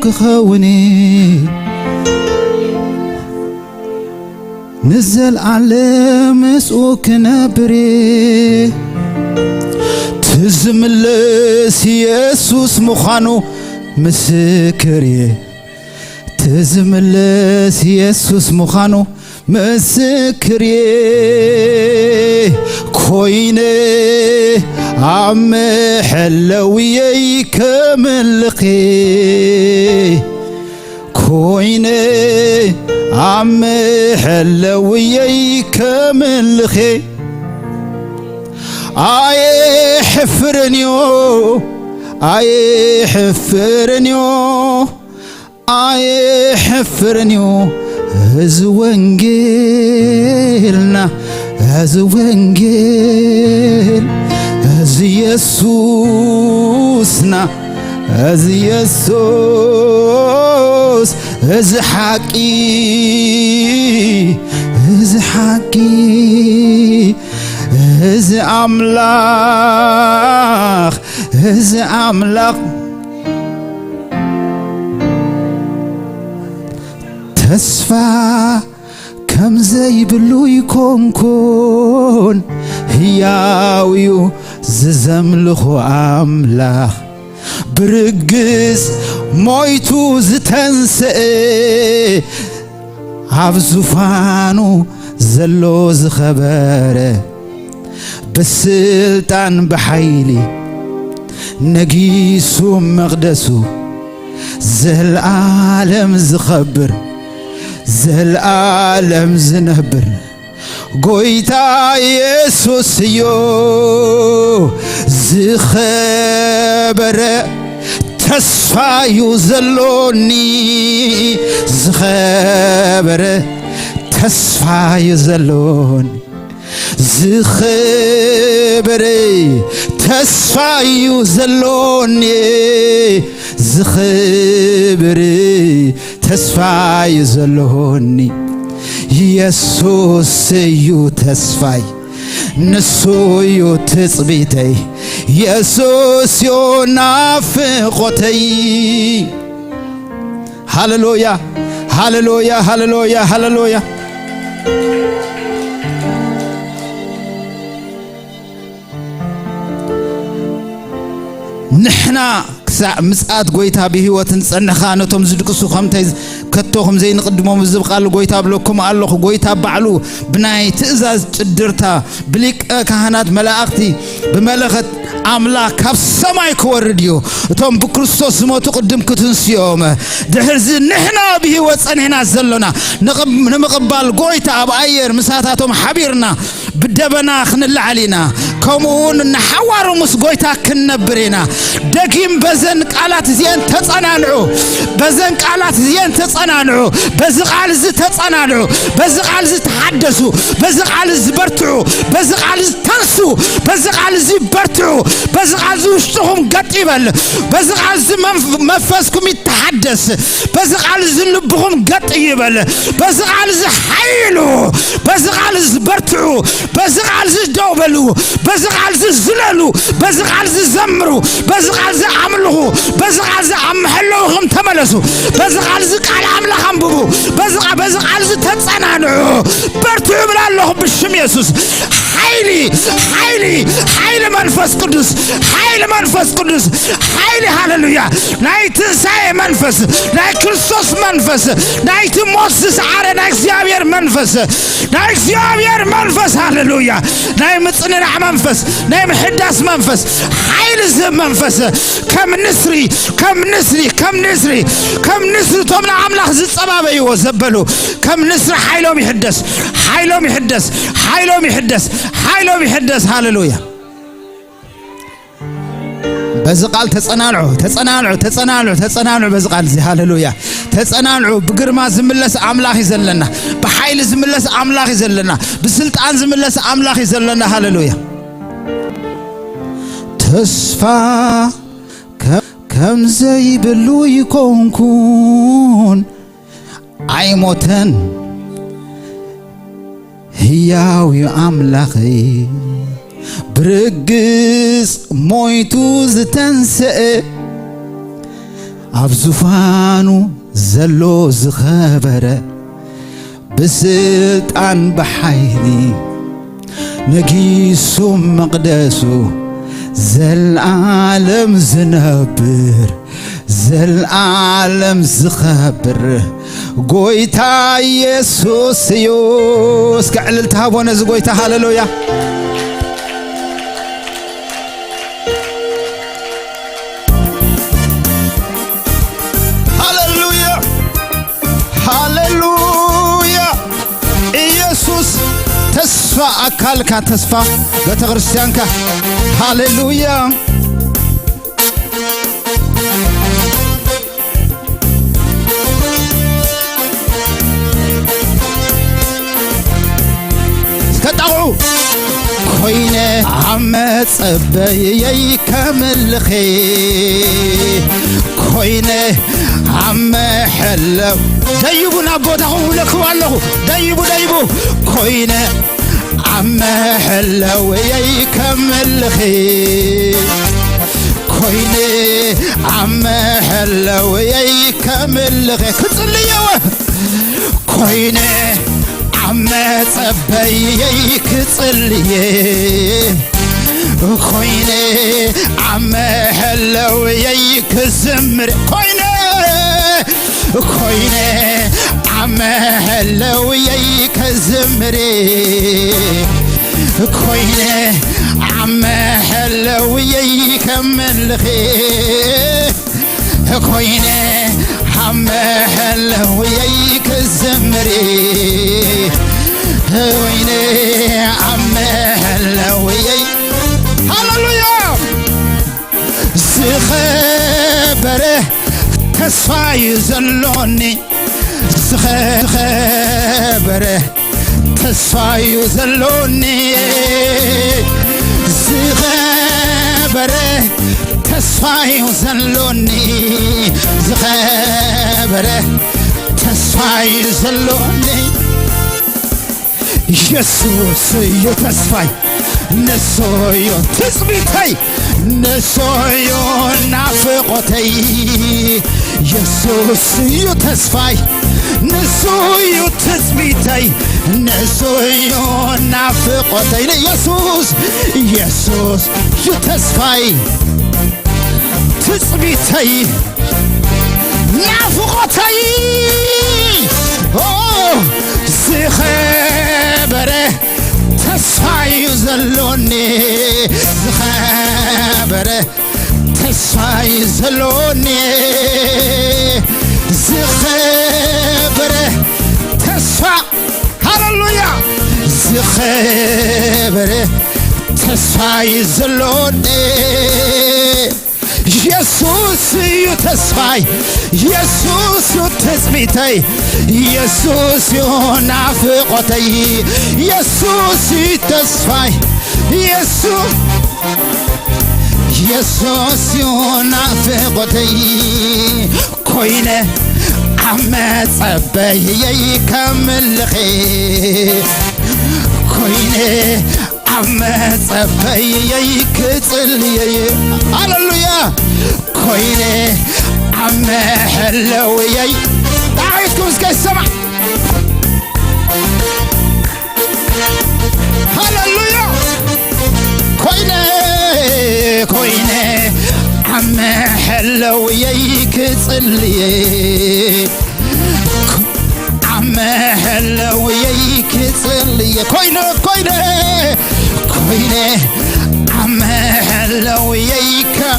ክኸውን ንዘልኣለም ምስኡ ክነብር ትዝምልስ ኢየሱስ ምዃኑ ምስክር እየ። ትዝምልስ ኢየሱስ ምዃኑ ምስክር እየ። ኮይነ ኣብ መሐለውየይ ከምልኽ ኮይነ ኣብ መሐለውየይ ከምልኽ ኣይሕፍርን እዩ ኣይሕፍርን እዩ ኣይሕፍርን እዩ። እዚ ወንጌልና እዚ ወንጌል እዚ ኢየሱስና እዚ ኢየሱስ እዚ ሓቂ እዚ ሓቂ እዚ ኣምላኽ እዚ ኣምላኽ ተስፋ ከም ዘይብሉ ይኮንኩን ህያው እዩ ዝዘምልኹ ኣምላኽ ብርግጽ ሞይቱ ዝተንስአ ኣብ ዙፋኑ ዘሎ ዝኸበረ ብስልጣን ብሓይሊ ነጊሱ መቕደሱ ዘልኣለም ዝኸብር ዘልኣለም ዝነብር ጎይታ ኢየሱስ እዩ ዝኸበረ ተስፋ እዩ ዘሎኒ ዝኸበረ ተስፋ እዩ ዘሎኒ ዝኸበረ ተስፋ እዩ ዘሎኒ ዝኸበረ ተስፋ እዩ ዘሎኒ ኢየሱስ እዩ ተስፋይ ንሱ እዩ ትጽቢተይ ኢየሱስ እዩ ናፍቆተይ ሃሌሉያ ሃሌሉያ ሃሌሉያ ሃሌሉያ ንሕና ክሳዕ ምጽኣት ጎይታ ብህይወት ንጸንሕኻ ነቶም ዝድቅሱ ከምተይ ከቶ ከም ዘይንቕድሞም ዝብ ቃል ጎይታ ብለኩም ኣለኹ ጎይታ ባዕሉ ብናይ ትእዛዝ ጭድርታ ብሊቀ ካህናት መላእኽቲ ብመለኸት ኣምላኽ ካብ ሰማይ ክወርድ እዩ እቶም ብክርስቶስ ዝሞቱ ቅድም ክትንስዮም ድሕርዚ ንሕና ብህይወት ጸኒሕና ዘሎና ንምቕባል ጎይታ ኣብ ኣየር ምሳታቶም ሓቢርና ብደበና ክንለዓል ኢና ከምኡ እውን ንሓዋሩ ምስ ጎይታ ክንነብር ኢና ደጊም በዘን ቃላት እዚአን ተጸናንዑ በዘን ቃላት እዚአን ተጸናንዑ በዚ ቃል እዚ ተጸናንዑ በዚ ቃል እዚ ተሓደሱ በዚ ቃል እዚ በርትዑ በዚ ቃል እዚ ተንሱ በዚ ቃል እዚ በርትዑ በዚ ቃል እዚ ውሽጥኹም ገጥ ይበል በዚ ቃል እዚ መንፈስኩም ይተሓደስ በዚ ቃል እዚ ልብኹም ገጥ ይበል በዚ ቃል እዚ ሓይሉ በዚ ቃል እዚ በርትዑ በዚ ቃል እዚ ደው በሉ በዚ ቃል እዚ ዝለሉ በዚ ቃል እዚ ዘምሩ በዚ ቃል እዚ ኣምልኹ በዚ ቃል እዚ ኣብ መሐለውኹም ተመለሱ በዚ ቃል እዚ ቃል ኣምላኽ ኣንብቡ በዚ ቃል እዚ ተጸናንዑ በርትዑ ብላ ኣለኹ ብሽም የሱስ ሓይሊ ሓይሊ ሓይሊ መንፈስ ቅዱስ ሓይሊ መንፈስ ቅዱስ ሓይሊ ሃሌሉያ ናይ ትንሳኤ መንፈስ ናይ ክርስቶስ መንፈስ ናይቲ ሞት ዝሰዓረ ናይ እግዚኣብሔር መንፈስ ናይ እግዚኣብሔር መንፈስ ሃሌሉያ ናይ ምጽንናዕ መንፈስ ናይ ምሕዳስ መንፈስ ሓይሊ ዝህብ መንፈስ ከም ንስሪ ከም ንስሪ ከም ንስሪ ከም ንስሪ እቶም ንኣምላኽ ዝጸባበይዎ ዘበሉ ከም ንስሪ ሓይሎም ይሕደስ ሓይሎም ይሕደስ ሓይሎም ይሕደስ ሓይሎም ይሕደስ ሃሌሉያ በዚ ቃል ተጸናንዑ ተጸናንዑ ተጸናንዑ ተጸናንዑ በዚ ቃል እዚ ሃሌሉያ ተጸናንዑ ብግርማ ዝምለስ ኣምላኽ እዩ ዘለና ብሓይሊ ዝምለስ ኣምላኽ እዩ ዘለና ብስልጣን ዝምለስ ኣምላኽ እዩ ዘለና ሃሌሉያ ተስፋ ከም ዘይብሉ ይኮንኩን ኣይሞተን ህያው እዩ ኣምላኸይ ብርግጽ ሞይቱ ዝተንስአ ኣብ ዙፋኑ ዘሎ ዝኸበረ፣ ብስልጣን ብሓይሊ ነጊሱ መቕደሱ፣ ዘልኣለም ዝነብር፣ ዘልኣለም ዝኸብር ጎይታ ኢየሱስ እዩ። እስከ ዕልልታ ሃቦ ነዚ ጎይታ። ሃሌሉያ። ሃሌሉያ፣ ሃሌሉያ። ኢየሱስ ተስፋ ኣካልካ፣ ተስፋ ቤተክርስትያንካ። ሃሌሉያ። ተጣቕዑ። ኮይነ ኣብ መጸበይየይ ከምልኺ፣ ኮይነ ኣብ መሐለው። ደይቡ ናብ ቦታኹም እብለኩም ኣለኹ። ደይቡ፣ ደይቡ። ኮይነ ኣብ መሐለውየይ ከምልኺ፣ ኮይነ ኣብ መሐለውየይ ከምልኺ። ክጽልየወ ኮይነ ኣብ መጸበይየይ ክጽልየ፣ ኮይነ ኣብ መሐለውየይ ክዝምር፣ ኮይነ፣ ኮይነ ኣብ መሐለውየይ ክዝምር፣ ኮይነ ኣብ መሐለውየይ ከምልኽ። ኮይነ ኣብ መሐለውየይ ክዝምር፣ ኮይነ ኣብ መሐለውየይ። ሃሌሉያ። ዝኸበረ ተስፋ እዩ ዘሎኒ፣ ዝኸበረ ተስፋ እዩ ዘሎኒ፣ ዝኸበረ ተስፋ እዩ ዘሎኒ፣ ዝኸበረ ተስፋ እዩ ዘሎኒ። ኢየሱስ እዩ ተስፋይ፣ ንሱ እዩ ትጽቢተይ፣ ንሱ እዩ ናፍቆተይ። ኢየሱስ እዩ ተስፋይ፣ ንሱ እዩ ትጽቢተይ፣ ንሱ እዩ ናፍቆተይ። ንኢየሱስ፣ ኢየሱስ እዩ ተስፋይ፣ ትጽቢተይ፣ ናፍቆተይ። ኦ፣ ዝኸበረ ተስፋ እዩ ዘሎኒ፣ ዝኸበረ ተስፋ እዩ ዘሎኒ፣ ዝኸበረ ተስፋ። ሃሌሉያ። ዝኸበረ ተስፋ እዩ ዘሎኒ። ኢየሱስ እዩ ተስፋይ፣ ኢየሱስ እዩ ትጽቢተይ፣ ኢየሱስ እዩ ናፍቆተይ፣ ኢየሱስ እዩ ተስፋይ፣ ኢየሱስ፣ ኢየሱስ እዩ ናፍቆተይ። ኮይነ ኣብ መጸበይየይ ከምልኺ፣ ኮይነ ኣብ መጸበይየይ ክጽልየይ። ሃሌሉያ። ኮይነ ኣብ መሐለውየይ። ዳዊትኩም እስከ ይሰማዕ። ሃሌሉያ። ኮይነ፣ ኮይነ ኣብ መሐለውየይ ክጽልየ፣ ኣብ መሐለውየይ ክጽልየ። ኮይነ፣ ኮይነ፣ ኮይነ ኣብ መሐለውየይ ከ-፣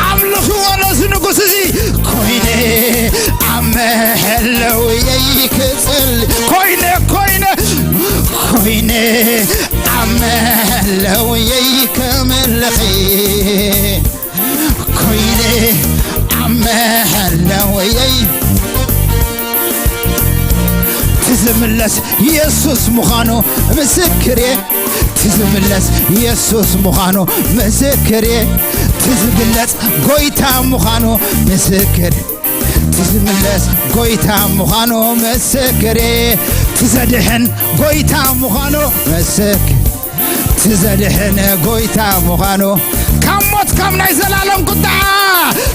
ኣምልኽዎ ነዚ ንጉስ እዚ። ኮይነ ኣብ መሐለውየይ ክጽል-፣ ኮይነ፣ ኮይነ፣ ኮይነ ኣብ መሐለውየይ ከምልኺ፣ ኮይነ ኣብ መሐለውየይ ትዝምለስ ኢየሱስ ምዃኑ ምስክሬ፣ ትዝምለስ ኢየሱስ ምዃኑ ምስክሬ፣ ትዝግለጽ ጎይታ ምዃኑ ምስክር፣ ትዝምለስ ጎይታ ምዃኑ ምስክሬ፣ ትዘድሕን ጎይታ ምዃኑ ምስክር፣ ትዘድሕን ጎይታ ምዃኑ፣ ካብ ሞት ካብ ናይ ዘላለም ቁጣ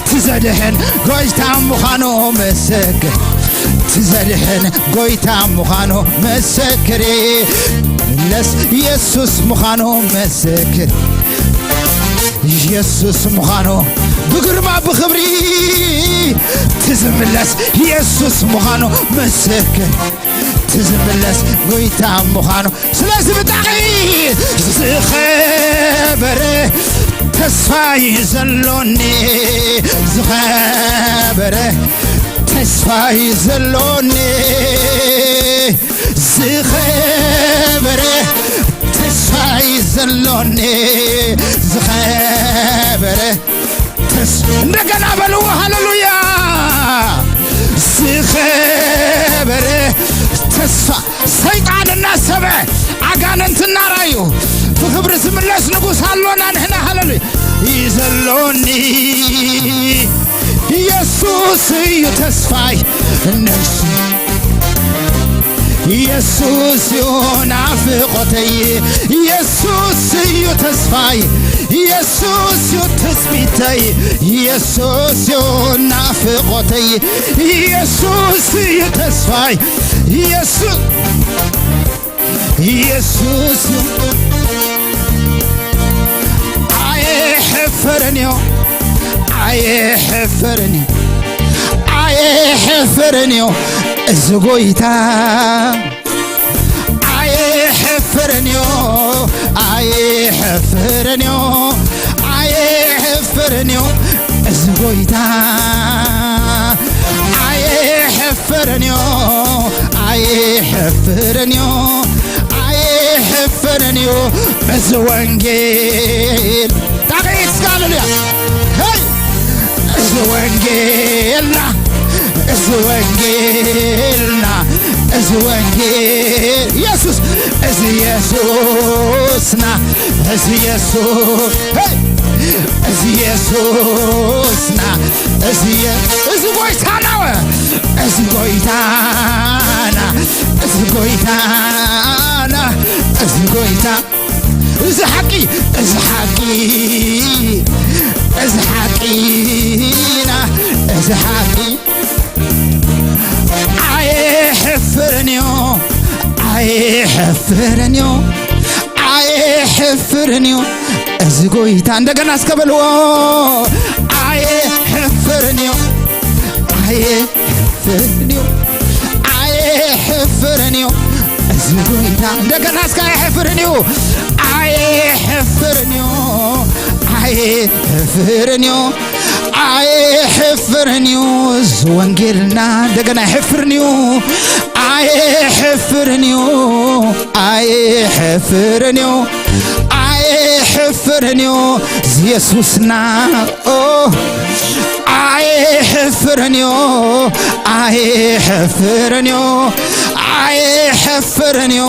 ትዘድሕን ጎይታ ምዃኑ ምስክር፣ ትዘድሕን ጎይታ ምዃኑ ምስክር፣ ለስ ኢየሱስ ምዃኑ ምስክር፣ ኢየሱስ ምዃኑ ብግርማ ብኽብሪ ትዝምለስ ኢየሱስ ምዃኑ ምስክር፣ ትዝምለስ ጎይታ ምዃኑ። ስለዚ ብጣዕሚ ዝኸበረ ተስፋ እዩ ዘሎኒ፣ ዝኸበረ ተስፋ እዩ ዘሎኒ፣ ዝኸበረ ተስፋ እዩ ዘሎኒ፣ ዝኸበረ ተስ-፣ እንደገና በልዎ፣ ሃሌሉያ። ዝኸበረ ተስፋ፣ ሰይጣን እናሰበ፣ ኣጋንንት እናራዩ፣ ብኽብሪ ዝምለስ ንጉሥ ኣሎና ንሕና፣ ሃሌሉያ። እዩ ዘሎኒ፣ ኢየሱስ እዩ ተስፋይ፣ ነፍሲ ኢየሱስ እዩ ናፍቆተይ፣ ኢየሱስ እዩ ተስፋይ፣ ኢየሱስ እዩ ትጽቢተይ፣ ኢየሱስ እዩ ናፍቆተይ፣ ኢየሱስ እዩ ተስፋይ፣ ኢየሱስ፣ ኢየሱስ እዩ። ኣይሕፈርን እዩ፣ ኣይሕፈርን እዩ፣ ኣይሕፈርን እዩ እዚ ጎይታ። ኣይሕፈርን እዩ፣ ኣይሕፈርን እዩ፣ ኣይሕፈርን እዩ እዚ ጎይታ። ኣይሕፈርን እዩ፣ ኣይሕፈርን እዩ፣ ኣይሕፈርን እዩ እዚ ወንጌል። ጣቕዒት እስከ ሃሌሉያ። ሄይ! እዚ ወንጌልና፣ እዚ ወንጌልና፣ እዚ ወንጌል ኢየሱስ፣ እዚ ኢየሱስና፣ እዚ ኢየሱስ፣ ሄይ! እዚ ኢየሱስና፣ እዚ ኢየ-፣ እዚ ጎይታና፣ እዚ ጎይታና፣ እዚ ጎይታና፣ እዚ ጎይታ እዚ ሓቂ፣ እዚ ሓቂ፣ እዚ ሓቂና፣ እዚ ሓቂ። ኣይሕፍርን እዩ፣ ኣይሕፍርን እዩ፣ ኣይሕፍርን እዩ እዚ ጎይታ። እንደገና እስከ በልዎ። ኣይሕፍርን እዩ፣ ኣየ ሕፍርን እዩ፣ ኣየ ሕፍርን እዩ እዚ ጎይታ። እንደገና እስከ ኣየ ሕፍርን እዩ፣ ኣየ ሕፍርን እዩ፣ ኣየ ሕፍርን እዩ፣ ኣየ ሕፍርን እዩ እዚ ወንጌልና። እንደገና ኣየ ሕፍርን እዩ፣ ኣየ ሕፍርን እዩ፣ ኣየ ሕፍርን እዩ፣ ኣየ ሕፍርን እዩ እዚ ኢየሱስና። ኦ፣ ኣይሕፍርን እዩ፣ ኣይሕፍርን እዩ፣ ኣይሕፍርን እዩ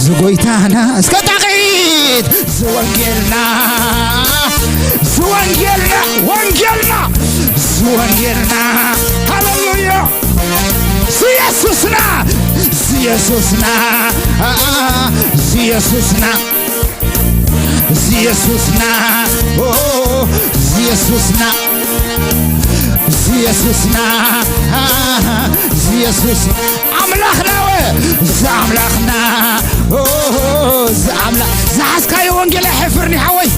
ዝጎይታና። እስከ ጣቕዒት ዝወንጌልና፣ ዝወንጌልና፣ ወንጌልና፣ ዝወንጌልና። ሃሌሉያ። ዝየሱስና፣ ዝየሱስና፣ ዝየሱስና። ዝየሱስና፣ ኦ፣ ዝየሱስና፣ ዝየሱስና፣ ዝየሱስ ኣምላኽና፣ ወ፣ ዝኣምላኽና፣ ኦ፣ ዝኣምላ-፣ ዝሓዝካዮ ወንጌል ኣይሕፍርን እዩ ሓወይ።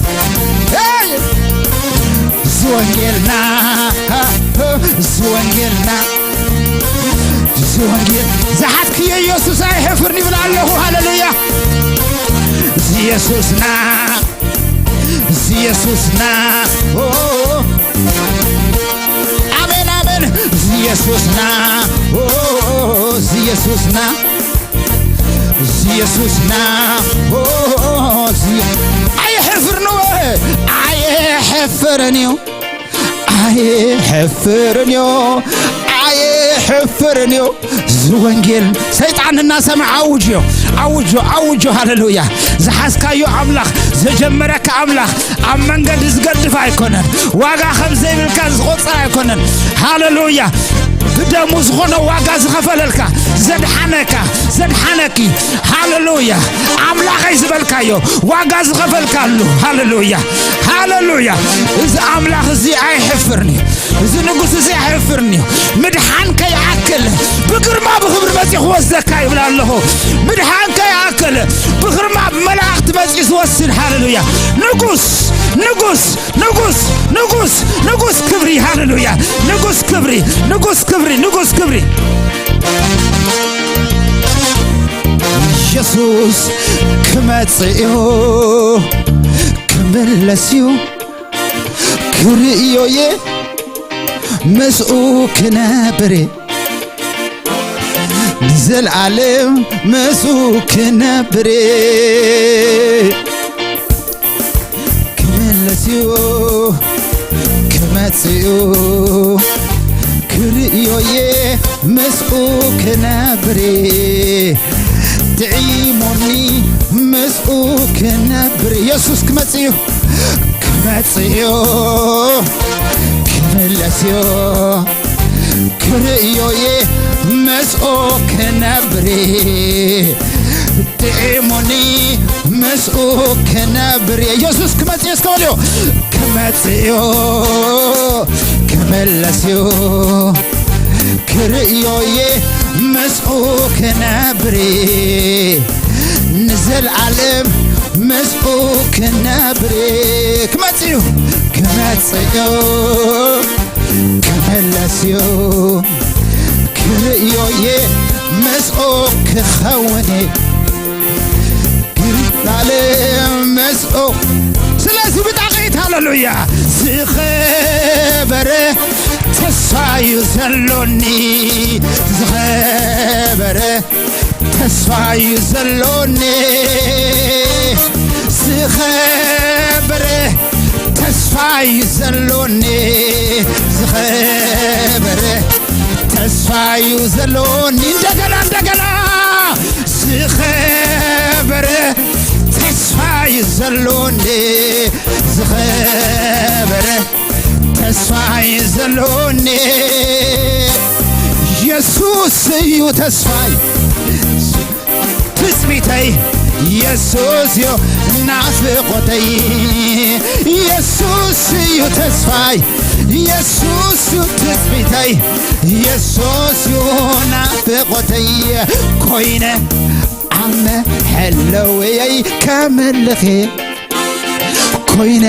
ሄይ! ዝወንጌልና፣ ዝወንጌልና፣ ዝወንጌል ዝሓዝክዮ ኢየሱስ ኣይሕፍርን ይብል ኣለኹ። ሃሌሉያ። እዚ ኢየሱስና፣ እዚ ኢየሱስና፣ ኦ፣ ኣሜን፣ ኣሜን። እዚ ኢየሱስና፣ ኦ፣ እዚ ኢየሱስና፣ እዚ ኢየሱስና፣ ኦ፣ እዚ ኣይሕፍርን፣ ኣይሕፍርን እዩ። ኣይሕፍርን እዩ፣ ኣይሕፍርን እዩ። እዚ ወንጌል ሰይጣን እናሰምዐ ኣውጆ፣ ኣውጆ፣ ኣውጆ። ሃሌሉያ። ዝሓዝካዮ ኣምላኽ፣ ዘጀመረካ ኣምላኽ ኣብ መንገዲ ዝገድፍ ኣይኮነን። ዋጋ ከም ዘይብልካ ዝቆጽር ኣይኮነን። ሃሌሉያ። ብደሙ ዝኾነ ዋጋ ዝኸፈለልካ፣ ዘድሓነካ፣ ዘድሓነኪ፣ ሃሌሉያ። ኣምላኸይ ዝበልካዮ ዋጋ ዝኸፈልካሉ፣ ሃሌሉያ፣ ሃሌሉያ። እዚ ኣምላኽ እዚ ኣይሕፍርን እዩ። እዚ ንጉስ እዚ ኣይሕፍርን እዩ። ምድሓን ከይኣክል ብግርማ ብኽብሪ መጺኡ ክወስደካ ይብል ኣለኹ። ምድሓን ከይኣክል ብግርማ ብመላእኽቲ መጺኡ ዝወስድ፣ ሃሌሉያ። ንጉስ፣ ንጉስ፣ ንጉስ፣ ንጉስ፣ ንጉስ ክብሪ፣ ሃሌሉያ። ንጉስ ክብሪ፣ ንጉስ ክብሪ፣ ንጉስ ክብሪ። ኢየሱስ ክመጽእ እዩ፣ ክምለስ እዩ፣ ክርእዮ እየ፣ ምስኡ ክነብር እየ፣ ንዘለኣለም ምስኡ ክነብር እየ። ክምለስ እዩ፣ ክመጽእ እዩ፣ ክርእዮ እየ፣ ምስኡ ክነብር እየ። ጥዒሙኒ ምስኡ ክነብር። ኢየሱስ ክመጽእ እዩ፣ ክመጽእ እዩ፣ ክምለስ እዩ፣ ክርእዮ እየ፣ ምስኡ ክነብር። ጥዒሙኒ ምስኡ ክነብር። ኢየሱስ ክመጽእ እዩ፣ እስከ በልዮ። ክመጽእ እዩ፣ ክምለስ እዩ፣ ክርእዮ እየ፣ ምስኡ ክነብር፣ ንዘለኣለም ምስኡ ክነብር። ክመጽእ እዩ፣ ክመጽእ እዩ፣ ክምለስ እዩ፣ ክርእዮ እየ፣ ምስኡ ክኸውን፣ ንዘለኣለም ምስኡ። ስለዚ ብጣቂት፣ ሃሌሉያ፣ ዝኸበረ ተስፋ እዩ ዘሎኒ፣ ዝኸበረ ተስፋ እዩ ዘሎኒ፣ ዝኸበረ ተስፋ እዩ ዘሎኒ፣ ዝኸበረ ተስፋ እዩ ዘሎኒ። እንደገና፣ እንደገና፣ ዝኸበረ ተስፋ እዩ ዘሎኒ፣ ዝኸበረ ተስፋ እዩ ዘሎኒ። ኢየሱስ እዩ ተስፋይ፣ ትጽቢተይ፣ ኢየሱስ እዩ ናፍቆተይ። ኢየሱስ እዩ ተስፋይ፣ ኢየሱስ እዩ ትጽቢተይ፣ ኢየሱስ እዩ ናፍቆተይ። ኮይነ ኣብ መሐለውየይ ከምልኽ፣ ኮይነ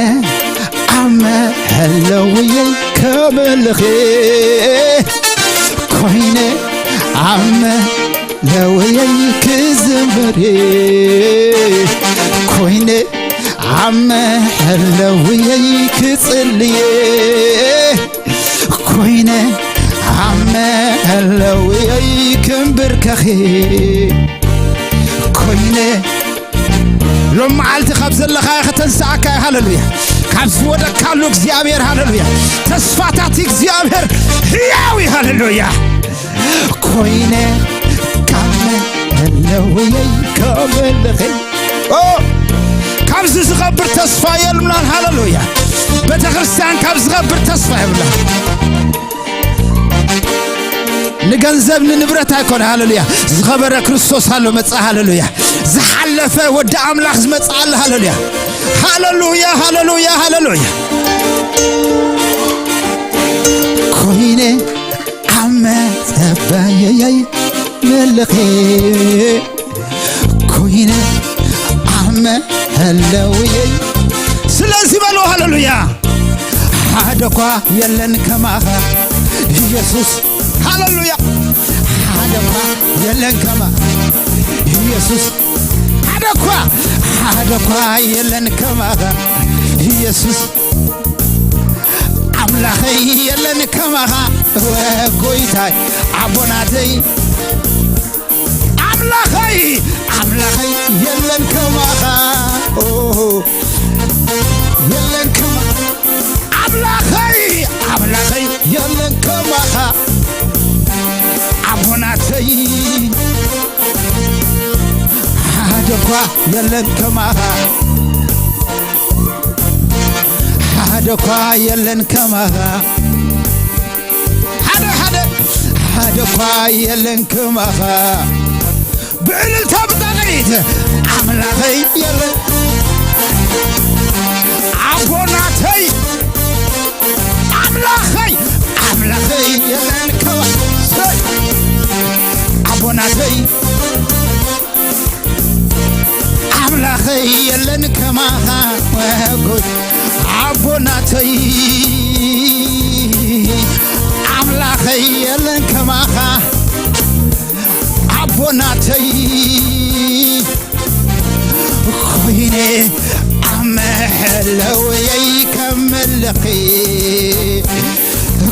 ኣብ መሐለውየይ ከምልኽ፣ ኮይነ ኣብ መሐለውየይ ክዝምር፣ ኮይነ ኣብ መሐለውየይ ክጽልየ፣ ኮይነ ኣብ መሐለውየይ ክምብርከኽ፣ ኮይነ ሎም መዓልቲ ካብ ዘለኻዮ ከተንስኣካ እዩ። ሃሌሉያ። ካብ ዝወደቅካሉ እግዚኣብሔር፣ ሃሌሉያ፣ ተስፋታት እግዚኣብሔር ህያው እዩ። ሃሌሉያ። ኮይነ ካብ መሐለውየይ ከምልኽ። ኦ፣ ካብዚ ዝኸብር ተስፋ የልብላን። ሃሌሉያ። ቤተ ክርስቲያን ካብ ዝኸብር ተስፋ የብላን። ንገንዘብ ንንብረት ኣይኮነ። ሃሌሉያ። ዝኸበረ ክርስቶስ ኣሎ መጻ። ሃሌሉያ። ዝሓለፈ ወዲ ኣምላኽ ዝመጻ ኣሎ። ሃሌሉያ፣ ሃሌሉያ፣ ሃሌሉያ፣ ሃሌሉያ። ኮይነ ኣብ መጸበየይ ምልኺ፣ ኮይነ ኣብ መሐለውየይ። ስለዚ በሉ ሃሌሉያ። ሓደ እኳ የለን ከማኻ ኢየሱስ። ሃሌሉያ። ሓደ እኳ የለን ከማኻ ኢየሱስ። ሓደ እኳ፣ ሓደ እኳ የለን ከማኻ ኢየሱስ። ኣምላኸይ የለን ከማኻ ጎይታይ ኣቦናተይ። ኣምላኸይ፣ ኣምላኸይ የለን ከማኻ፣ ኦ፣ የለን ከማኻ። ኣምላኸይ፣ ኣምላኸይ የለን ከማኻ ኣቦናተይ። ሓደ እኳ የለን ከማኻ፣ ሓደ እኳ የለን ከማኻ። ሓደ፣ ሓደ፣ ሓደ እኳ የለን ከማኻ። ብእልልታ ብጣቕዒት ኣምላኸይ የለን ኣቦናተይ ኣምላኸይ ኣምላኸይ የለን ከማኻ። ኣቦናተይ ኣምላኸይ የለን ከማኻ። ወጎይ ኣቦናተይ ኣምላኸይ የለን ከማኻ። ኣቦናተይ ኮይነ ኣብ መሐለውየይ ከምልኺ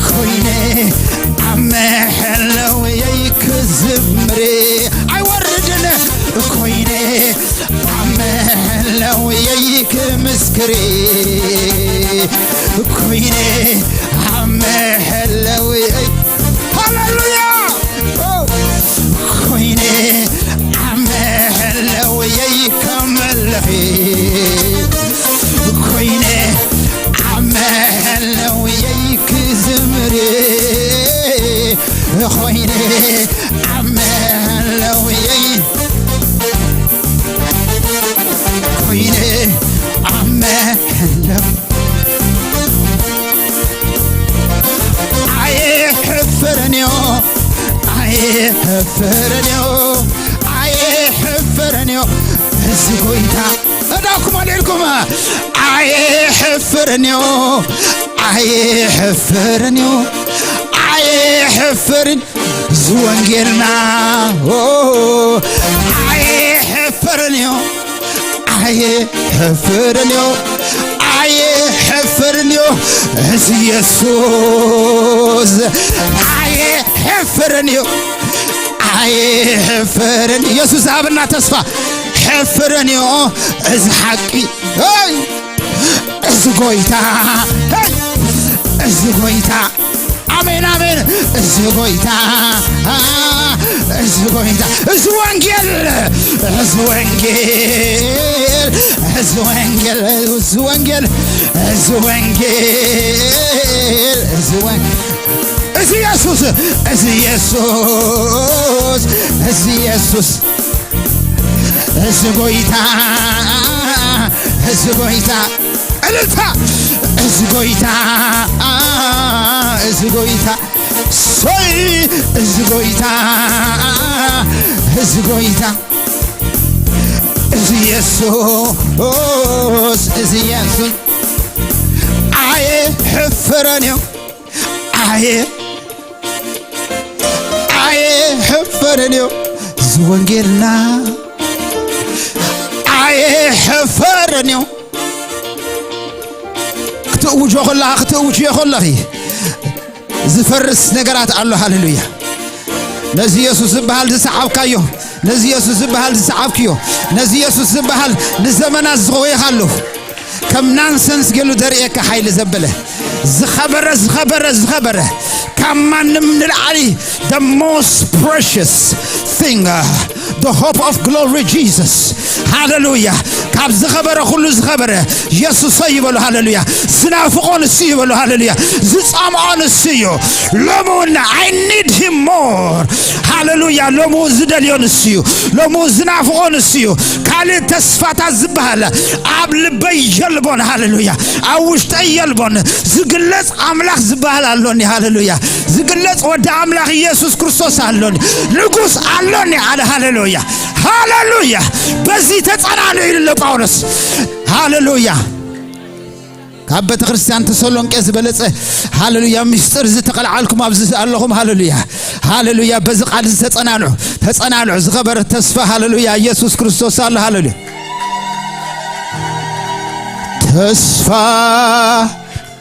ኮይነ ኣብ መሐለውየይ ክዝምር ኣይወርድን ኮይነ ኣብ መሐለውየይ ክምስክር ኮይነ ኣብ መሐለውየይ ሃሌሉያ ኮይነ ኣብ መሐለውየይ ከምልኺ ኮይነ ኣብ መሐለውየይ ክዝምር ኮይነ ኣብ መሐለውየይ ኮይነ ኣብ መሐለው ኣይሕፍርንዮ ኣይሕፍርንዮ ኣይሕፍርንዮ እዚ ጎይታ እዳኩም ኣልዕልኩም ኣይሕፍርንዮ ኣይሕፍርንዮ ኣይሕፍርን ዝወንጌልና ኣይሕፍርንዮ ኣይሕፍርን ዮ ኣይሕፍርን ዮ እዚ ኢየሱስ ኣይሕፍርን ዮ ኣይሕፍርን ኢየሱስ ዝሃበና ተስፋ ሕፍርን ዮ እዚ ሓቂ እዚ ጎይታ እዚ ጎይታ ኣሜን ኣሜን እዚ ጎይታ እዚ ጎይታ እዚ ወንጌል እዚ ወንጌል እዚ ወንጌል እዚ ወንጌል እዚ ወንጌል እዚ ወንጌል እዚ ኢየሱስ እዚ ኢየሱስ እዚ ኢየሱስ እዚ ጎይታ እዚ ጎይታ እልልታ እዚ ጎይታ እዚ ጎይታ ሰይ እዚ ጎይታ እዚ ጎይታ እዚ ኢየሱስ እዚ ኢየሱስ ኣየ ሕፍረን እዩ ኣየ ኣየ ሕፍረን እዩ እዚ ወንጌልና ኣየ ሕፍረን እዩ ክትእውጆ ከለኻ ክትእውጅዮ ከለኺ ዝፈርስ ነገራት ኣሎ ሃሌሉያ ነዚ ኢየሱስ ዝበሃል ዝሰዓብካዮ ነዚ ኢየሱስ ዝበሃል ዝሰዓብክዮ ነዚ ኢየሱስ ዝበሃል ንዘመናት ዝኸወየኻሉ ከም ናንሰንስ ገሉ ዘርእየካ ሓይሊ ዘበለ ዝኸበረ ዝኸበረ ዝኸበረ ካብ ማንም ንልዓሊ the most precious thing the hope of glory Jesus ሃሌሉያ ካብ ዝኸበረ ኩሉ ዝኸበረ ኢየሱሰ ይበሉ ሃሌሉያ ዝናፍቆ ንሱ ይበሉ ሃሌሉያ ዝጻምኦ ንሱ እዩ ሎሚ እውን I need him more ሃሌሉያ ሎሚ እውን ዝደልዮ ንሱ እዩ ሎሚ እውን ዝናፍቆ ንሱ እዩ ካልእ ተስፋታት ዝበሃል ኣብ ልበይ የልቦን ሃሌሉያ ኣብ ውሽጠይ የልቦን ዝግለጽ ኣምላኽ ዝበሃል ኣሎኒ ሃሌሉያ ዝግለጽ ወዲ ኣምላኽ ኢየሱስ ክርስቶስ ኣሎኒ ንጉስ ኣሎኒ ኣለ ሃሌሉያ ሃሌሉያ በዚ ተጸናንዑ ኢሉ ኣሎ ጳውሎስ ሃሌሉያ ካብ ቤተ ክርስቲያን ተሰሎንቄ ዝበለጸ ሃሌሉያ ምስጢር ዝተቐልዓልኩም ኣብዚ ኣለኹም ሃሌሉያ ሃሌሉያ በዚ ቃል ዝተጸናንዑ ተጸናንዑ ዝኸበረ ተስፋ ሃሌሉያ ኢየሱስ ክርስቶስ ኣሎ ሃሌሉያ ተስፋ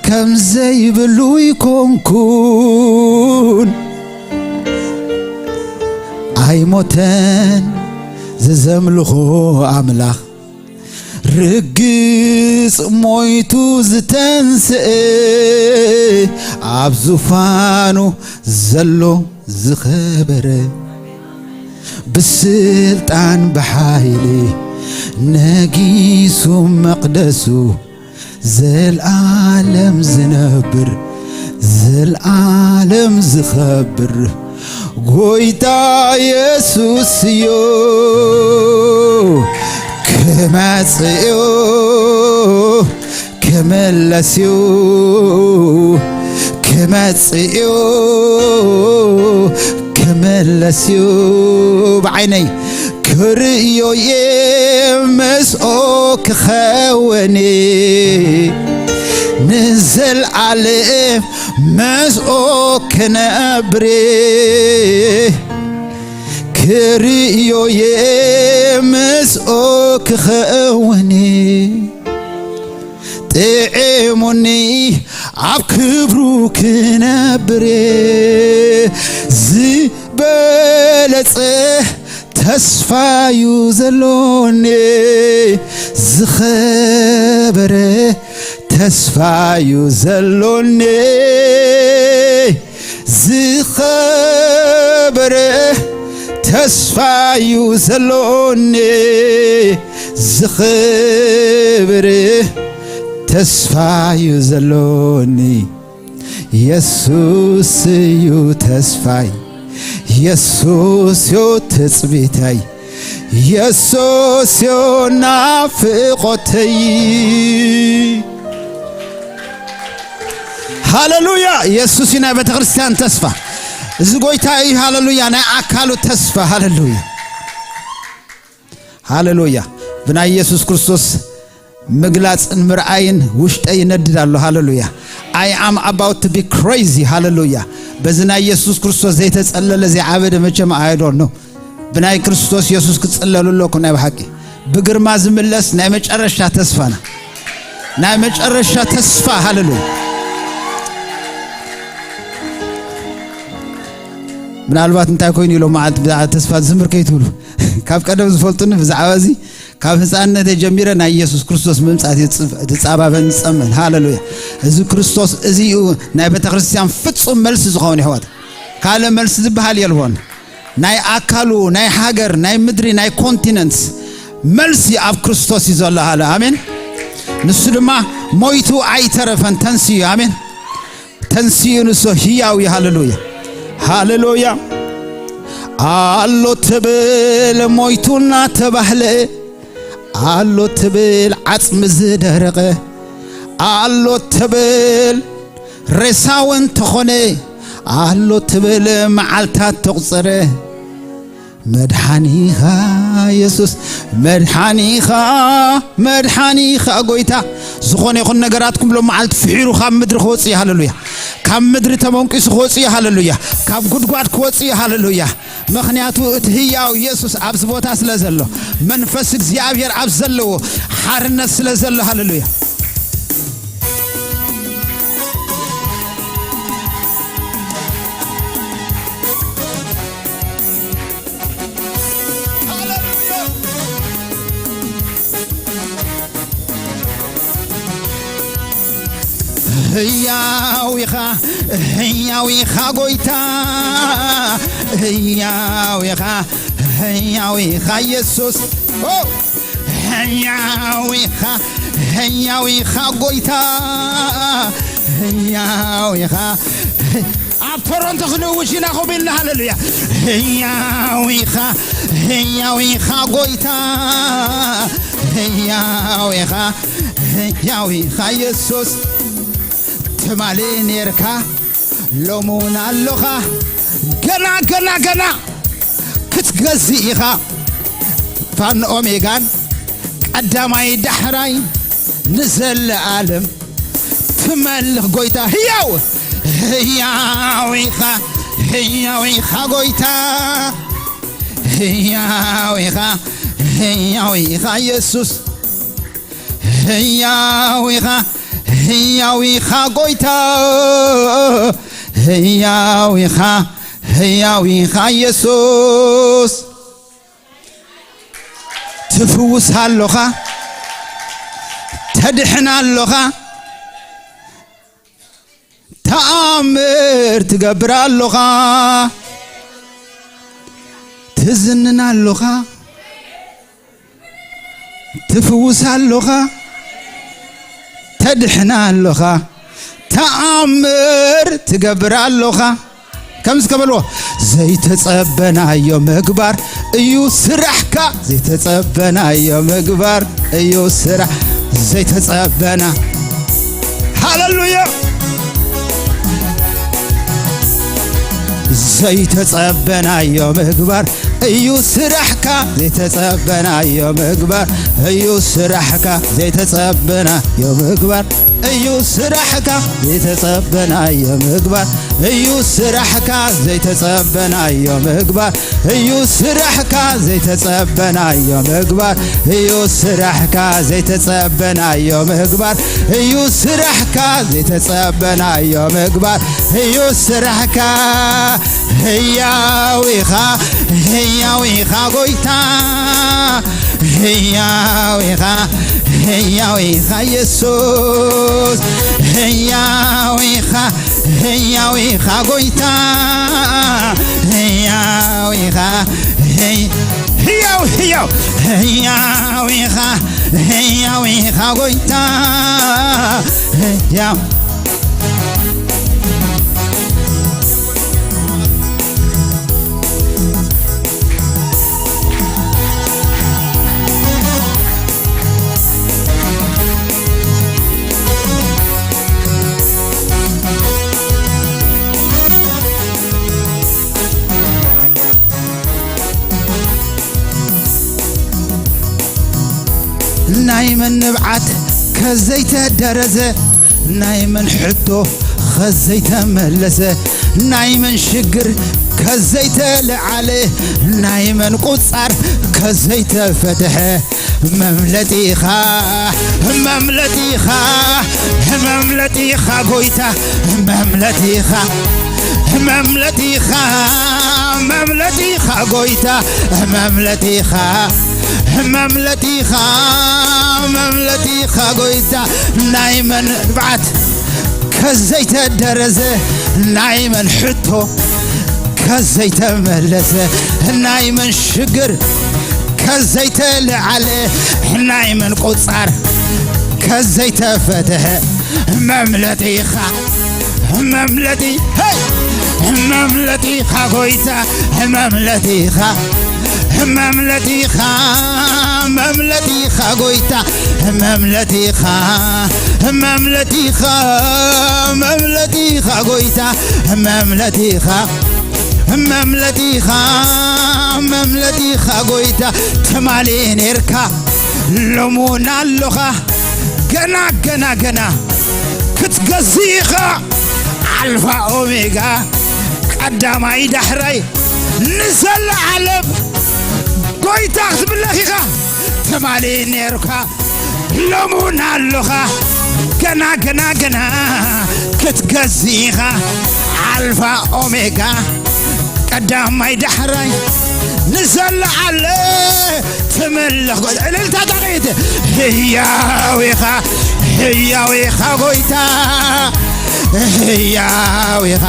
ከም ዘይብሉ ይኮንኩን ኣይሞተን ዝዘምልኹ ኣምላኽ ርግጽ ሞይቱ ዝተንስአ ኣብ ዙፋኑ ዘሎ ዝኸበረ ብስልጣን ብሓይሊ ነጊሱ መቕደሱ ዘልኣለም ዝነብር ዘልዓለም ዝኸብር ጎይታ የሱስ እዩ። ክመጽእ እዩ፣ ክምለስ እዩ፣ ክመጽእ እዩ፣ ክምለስ እዩ። ብዓይነይ ክርእዮ እየ ምስኦ ክኸውን፣ ንዘልዓለም ምስኦ ክነብር፣ ክርእዮ እየ ምስኦ ክኸውን። ጥዕሙኒ ኣብ ክብሩ ክነብር፣ ዝበለጸ ተስፋዩ ዘሎኒ፣ ዝኸበረ ተስፋዩ ዘሎኒ፣ ዝኸበረ ተስፋዩ ዘሎኒ፣ ዝኸበረ ተስፋዩ ዘሎኒ። የሱስ እዩ ተስፋይ፣ የሱስ እዩ ትጽቢተይ፣ የሱስ እዩ ናፍቆተይ። ሃለሉያ! የሱስ እዩ ናይ ቤተ ክርስቲያን ተስፋ። እዚ ጎይታ እዩ፣ ሃለሉያ፣ ናይ ኣካሉ ተስፋ። ሃለሉያ፣ ሃለሉያ። ብናይ የሱስ ክርስቶስ ምግላጽን ምርኣይን ውሽጠይ ይነድድ ኣሎ። ሃለሉያ። I am about to be crazy። ሃለሉያ። በዚ ናይ የሱስ ክርስቶስ ዘይተጸለለ ዘይዓበደ መቸም I don't know። ብናይ ክርስቶስ የሱስ ክጽለሉ ኣለኩም። ናይ ብሓቂ ብግርማ ዝምለስ ናይ መጨረሻ ተስፋና፣ ናይ መጨረሻ ተስፋ። ሃለሉያ። ምናልባት እንታይ ኮይኑ ኢሎም መዓልቲ ብዛዕባ ተስፋ ዝምር ከይትብሉ፣ ካብ ቀደም ዝፈልጡኒ ብዛዕባ እዚ ካብ ህፃንነተይ ጀሚረ ናይ ኢየሱስ ክርስቶስ ምምፃእ ዝፃባበን ዝፀምእን። ሃለሉያ። እዚ ክርስቶስ እዚ እዩ ናይ ቤተ ክርስቲያን ፍፁም መልሲ ዝኸውን። ይሕዋት፣ ካልእ መልሲ ዝበሃል የልቦን። ናይ ኣካሉ፣ ናይ ሃገር፣ ናይ ምድሪ፣ ናይ ኮንቲነንት መልሲ ኣብ ክርስቶስ እዩ ዘሎ። ሃለ ኣሜን። ንሱ ድማ ሞይቱ ኣይተረፈን፣ ተንስዩ። ኣሜን። ተንስኡ ንሱ ህያው እዩ። ሃሌሉያ፣ ሃሌሉያ። ኣሎ ትብል ሞይቱ እናተባህለ፣ ኣሎ ትብል ዓጽሚ ዝደረቐ፣ ኣሎ ትብል ሬሳ እውን ተኾነ፣ ኣሎ ትብል መዓልታት ተቑጸረ። መድሓኒኻ የሱስ፣ መድሓኒኻ፣ መድሓኒኻ ጎይታ። ዝኾነ ይኹን ነገራትኩም ሎም መዓልቲ ፍሒሩ ካብ ምድሪ ክወፅእ እዩ። ሃሌሉያ። ካብ ምድሪ ተመንቂሱ ክወፅእ እዩ። ሃሌሉያ። ካብ ጉድጓድ ክወፅእ እዩ። ሃሌሉያ። ምኽንያቱ እቲ ህያው የሱስ ኣብዚ ቦታ ስለ ዘሎ፣ መንፈስ እግዚኣብሔር ኣብ ዘለዎ ሓርነት ስለ ዘሎ። ሃሌሉያ። ህያው ኢኻ፣ ህያው ኢኻ ጎይታ፣ ህያው ኢኻ፣ ህያው ኢኻ ኢየሱስ። ኦ! ህያው ኢኻ፣ ህያው ኢኻ ጎይታ፣ ህያው ኢኻ። ኣብ ቶሮንቶ ክንእውጅ ኢና፣ ኮም ኢልና። ሃሌሉያ። ህያው ኢኻ፣ ህያው ኢኻ ጎይታ፣ ህያው ኢኻ፣ ህያው ኢኻ ኢየሱስ። ትማሊ ኔርካ ሎምውን ኣሎኻ፣ ገና፣ ገና፣ ገና ክትገዝእ ኢኻ። ፋን ኦሜጋን ቀዳማይ ዳሕራይ ንዘለኣለም ትመልኽ ጎይታ ህያው፣ ህያው ኢኻ፣ ህያው ኢኻ ጎይታ፣ ህያው ኢኻ፣ ህያው ኢኻ ኢየሱስ። ህያው ኢኻ፣ ህያው ኢኻ ጎይታ፣ ህያው ኢኻ፣ ህያው ኢኻ ኢየሱስ። ትፍውስ ኣሎኻ፣ ተድሕን ኣሎኻ፣ ተኣምር ትገብር ኣሎኻ፣ ትዝንን ኣሎኻ። ትፍውስ ኣሎኻ፣ ተድሕን ኣሎኻ፣ ተኣምር ትገብር ኣለኻ። ከምዚ ከበልዎ፣ ዘይተጸበናዮ ምግባር እዩ ስራሕካ። ዘይተጸበናዮ ምግባር እዩ ስራሕ። ዘይተጸበና፣ ሃሌሉያ። ዘይተጸበናዮ ምግባር እዩ ስራሕካ። ዘይተጸበናዮ ምግባር እዩ ስራሕካ። ዘይተጸበናዮ ምግባር እዩ ስራሕካ። ዘይተጸበናዮ ምግባር እዩ ስራሕካ። ዘይተጸበናዮ ምግባር እዩ ስራሕካ። ዘይተጸበናዮ ምግባር እዩ ስራሕካ። ዘይተጸበናዮ ምግባር እዩ ስራሕካ። ዘይተጸበናዮ ምግባር እዩ ስራሕካ። ህያው ኢኻ፣ ህያው ኢኻ ጎይታ፣ ህያው ኢኻ፣ ህያው ኢኻ የሱስ። ህያው ኢኻ፣ ህያው ኢኻ ጎይታ፣ ህያው ኢኻ፣ ህይ-፣ ህያው፣ ህያው፣ ህያው ኢኻ፣ ህያው ኢኻ ጎይታ፣ ህያው። ናይ መን ንብዓት ከዘይተደረዘ፣ ናይ መን ሕቶ ከዘይተመለሰ፣ ናይ መን ሽግር ከዘይተለዓለ፣ ናይ መን ቁጻር ከዘይተፈትሐ፣ መምለጢኻ፣ መምለጢኻ፣ መምለጢኻ ጎይታ፣ መምለጢኻ፣ መምለጢኻ፣ መምለጢኻ ጎይታ፣ መምለጢኻ፣ መምለጢኻ፣ መምለጢኻ ጎይታ፣ ናይ መን ንብዓት ከዘይተደረዘ፣ ናይ መን ሕቶ ከዘይተመለሰ፣ ናይ መን ሽግር ከዘይተለዓለ፣ ናይ መን ቁጻር ከዘይተፈትሐ፣ መምለጢኻ፣ መምለጢ፣ ሄይ! መምለጢኻ ጎይታ፣ መምለጢኻ፣ መምለጢኻ፣ መምለጢኻ ጎይታ፣ መምለጢኻ፣ መምለጢኻ፣ መምለጢኻ ጎይታ፣ መምለጢኻ፣ መምለጢኻ፣ መምለጢኻ ጎይታ። ትማሊ ኔርካ፣ ሎሙን ኣሎኻ፣ ገና፣ ገና፣ ገና ክትገዝእ ኢኻ። ኣልፋ ኦሜጋ፣ ቀዳማይ ዳሕራይ፣ ንዘለዓለም ጎይታ ክትምለኽ ኢኻ። ትማሊ ኔርካ፣ ሎሙን ኣሎኻ፣ ገና፣ ገና፣ ገና ክትገዝእ ኢኻ። ኣልፋ ኦሜጋ፣ ቀዳማይ ዳሕራይ፣ ንዘለዓለ ትምልኽ ጎይታ። እልልታ ጣቕዒት። ህያው ኢኻ፣ ህያው ኢኻ ጎይታ፣ ህያው ኢኻ፣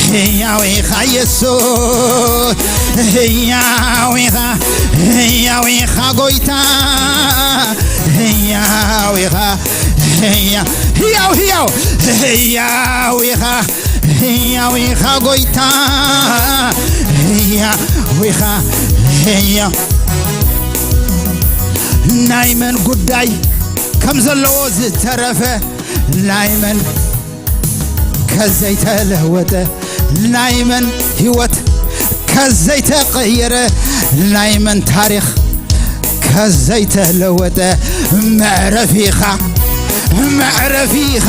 ህያው ኢኻ የሱስ፣ ህያው ኢኻ፣ ህያው ኢኻ ጎይታ፣ ህያው ኢኻ፣ ህያ-፣ ህያው፣ ህያው፣ ህያው ኢኻ፣ ህያው ኢኻ ጎይታ፣ ህያው ኢኻ፣ ህያው። ናይ መን ጉዳይ ከም ዘለዎ ዝተረፈ፣ ናይ መን ከዘይተለወጠ፣ ናይ መን ህይወት ከዘይተቐየረ፣ ናይ መን ታሪኽ ከዘይተለወጠ፣ መዕረፊኻ፣ መዕረፊኻ፣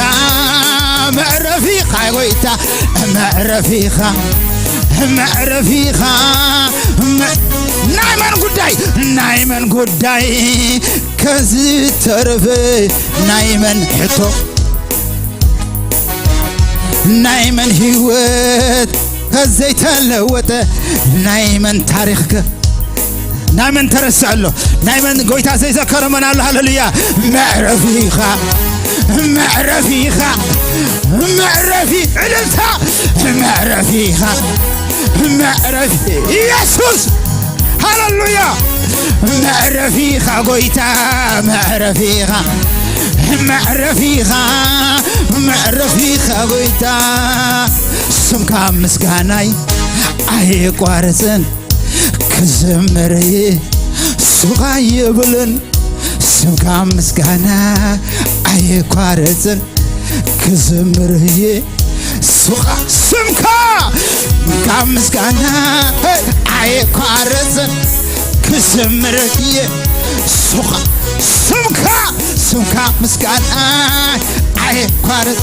መዕረፊኻ ጎይታ፣ መዕረፊኻ፣ መዕረፊኻ፣ መ-፣ ናይ መን ጉዳይ፣ ናይ መን ጉዳይ ከዝተረፈ፣ ናይ መን ሕቶ፣ ናይ መን ህይወት ከዘይተለወጠ፣ ናይ መን ታሪኽከ፣ ናይ መን ተረስዐ ኣሎ? ናይ መን ጎይታ ዘይዘከረ መን ኣሎ? ሃሌሉያ። መዕረፊኻ፣ መዕረፊኻ፣ መዕረፊ፣ እልልታ፣ መዕረፊኻ፣ መዕረፊ ኢየሱስ። ሃሌሉያ። መዕረፊኻ ጎይታ፣ መዕረፊኻ፣ መዕረፊኻ፣ መዕረፊኻ ጎይታ፣ ስምካ ምስጋናይ ኣይቋረጽን፣ ክዝምር እየ ሱቕ ኣይብልን፣ ስምካ ምስጋና ኣይቋረጽን፣ ክዝምር እየ ሱቕ፣ ስምካ፣ ስምካ ምስጋና ኣይቋረጽን፣ ክዝምር እየ ሱቕ፣ ስምካ፣ ስምካ ምስጋና ኣይቋረጽ፣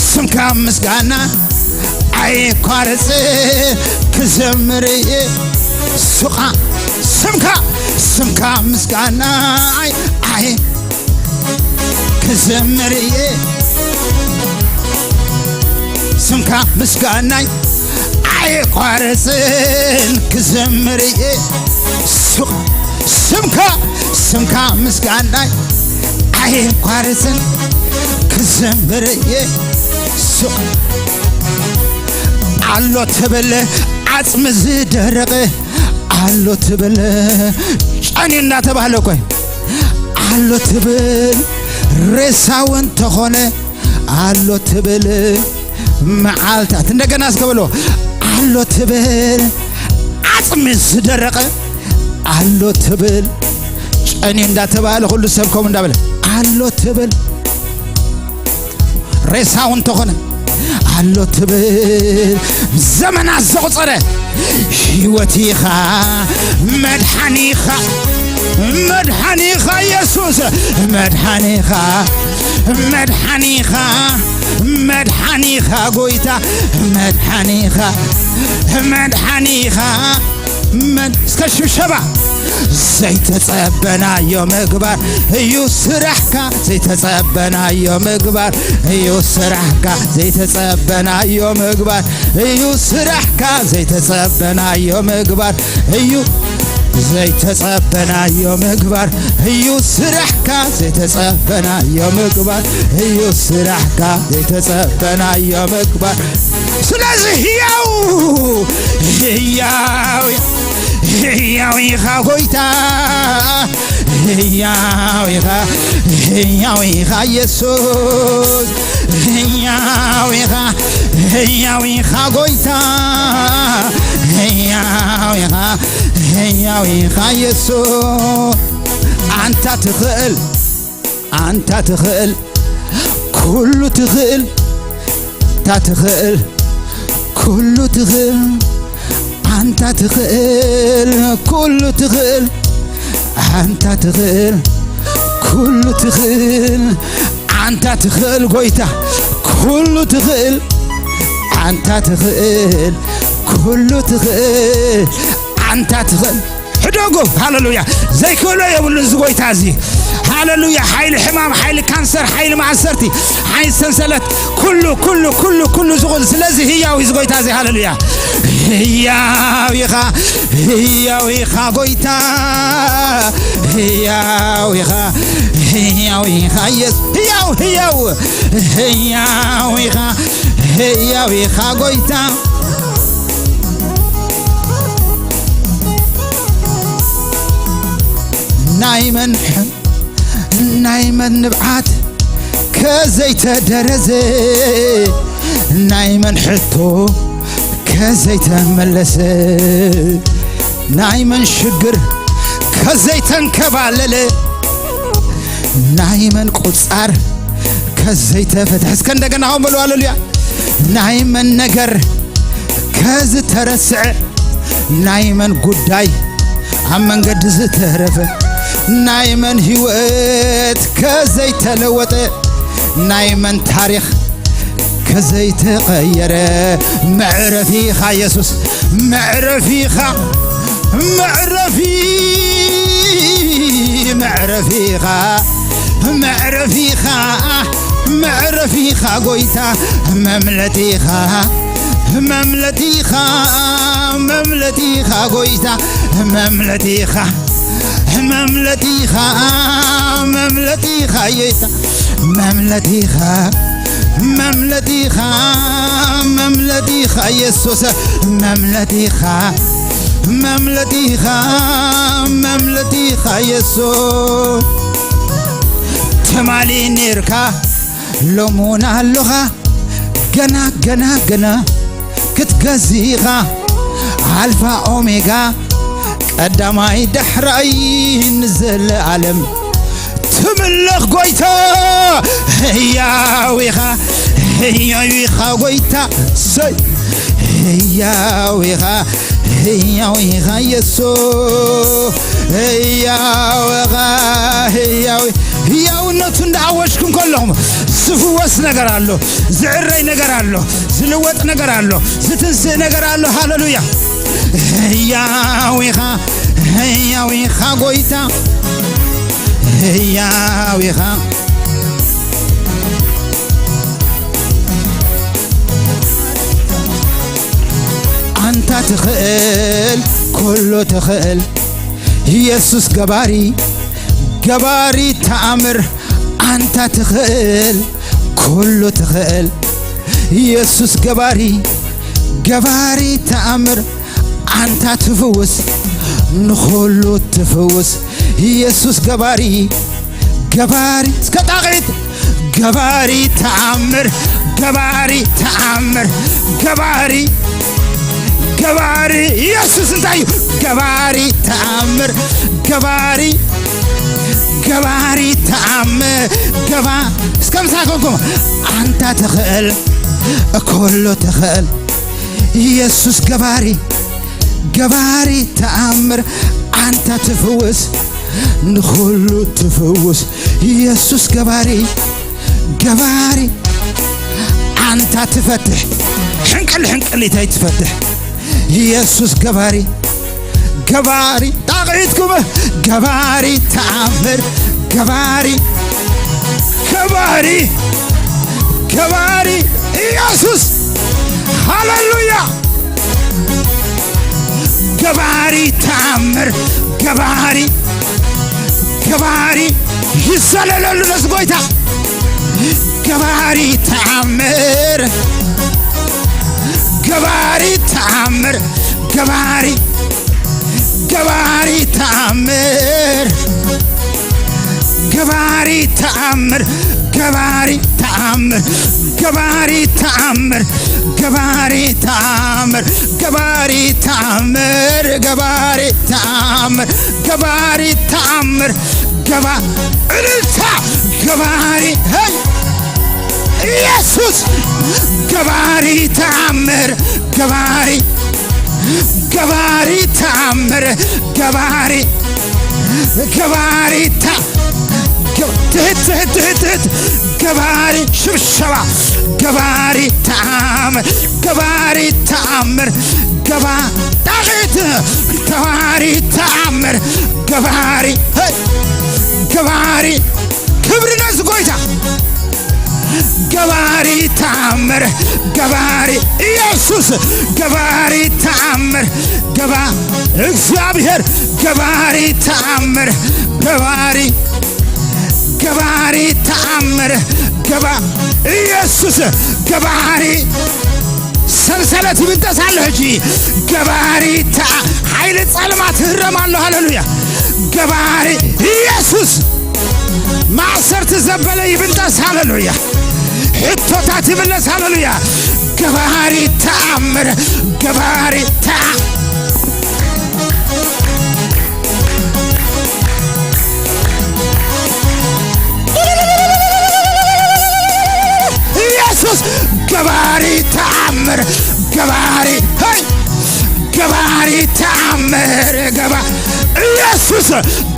ስምካ ምስጋና ኣይቋረጽ፣ ክዘምር እየ ሱቓ፣ ስምካ፣ ስምካ ምስጋና ኣይ፣ ኣይ፣ ክዘምር እየ ስምካ ምስጋናይ ኣይቋረጽን፣ ክዘምር እየ ሱቕ፣ ስምካ፣ ስምካ ምስጋናይ ኣይቋረጽን፣ ክዘምር እየ ሱቕ። ኣሎ ትብል ዓጽሚ ዝደረቐ፣ ኣሎ ትብል ጨንዩ እናተባህለ እኮ ኣሎ ትብል ሬሳ እውን ተኾነ፣ ኣሎ ትብል መዓልታት፣ እንደገና እስከ በሎ፣ ኣሎ ትብል ዓጽሚ ዝደረቐ፣ ኣሎ ትብል ጨንዩ እንዳተባህለ ኩሉ ሰብ ከምኡ እንዳበለ ኣሎ ትብል ሬሳ እውን ተኾነ፣ ኣሎ ትብል ዘመናት ዘቑጸረ ህይወት ኢኻ፣ መድሓኒ ኢኻ፣ መድሓኒ ኢኻ የሱስ፣ መድሓኒ ኢኻ፣ መድሓኒ ኢኻ፣ መድሓኒ ኢኻ ጎይታ፣ መድሓኒ ኢኻ፣ መድሓኒ ኢኻ። መን እስከ ሽብሸባ ዘይተጸበናዮ ምግባር እዩ ስራሕካ፣ ዘይተጸበናዮ ምግባር እዩ ስራሕካ፣ ዘይተጸበናዮ ምግባር እዩ ስራሕካ፣ ዘይተጸበናዮ ምግባር እዩ፣ ዘይተጸበናዮ ምግባር እዩ ስራሕካ፣ ዘይተጸበናዮ ምግባር እዩ ስራሕካ፣ ዘይተጸበናዮ ምግባር። ስለዚ ህያው፣ ህያው፣ ህያው ኢኻ ጎይታ፣ ህያው ኢኻ፣ ህያው ኢኻ የሱስ፣ ህያው ኢኻ፣ ህያው ኢኻ ጎይታ፣ ህያው ኢኻ፣ ህያው ኢኻ የሱስ። ኣንታ ትኽእል፣ ኣንታ ትኽእል፣ ኩሉ ትኽእል፣ ኣንታ ትኽእል፣ ኩሉ ትኽእል፣ ኣንታ ትኽእል፣ ኩሉ ትኽእል፣ ኣንታ ትኽእል፣ ኩሉ ትኽእል፣ ኣንታ ትኽእል ጎይታ፣ ኩሉ ትኽእል፣ ኣንታ ትኽእል፣ ኩሉ ትኽእል፣ ኣንታ ትኽእል። ሕደጉ። ሃሌሉያ። ዘይክእሎ የብሉን እዚ ጎይታ እዚ። ሃሌሉያ። ሓይሊ ሕማም፣ ሓይሊ ካንሰር፣ ሓይሊ ማእሰርቲ፣ ሓይሊ ሰንሰለት፣ ኩሉ፣ ኩሉ፣ ኩሉ፣ ኩሉ ዝኹን። ስለዚ ህያው እዩ እዚ ጎይታ እዚ። ሃሌሉያ። ህያው ኢኻ፣ ህያው ኢኻ ጎይታ፣ ህያው ኢኻ፣ ህያው ኢኻ የሱስ፣ ህያው፣ ህያው፣ ህያው ኢኻ፣ ህያው ኢኻ ጎይታ። ናይ መን፣ ናይ መን ንብዓት ከዘይተደረዘ፣ ናይ መን ሕቶ ከዘይተመለሰ፣ ናይ መን ሽግር ከዘይተንከባለለ፣ ናይ መን ቁጻር ከዘይተፈትሐ። እስከ እንደገና ሆን በሉ፣ ሃሌሉያ። ናይ መን ነገር ከዝተረስዐ፣ ናይ መን ጉዳይ ኣብ መንገዲ ዝተረፈ፣ ናይ መን ህይወት ከዘይተለወጠ፣ ናይ መን ታሪኽ ከዘይተቐየረ፣ መዕረፊ ኢኻ የሱስ፣ መዕረፊ ኢኻ፣ መዕረፊ፣ መዕረፊ ኢኻ፣ መዕረፊ ኢኻ፣ መዕረፊ ኢኻ ጎይታ፣ መምለጢ ኢኻ፣ መምለጢ ኢኻ፣ መምለጢ ኢኻ ጎይታ፣ መምለጢ ኢኻ፣ መምለጢ ኢኻ፣ መምለጢ ኢኻ የታ፣ መምለጢ ኢኻ፣ መምለጢ ኢኻ፣ መምለጢ ኢኻ የሱስ፣ መምለጢ ኢኻ፣ መምለጢኻ መምለጢኻ የሱስ ትማሊ ኔርካ ሎሙን ኣሎኻ ገና ገና ገና ክትገዝእኻ ኣልፋ ኦሜጋ ቀዳማይ ዳሕራይ ንዘለኣለም ትምለኽ ጎይታ ህያው ኢኻ ህያው ኢኻ ጎይታ ሰይ ህያው ኢኻ ህያው ኢኻ የሱስ ህያው ኢኻ ህያው ህያውነቱ እንዳኣወጅኩም ከለኹም ዝፍወስ ነገር ኣሎ ዝዕረይ ነገር ኣሎ ዝልወጥ ነገር ኣሎ ዝትንስእ ነገር ኣሎ ሃለሉያ ህያው ኢኻ ህያው ኢኻ ጎይታ ህያው ኢኻ ኣንታ ትኽእል ኩሉ ትኽእል የሱስ ገባሪ ገባሪ ተኣምር ኣንታ ትኽእል ኩሉ ትኽእል የሱስ ገባሪ ገባሪ ተኣምር ኣንታ ትፍውስ ንኹሉ ትፍውስ የሱስ ገባሪ ገባሪ እስከ ጣቒት ገባሪ ተኣምር ገባሪ ተኣምር ገባሪ ገባሪ ኢየሱስ እንታይ እዩ ገባሪ ተኣምር ገባሪ ገባሪ ተኣምር ገባ እስከ ምሳይ ኮንኩም ኣንታ ትኽእል ኩሉ ትኽእል ኢየሱስ ገባሪ ገባሪ ተኣምር ኣንታ ትፍውስ ንኹሉ ትፍውስ ኢየሱስ ገባሪ ገባሪ ኣንታ ትፈትሕ ሕንቅል ሕንቅሊተይ ትፈትሕ ኢየሱስ ገባሪ ገባሪ ጣቕዒትኩም ገባሪ ተኣምር ገባሪ ገባሪ ገባሪ ኢየሱስ ሃሌሉያ ገባሪ ተኣምር ገባሪ ገባሪ ይሰለለሉ ነዚ ጎይታ ገባሪ ተኣምር ገባሪ ተኣምር ገባሪ ገባሪ ተኣምር ገባሪ ተኣምር ገባሪ ተኣምር ገባሪ ተኣምር ገባሪ ተኣምር ገባሪ ተኣምር ገባሪ ተኣምር ገባሪ ተኣምር ገባ እልልታ ገባሪ ሄይ ኢየሱስ ገባሪ ተኣምር ገባሪ ገባሪ ተኣምር ገባሪ ገባሪ ታ ትህት ትህት ትህት ትህት ገባሪ ሽብሸባ ገባሪ ተኣምር ገባሪ ተኣምር ገባ ጣቂት ገባሪ ተኣምር ገባሪ ገባሪ ክብሪ ነዚ ጎይታ ገባሪ ተኣምር ገባሪ ኢየሱስ ገባሪ ተኣምር ገባ እግዚኣብሔር ገባሪ ተኣምር ገባሪ ገባሪ ተኣምር ገባ ኢየሱስ ገባሪ ሰንሰለት ይብጠስ ኣሎ ሕጂ ገባሪ ተኣ ሓይሊ ጸልማት ህረም ኣሎ ሃሌሉያ ገባሪ ኢየሱስ ማእሰርቲ ዘበለ ይብጠስ ሃሌሉያ ሕቶታት ይምለስ ሃሌሉያ ገባሪ ተኣምር ገባሪ ተኣ ኢየሱስ ገባሪ ተኣምር ገባሪ ሄይ ገባሪ ተኣምር ገባ ኢየሱስ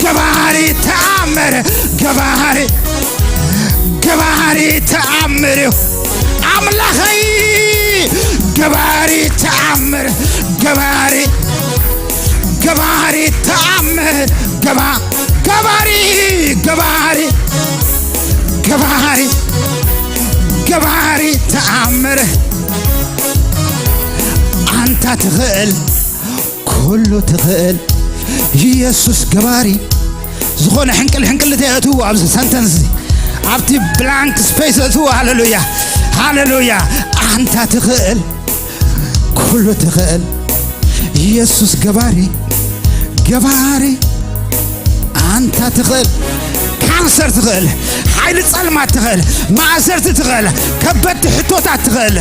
ገባሪ ተኣምር ገባሪ ገባሪ ተኣምር እዩ ኣምላኸይ ገባሪ ተኣምር ገባሪ ገባሪ ተኣምር ገባ ገባሪ ገባሪ ገባሪ ገባሪ ተኣምር ኣንታ ትኽእል ኩሉ ትኽእል ኢየሱስ ገባሪ ዝኾነ ሕንቅል ሕንቅል ተየእትዎ ኣብዚ ሰንተንስ ኣብቲ ብላንክ ስፔስ እትዎ ሃሌሉያ ሃሌሉያ ኣንታ ትኽእል ኩሉ ትኽእል ኢየሱስ ገባሪ፣ ገባሪ። ኣንታ ትኽእል፣ ካንሰር ትኽእል፣ ሓይሊ ጸልማት ትኽእል፣ ማእሰርቲ ትኽእል፣ ከበድቲ ሕቶታት ትኽእል።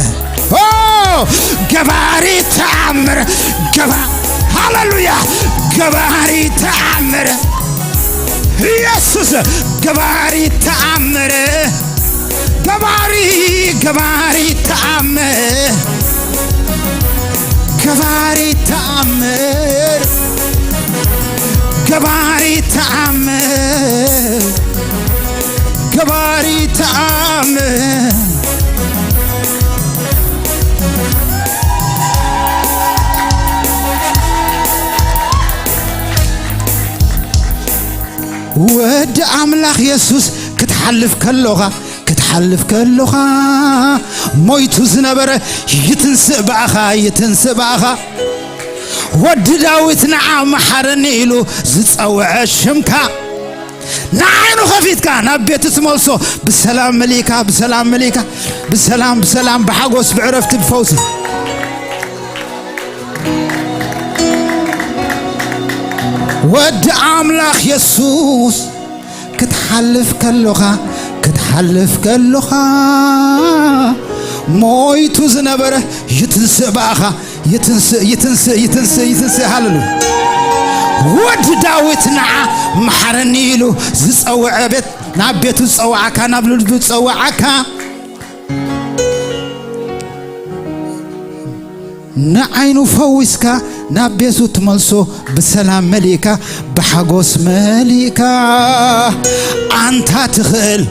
ኦ፣ ገባሪ ተኣምር፣ ገባ-፣ ሃሌሉያ፣ ገባሪ ተኣምር። ኢየሱስ ገባሪ ተኣምር፣ ገባሪ፣ ገባሪ ተኣምር፣ ገባሪ ተኣምር፣ ገባሪ ተኣምር፣ ገባሪ ተኣምር። ወዲ ኣምላኽ የሱስ ክትሓልፍ ከሎኻ፣ ክትሓልፍ ከሎኻ፣ ሞይቱ ዝነበረ ይትንስእ ብኣኻ፣ ይትንስእ ብኣኻ። ወዲ ዳዊት ንዓ መሓረኒ ኢሉ ዝጸውዐ ሽምካ፣ ንዓይኑ ከፊትካ ናብ ቤቱ ትመልሶ፣ ብሰላም መሊእካ፣ ብሰላም መሊእካ፣ ብሰላም፣ ብሰላም፣ ብሓጎስ፣ ብዕረፍቲ፣ ብፈውሲ። ወዲ ኣምላኽ የሱስ ክትሓልፍ ከሎኻ፣ ክትሓልፍ ከሎኻ፣ ሞይቱ ዝነበረ ይትንስእ ብኣኻ፣ ይትንስእ፣ ይትንስእ፣ ይትንስእ፣ ይትንስእ። ሃሌሉያ። ወዲ ዳዊት ንዓ መሓረኒ ኢሉ ዝጸውዐ ቤት፣ ናብ ቤቱ ዝጸውዓካ፣ ናብ ልቡ ዝጸውዓካ፣ ንዓይኑ ፈዊስካ ናብ ቤቱ ትመልሶ፣ ብሰላም መሊእካ፣ ብሓጎስ መሊእካ። ኣንታ ትኽእል፣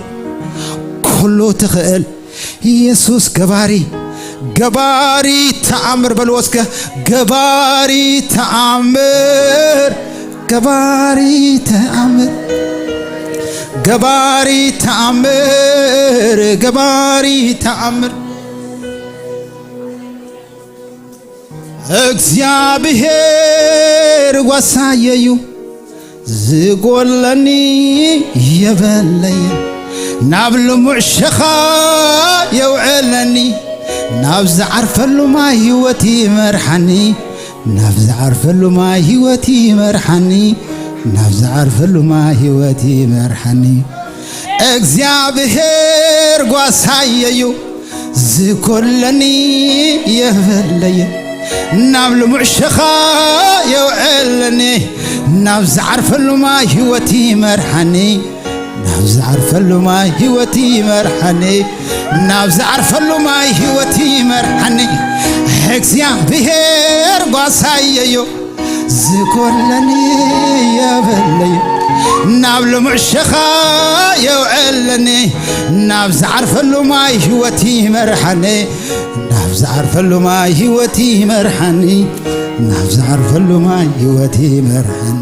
ኩሉ ትኽእል፣ ኢየሱስ ገባሪ፣ ገባሪ ተኣምር በልዎ እስከ፣ ገባሪ ተኣምር፣ ገባሪ ተኣምር፣ ገባሪ ተኣምር፣ ገባሪ ተኣምር። እግዚኣብሔር ጓሳየዩ፣ ዝጎለኒ የበለየ፣ ናብ ልሙዕ ሸኻ የውዕለኒ፣ ናብ ዝዓርፈሉ ማይ ህይወት ይመርሓኒ፣ ናብ ዝዓርፈሉ ማይ ህይወት ይመርሓኒ፣ ናብ ዝዓርፈሉ ማይ ህይወት ይመርሓኒ። እግዚኣብሔር ጓሳየዩ፣ ዝጎለኒ የበለየ፣ ናብ ልሙዕ ሸኻ የውዕለኒ፣ ናብ ዝዓርፈሉ ማይ ህይወት ይመርሓኒ፣ ናብ ዝዓርፈሉ ማይ ህይወት ይመርሓኒ፣ ናብ ዝዓርፈሉ ማይ ህይወት ይመርሓኒ። እግዚኣብሔር ጓሳየዩ፣ ዝጎለኒ የበለይ፣ ናብ ልሙዕ ሸኻ የውዕለኒ፣ ናብ ዝዓርፈሉ ማይ ህይወት ይመርሓኒ፣ ናብ ዝዓርፈሉ ማይ ህይወት ይመርሓኒ፣ ናብ ዝዓርፈሉ ማይ ህይወት ይመርሓኒ።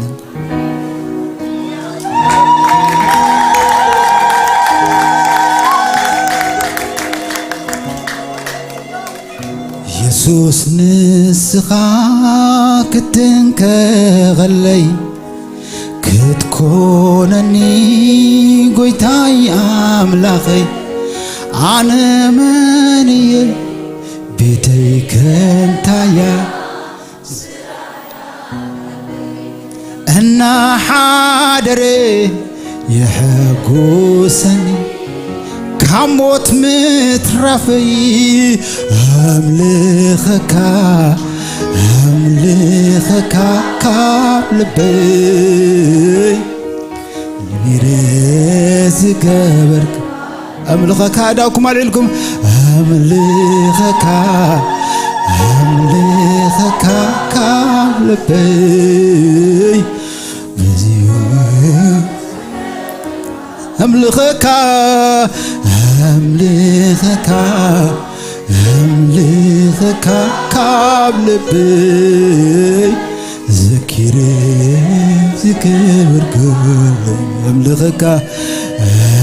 የሱስ ንስኻ ክትንከቐለይ፣ ክትኮነኒ ጎይታይ ኣምላኸይ፣ ኣነ መን እየ? ቤተይ ከንታያ እናሓደረ የሐጉሰኒ፣ ካብ ሞት ምትራፈይ ኣምልኸካ፣ ኣምልኸካ ካብ ልበይ ቢረ ዝገበርክ ኣምልኸካ። ዳውኩም ኣልዒልኩም ኣምልኸካ፣ ኣምልኸካ ካብ ልበይ ብዝዩ ኣምልኸካ፣ ኣምልኸካ፣ ኣምልኸካ ካብ ልበይ ዘኪረ ዝገበርኩ ኣምልኸካ፣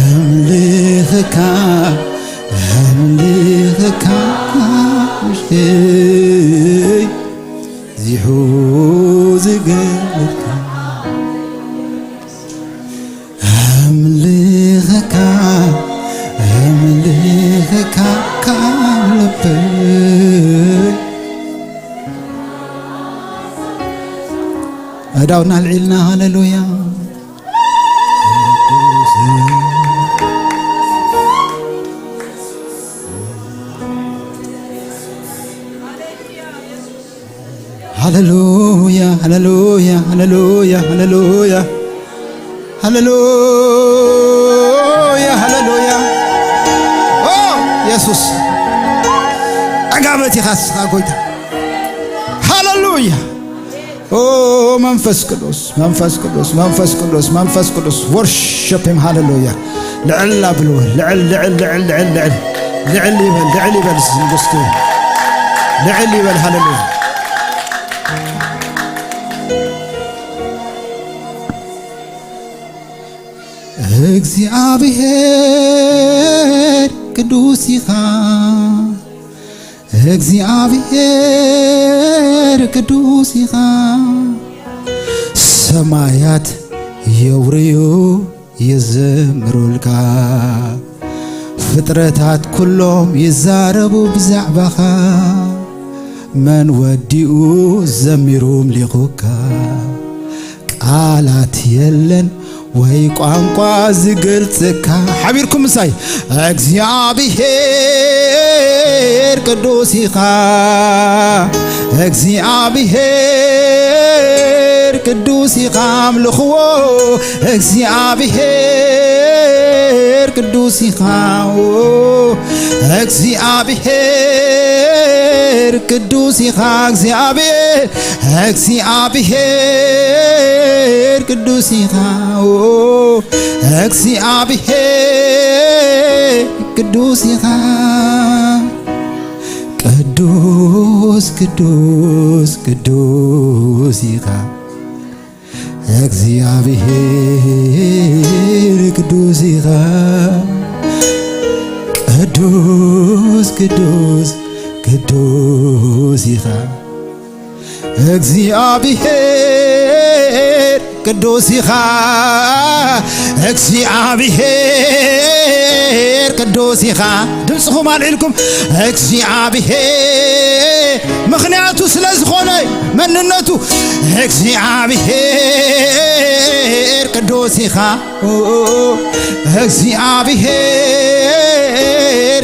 ኣምልኸካ፣ ኣምልኸካ ውሽጠይ ዚሑ ዝገበርኩ ኣምልኸካ፣ ኣምልኸካ ካብ ልበይ ኣእዳውና ኣልዒልና፣ ሃሌሉያ። ሃሌሉያ፣ ሃሌሉያ፣ ሃሌሉያ፣ ሃሌሉያ፣ ሃሌሉያ፣ ሃሌሉያ። ኦ፣ የሱስ፣ ዕጋበት ኢኻ ንስኻ ጎይታ። ሃሌሉያ። ኦ፣ መንፈስ ቅዱስ፣ መንፈስ ቅዱስ፣ መንፈስ ቅዱስ፣ መንፈስ ቅዱስ። Worship him፣ ሃሌሉያ። ልዕል ኣብልዎ፣ ልዕል፣ ልዕል፣ ልዕል፣ ልዕል፣ ልዕል። ልዕል ይበል፣ ልዕል ይበል፣ ንጉስቲ። ልዕል ይበል፣ ሃሌሉያ። እግዚኣብሔር ቅዱስ ኢኻ፣ እግዚኣብሔር ቅዱስ ኢኻ። ሰማያት የውርዩ ይዘምሩልካ፣ ፍጥረታት ኩሎም ይዛረቡ ብዛዕባኻ። መን ወዲኡ ዘሚሩ ኣምሊኹካ? ቃላት የለን ወይ ቋንቋ ዝገልጸካ። ሓቢርኩም ምሳይ፣ እግዚኣብሔር ቅዱስ ኢኻ፣ እግዚኣብሔር ቅዱስ ኢኻ፣ ኣምልኽዎ። እግዚኣብሔር ቅዱስ ኢኻ፣ እግዚኣብሔር ቅዱስ ኢኻ፣ እግዚኣብሔር፣ እግዚኣብሔር ቅዱስ ኢኻ፣ እግዚኣብሔር ቅዱስ ኢኻ። ቅዱስ፣ ቅዱስ፣ ቅዱስ ኢኻ። እግዚኣብሔር ቅዱስ ኢኻ። ቅዱስ፣ ቅዱስ፣ ቅዱስ ኢኻ። እግዚኣብሔር ቅዱስ ኢኻ። እግዚኣብሔር ቅዱስ ኢኻ። ድምፅኹም ኣልዒልኩም፣ እግዚኣብሔር፣ ምኽንያቱ ስለ ዝኾነ መንነቱ። እግዚኣብሔር ቅዱስ ኢኻ። እግዚኣብሔር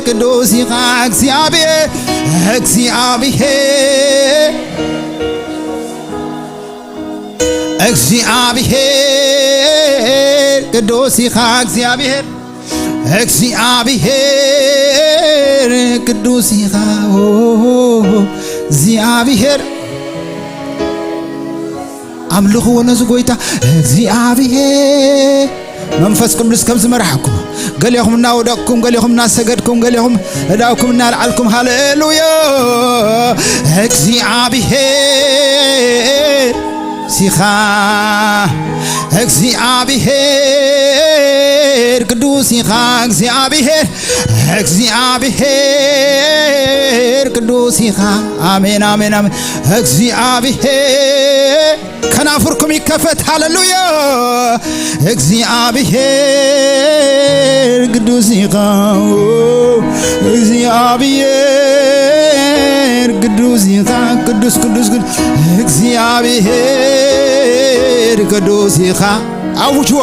ቅዱስ ኢኻ። እግዚኣብሔር፣ እግዚኣብሔር፣ እግዚኣብሔር ቅዱስ ኢኻ። እግዚኣብሔር፣ እግዚኣብሔር ቅዱስ ኢኻ። ኦ፣ እግዚኣብሔር፣ ኣምልኽዎ ነዚ ጎይታ እግዚኣብሔር። መንፈስ ቅዱስ ከም ዝመርሓኩም፣ ገሊኹም እናወደቕኩም፣ ገሊኹም እናሰገድኩም፣ ገሊኹም እዳውኩም እናልዓልኩም፣ ሃሌሉያ። እግዚኣብሔር ሲኻ፣ እግዚኣብሔር ቅዱስ ኢኻ፣ እግዚኣብሔር፣ እግዚኣብሔር ቅዱስ ኢኻ። ኣሜን፣ ኣሜን፣ ኣሜን። እግዚኣብሔር፣ ከናፍርኩም ይከፈት። ሃሌሉያ። እግዚኣብሔር ቅዱስ ኢኻ፣ እግዚኣብሔር ቅዱስ ኢኻ፣ ቅዱስ፣ ቅዱስ፣ ቅዱስ፣ እግዚኣብሔር ቅዱስ ኢኻ። ኣውጅዎ።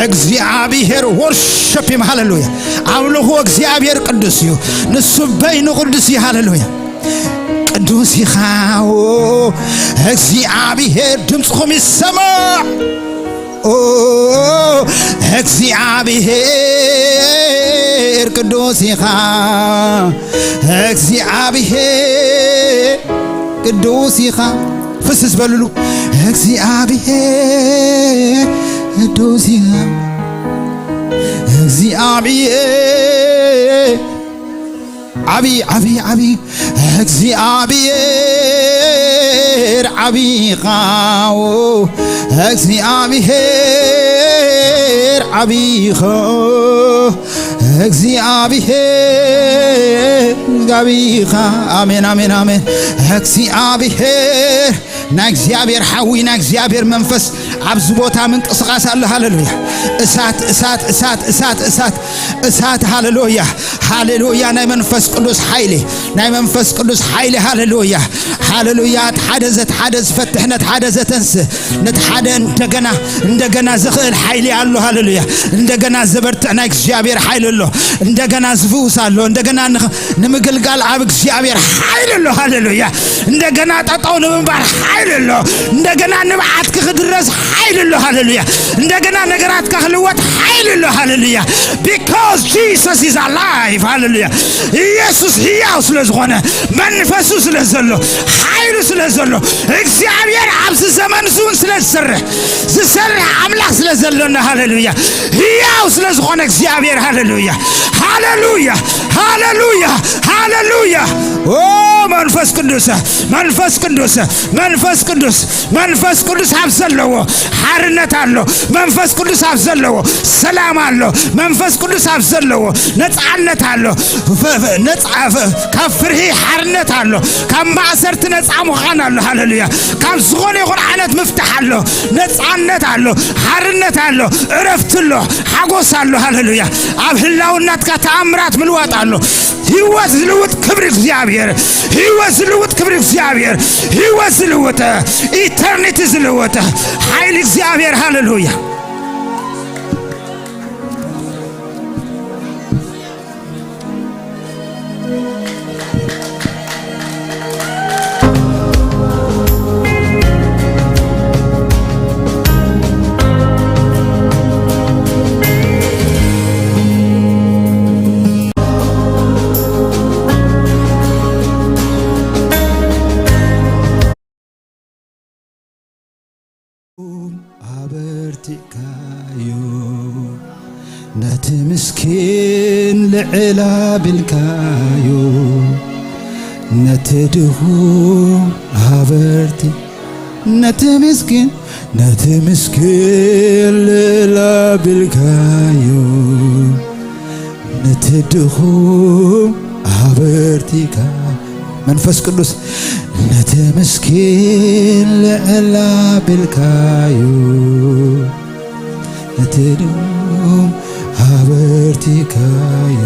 እግዚኣብሔር፣ ወርሽፕ ሂም። ሃሌሉያ። ኣምልኽዎ። እግዚኣብሔር ቅዱስ እዩ፣ ንሱ በይኑ ቅዱስ እዩ። ሃሌሉያ። ቅዱስ ኢኻ፣ ኦ እግዚኣብሔር፣ ድምፅኹም ይሰማዕ። ኦ እግዚኣብሔር ቅዱስ ኢኻ፣ እግዚኣብሔር ቅዱስ ኢኻ። ፍስስ በልሉ። እግዚኣብሔር ቅዱስ ኢኻ፣ እግዚኣብሔር ዓቢ፣ ዓቢ፣ ዓቢ እግዚኣብሔር ዓቢ ኢኻ፣ እግዚኣብሔር ዓቢ ኢኻ፣ እግዚኣብሔር ዓቢ ኢኻ። ኣሜን፣ ኣሜን፣ ኣሜን። እግዚኣብሔር፣ ናይ እግዚኣብሔር ሓዊ፣ ናይ እግዚኣብሔር መንፈስ ኣብዚ ቦታ ምንቅስቓስ ኣሎ። ሃሌሉያ። እሳት፣ እሳት፣ እሳት፣ እሳት፣ እሳት፣ እሳት። ሃሌሉያ፣ ሃሌሉያ። ናይ መንፈስ ቅዱስ ሓይሊ፣ ናይ መንፈስ ቅዱስ ሓይሊ። ሃሌሉያ፣ ሃሌሉያ። እቲ ሓደ ዘት ሓደ ዝፈትሕ፣ ነቲ ሓደ ዘተንስ፣ ነቲ ሓደ እንደገና፣ እንደገና ዘኽእል ሓይሊ ኣሎ። ሃሌሉያ። እንደገና ዘበርትዕ ናይ እግዚኣብሔር ሓይሊ ኣሎ። እንደገና ዝፍውስ ኣሎ። እንደገና ንኽ-፣ ንምግልጋል ኣብ እግዚኣብሔር ሓይሊ ኣሎ። ሃሌሉያ። እንደገና ጠጠው ንምንባር ሓይሊ ኣሎ። እንደገና ንብዓትኪ ክድረስ ሓይሊ ኣሎ። ሃሌሉያ። እንደገና ነገራትካ ክልወጥ ሓይሊ ኣሎ። ሃሌሉያ። Because Jesus is alive. ሃሌሉያ። ኢየሱስ ህያው ስለ ዝኾነ፣ መንፈሱ ስለ ዘሎ፣ ሓይሉ ስለ ዘሎ፣ እግዚኣብሔር ኣብዚ ዘመን እዚ እውን ስለ ዝሰርሕ፣ ዝሰርሕ ኣምላኽ ስለ ዘሎና፣ ሃሌሉያ፣ ህያው ስለ ዝኾነ እግዚኣብሔር፣ ሃሌሉያ፣ ሃሌሉያ፣ ሃሌሉያ፣ ሃሌሉያ። ኦ መንፈስ ቅዱስ፣ መንፈስ ቅዱስ፣ መንፈስ ቅዱስ፣ መንፈስ ቅዱስ ኣብ ዘለዎ ሓርነት ኣሎ። መንፈስ ቅዱስ ኣብ ዘለዎ ሰላም ኣሎ። መንፈስ ቅዱስ ኣብ ዘለዎ ነጻነት ኣሎ። ፈ-፣ ፈ-፣ ነጻ-፣ ፈ-፣ ካብ ፍርሂ ሓርነት ኣሎ። ካብ ማእሰርቲ ነጻ ምዃን ኣሎ። ሃሌሉያ። ካብ ዝኾነ ይኹን ዓይነት ምፍታሕ ኣሎ። ነጻነት ኣሎ። ሓርነት ኣሎ። ዕረፍቲ ኣሎ። ሓጎስ ኣሎ። ሃሌሉያ። ኣብ ህላውናትካ ተኣምራት ምልዋጥ ኣሎ። ህይወት ዝልውጥ ክብሪ እግዚኣብሔር። ህይወት ዝልውጥ ክብሪ እግዚኣብሔር። ህይወት ዝልውጥ፣ ኢተርኒቲ ዝልውጥ ሓይሊ እግዚኣብሔር። ሃሌሉያ። ኣበርቲዕካዮ፣ ነቲ ምስኪን ልዕል ኣቢልካዮ፣ ነቲ ድኹም ኣበርቲ-፣ ነቲ ምስኪን፣ ነቲ ምስኪን ልዕል ኣቢልካዮ፣ ነቲ ድኹም ኣበርቲካ። መንፈስ ቅዱስ፣ ነቲ ምስኪን ልዕል ኣቢልካዮ፣ ነቲ ድኹም ኣበርቲካዮ።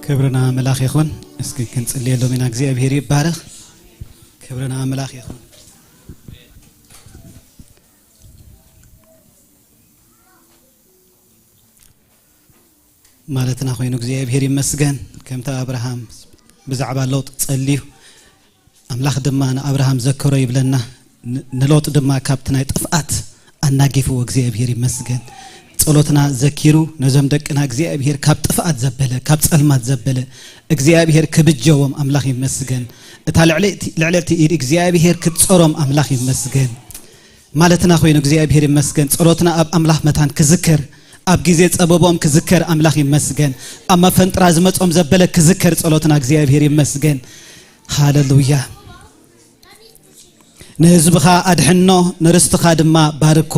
ክብርና ኣምላኽ ይኹን። እስኪ ክንጽልየሎም ኢና። እግዚኣብሔር ይባረኽ። ክብርና ኣምላኽ ይኹን። ማለትና ኮይኑ እግዚኣብሔር ይመስገን። ከምቲ ኣብርሃም ብዛዕባ ሎጥ ጸልዩ፣ ኣምላኽ ድማ ንኣብርሃም ዘከሮ ይብለና። ን-፣ ንሎጥ ድማ ካብቲ ናይ ጥፍኣት ኣናጊፍዎ። እግዚኣብሔር ይመስገን። ጸሎትና ዘኪሩ ነዞም ደቅና እግዚኣብሔር ካብ ጥፍኣት ዘበለ፣ ካብ ጸልማት ዘበለ እግዚኣብሔር ክብጀዎም ኣምላኽ ይመስገን። እታ ልዕለቲ፣ ልዕለቲ ኢድ እግዚኣብሔር ክትጸሮም ኣምላኽ ይመስገን። ማለትና ኮይኑ እግዚኣብሔር ይመስገን። ጸሎትና ኣብ ኣምላኽ መታን ክዝከር፣ ኣብ ግዜ ጸበቦም ክዝከር ኣምላኽ ይመስገን። ኣብ መፈንጥራ ዝመጾም ዘበለ ክዝከር ጸሎትና እግዚኣብሔር ይመስገን። ሃሌሉያ። ንህዝብኻ ኣድሕኖ፣ ንርስትኻ ድማ ባርኮ፣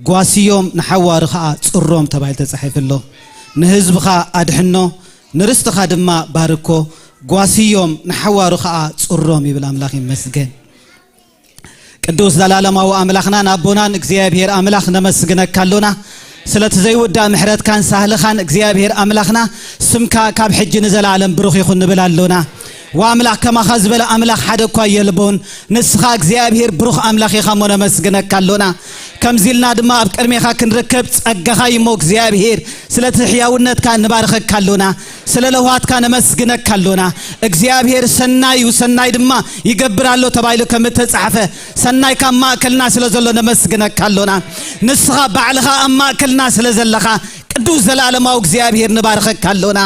ጓስዮም ንሓዋሩ ኸኣ ጽሮም ተባሂሉ ተጻሒፉ ኣሎ። ንህዝብኻ ኣድሕኖ፣ ንርስትኻ ድማ ባርኮ፣ ጓስዮም ንሓዋሩ ኸኣ ጽሮም ይብል። ኣምላኽ ይመስገን። ቅዱስ ዘላለማዊ ኣምላኽናን ኣቦናን እግዚኣብሔር ኣምላኽ ነመስግነካ ኣሎና። ስለቲ ዘይውዳእ ምሕረትካን ሳህልኻን እግዚኣብሔር ኣምላኽና፣ ስምካ ካብ ሕጂ ንዘለኣለም ብሩኽ ይኹን ንብል ኣሎና። ወኣምላኽ ከማኻ ዝበለ ኣምላኽ ሓደ እኳ የልቦን። ንስኻ እግዚኣብሔር ብሩኽ ኣምላኽ ኢኻ እሞ ነመስግነካ ኣሎና። ከምዚ ኢልና ድማ ኣብ ቅድሜኻ ክንርከብ ጸጋኻ እዩ እሞ እግዚኣብሔር፣ ስለቲ ሕያውነትካ ንባርኸካ ኣሎና። ስለ ለውሃትካ ነመስግነካ ኣሎና። እግዚኣብሔር ሰናይ እዩ፣ ሰናይ ድማ ይገብር ኣሎ ተባሂሉ ከም እተጻሕፈ፣ ሰናይ ካብ ማእከልና ስለ ዘሎ ነመስግነካ ኣሎና። ንስኻ ባዕልኻ ኣብ ማእከልና ስለ ዘለኻ፣ ቅዱስ ዘለኣለማዊ እግዚኣብሔር ንባርኸካ ኣሎና።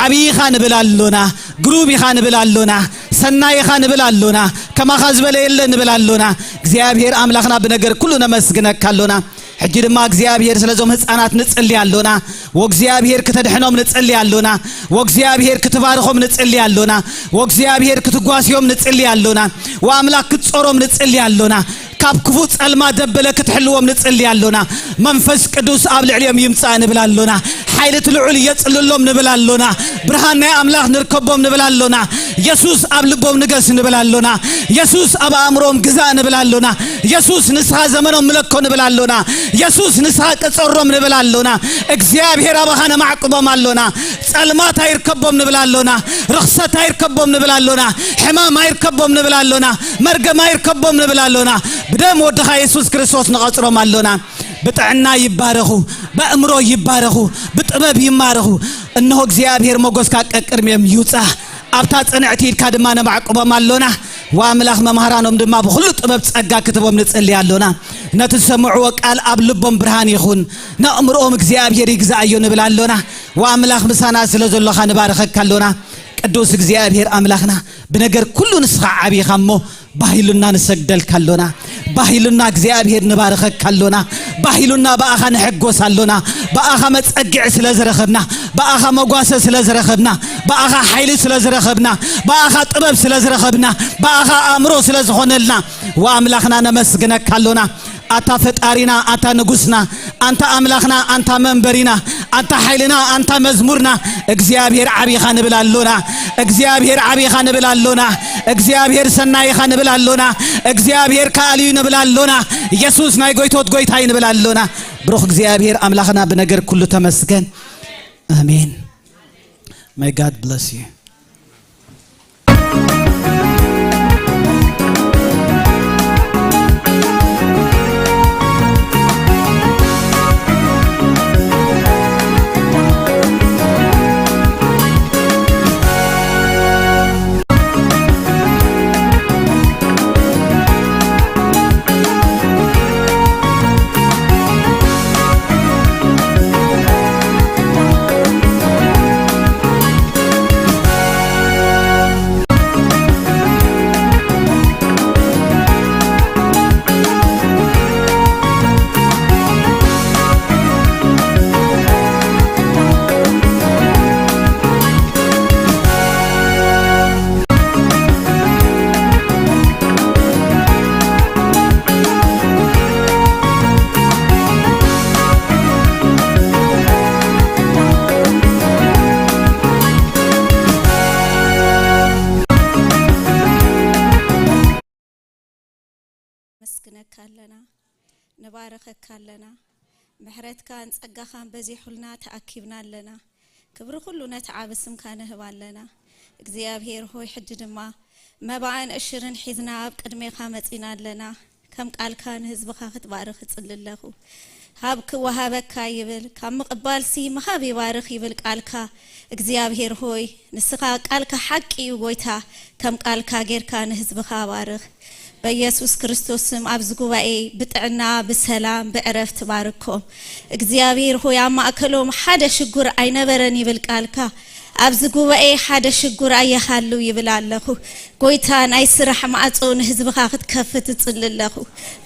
ዓብዪ ኢኻ ንብል ኣሎና። ግሩም ኢኻ ንብል ኣሎና። ሰናይ ኢኻ ንብል ኣሎና። ከማኻ ዝበለ የለ ንብል ኣሎና። እግዚኣብሔር ኣምላኽና ብነገር ኩሉ ነመስግነካ ኣሎና። ሕጂ ድማ እግዚኣብሔር ስለዞም ህፃናት ንጽሊ ኣሎና። ወእግዚኣብሔር ክተድሕኖም ንጽሊ ኣሎና። ወእግዚኣብሔር ክትባርኾም ንጽሊ ኣሎና። ወእግዚኣብሔር ክትጓስዮም ንጽሊ ኣሎና። ወኣምላኽ ክትጾሮም ንጽሊ ኣሎና። ካብ ክፉእ ጸልማ ዘበለ ክትሕልዎም ንጽሊ ኣሎና። መንፈስ ቅዱስ ኣብ ልዕሊኦም ይምጻእ ንብል ኣሎና። ሓይሊ እቲ ልዑል የጽልሎም ንብል ኣሎና። ብርሃን ናይ ኣምላኽ ንርከቦም ንብል ኣሎና። የሱስ ኣብ ልቦም ንገስ ንብል ኣሎና። የሱስ ኣብ ኣእምሮኦም ግዛእ ንብል ኣሎና። የሱስ ንስኻ ዘመኖም ምለኮ ንብል ኣሎና። የሱስ ንስኻ ቅጸሮም ንብል ኣሎና። እግዚኣብሔር ኣባኻ ነማዕቅቦም ኣሎና። ጸልማት ኣይርከቦም ንብል ኣሎና። ርኽሰት ኣይርከቦም ንብል ኣሎና። ሕማም ኣይርከቦም ንብል ኣሎና። መርገም ኣይርከቦም ንብል ኣሎና። ብደም ወድኻ የሱስ ክርስቶስ ንቐጽሮም ኣሎና። ብጥዕና ይባረኹ፣ በእምሮ ይባረኹ፣ ብጥበብ ይማረኹ። እንሆ እግዚኣብሔር ሞገስካ ቀቅድሚኦም ይውጻ። ኣብታ ጽንዕቲ ኢድካ ድማ ነማዕቅቦም ኣሎና። ወኣምላኽ መምሃራኖም ድማ ብኹሉ ጥበብ ጸጋ ክትቦም ንጽሊ ኣሎና። ነቲ ዝሰምዕዎ ቃል ኣብ ልቦም ብርሃን ይኹን። ነእምሮኦም እግዚኣብሔር ይግዛኣዮ ንብል ኣሎና። ወኣምላኽ ምሳና ስለ ዘሎኻ ንባረኸካ ኣሎና። ቅዱስ እግዚኣብሔር ኣምላኽና ብነገር ኩሉ ንስኻ ዓብኻ እሞ ባሂሉና ንሰግደልካ ኣሎና። ባሂሉና እግዚኣብሔር ንባረኸካ ኣሎና። ባሂሉና ብኣኻ ንሕጎስ ኣሎና። ብኣኻ መጸግዒ ስለ ዝረኸብና፣ ብኣኻ መጓሰ ስለ ዝረኸብና፣ ብኣኻ ሓይሊ ስለ ዝረኸብና፣ ብኣኻ ጥበብ ስለ ዝረኸብና፣ ብኣኻ ኣእምሮ ስለ ዝኾነልና፣ ወኣምላኽና ነመስግነካ ኣሎና። ኣታ ፈጣሪና፣ ኣታ ንጉስና፣ ኣንታ ኣምላኽና፣ ኣንታ መንበሪና፣ ኣንታ ሓይልና፣ ኣንታ መዝሙርና፣ እግዚኣብሔር ዓቢኻ ንብል ኣሎና። እግዚኣብሔር ዓቢኻ ንብል ኣሎና። እግዚኣብሔር ሰናይኻ ንብል ኣሎና። እግዚኣብሔር ከኣልዩ ንብል ኣሎና። ኢየሱስ ናይ ጎይቶት ጎይታይ ንብል ኣሎና። ብሩኽ እግዚኣብሔር ኣምላኽና ብነገር ኩሉ ተመስገን። ኣሜን። May God bless you. ንባረኸካ ኣለና። ምሕረትካን ጸጋኻን በዚሑልና ተኣኪብና ኣለና። ክብሪ ኩሉ ነቲ ዓቢ ስምካ ንህብ ኣለና። እግዚኣብሔር ሆይ፣ ሕጂ ድማ መባእን እሽርን ሒዝና ኣብ ቅድሜኻ መጺና ኣለና። ከም ቃልካ ንህዝብኻ ክትባርኽ እጽሊ ኣለኹ። ሃብ ክወሃበካ ይብል፣ ካብ ምቕባልሲ ምሃብ ይባርኽ ይብል ቃልካ። እግዚኣብሔር ሆይ፣ ንስኻ ቃልካ ሓቂ እዩ ጎይታ፣ ከም ቃልካ ጌርካ ንህዝብኻ ባርኽ። በኢየሱስ ክርስቶስ ስም ኣብዚ ጉባኤ ብጥዕና፣ ብሰላም፣ ብዕረፍቲ ባርኮም። እግዚኣብሔር ሆይ፣ ኣብ ማእከሎም ሓደ ሽጉር ኣይነበረን ይብል ቃልካ። ኣብዚ ጉባኤ ሓደ ሽጉር ኣይሃሉ ይብል ኣለኹ። ጎይታ፣ ናይ ስራሕ ማዕጾ ንህዝብኻ ክትከፍት እጽሊ ኣለኹ።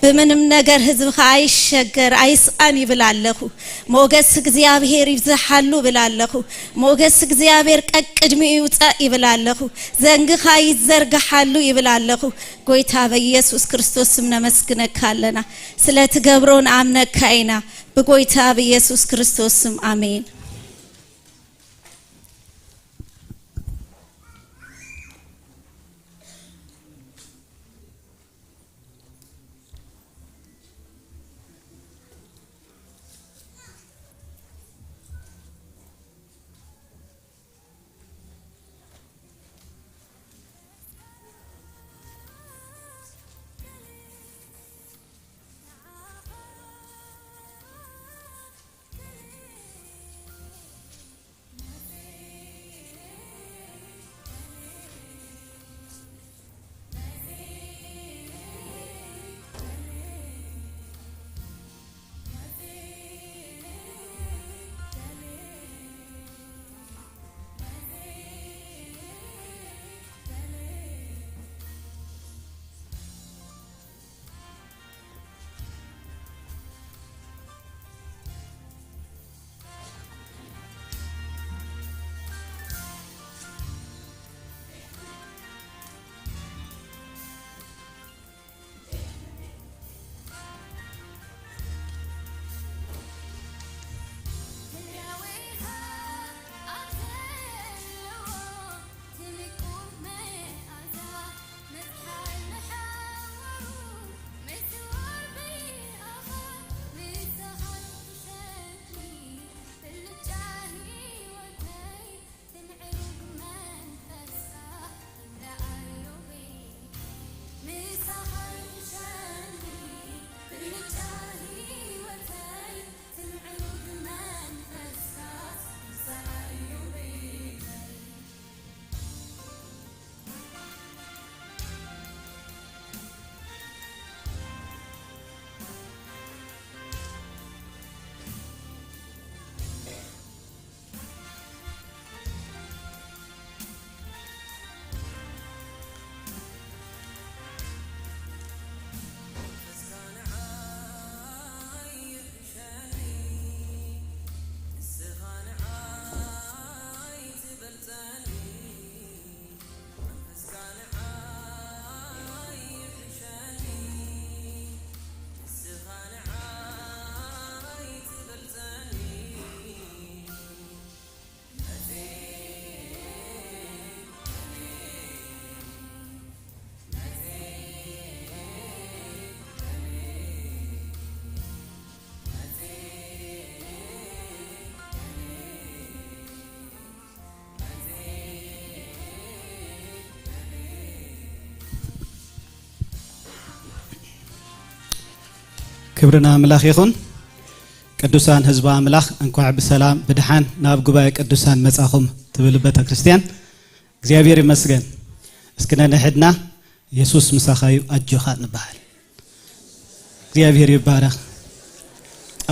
ብምንም ነገር ህዝብኻ ኣይሸገር፣ ኣይስኣን ይብል ኣለኹ። ሞገስ እግዚኣብሔር ይብዝሓሉ ይብል ኣለኹ። ሞገስ እግዚኣብሔር ቀቅድሚኡ ይውጻእ ይብል ኣለኹ። ዘንግኻ ይዘርግሓሉ ይብል ኣለኹ። ጎይታ፣ በኢየሱስ ክርስቶስ ስም ነመስግነካ ኣለና። ስለ ትገብሮ ንኣምነካ ኢና። ብጎይታ ብኢየሱስ ክርስቶስ ስም፣ ኣሜን። ክብሪ ንኣምላኽ ይኹን። ቅዱሳን ህዝቢ ኣምላኽ፣ እንኳዕ ብሰላም ብድሓን ናብ ጉባኤ ቅዱሳን መጻኹም ትብል ቤተ ክርስቲያን። እግዚኣብሔር ይመስገን። እስኪ ነንሕድና የሱስ ምሳኻ እዩ ኣጆኻ ንበሃል። እግዚኣብሔር ይባረኽ።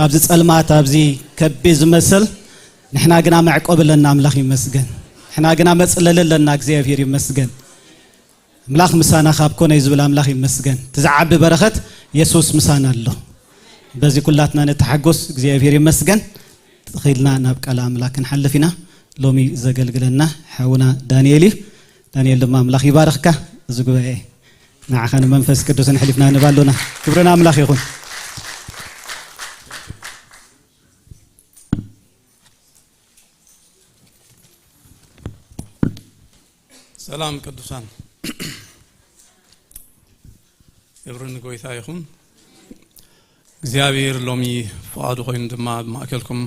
ኣብዚ ጸልማት፣ ኣብዚ ከቢድ ዝመስል፣ ንሕና ግና መዕቆቢ ኣለና፣ ኣምላኽ ይመስገን። ንሕና ግና መጽለሊ ኣለና፣ እግዚኣብሔር ይመስገን። ኣምላኽ ምሳና ካብ ኮነ እዩ ዝብል ኣምላኽ ይመስገን። እቲ ዝዓቢ በረኸት የሱስ ምሳና ኣሎ። በዚ ኩላትና ንተሓጎስ፣ እግዚኣብሔር ይመስገን። ትኺልና ናብ ቃል ኣምላኽ ክንሓልፍ ኢና። ሎሚ ዘገልግለና ሓውና ዳንኤል እዩ። ዳንኤል ድማ ኣምላኽ ይባርኽካ። እዚ ጉባኤ ንዓኻ ንመንፈስ ቅዱስን ኣሕሊፍና ንህብ ኣሎና። ክብሪ ንኣምላኽ ይኹን። ሰላም ቅዱሳን፣ ክብሪ ንጎይታ ይኹን። እግዚኣብሔር ሎሚ ፍቓዱ ኮይኑ ድማ ኣብ ማእከልኩም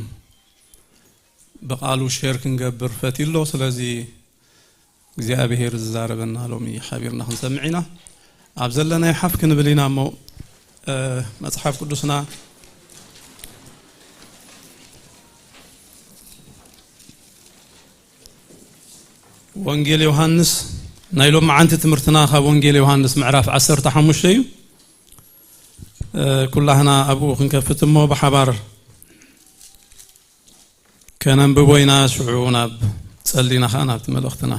ብቓሉ ሼር ክንገብር ፈትዩ ኣሎ። ስለዚ እግዚኣብሔር ዝዛረበና ሎሚ ሓቢርና ክንሰምዕ ኢና። ኣብ ዘለናዮ ሓፍ ክንብል ኢና እሞ፣ እ፣ መጽሓፍ ቅዱስና ወንጌል ዮሃንስ፣ ናይ ሎመዓንቲ ትምህርትና ካብ ወንጌል ዮሃንስ ምዕራፍ ዓሰርተ ሓሙሽተ እዩ። እ፣ ኩላህና ኣብኡ ክንከፍት እሞ ብሓባር ከነንብቦ ኢና። ሽዑ ናብ ጸሊና ኸኣ ናብቲ መልእኽትና።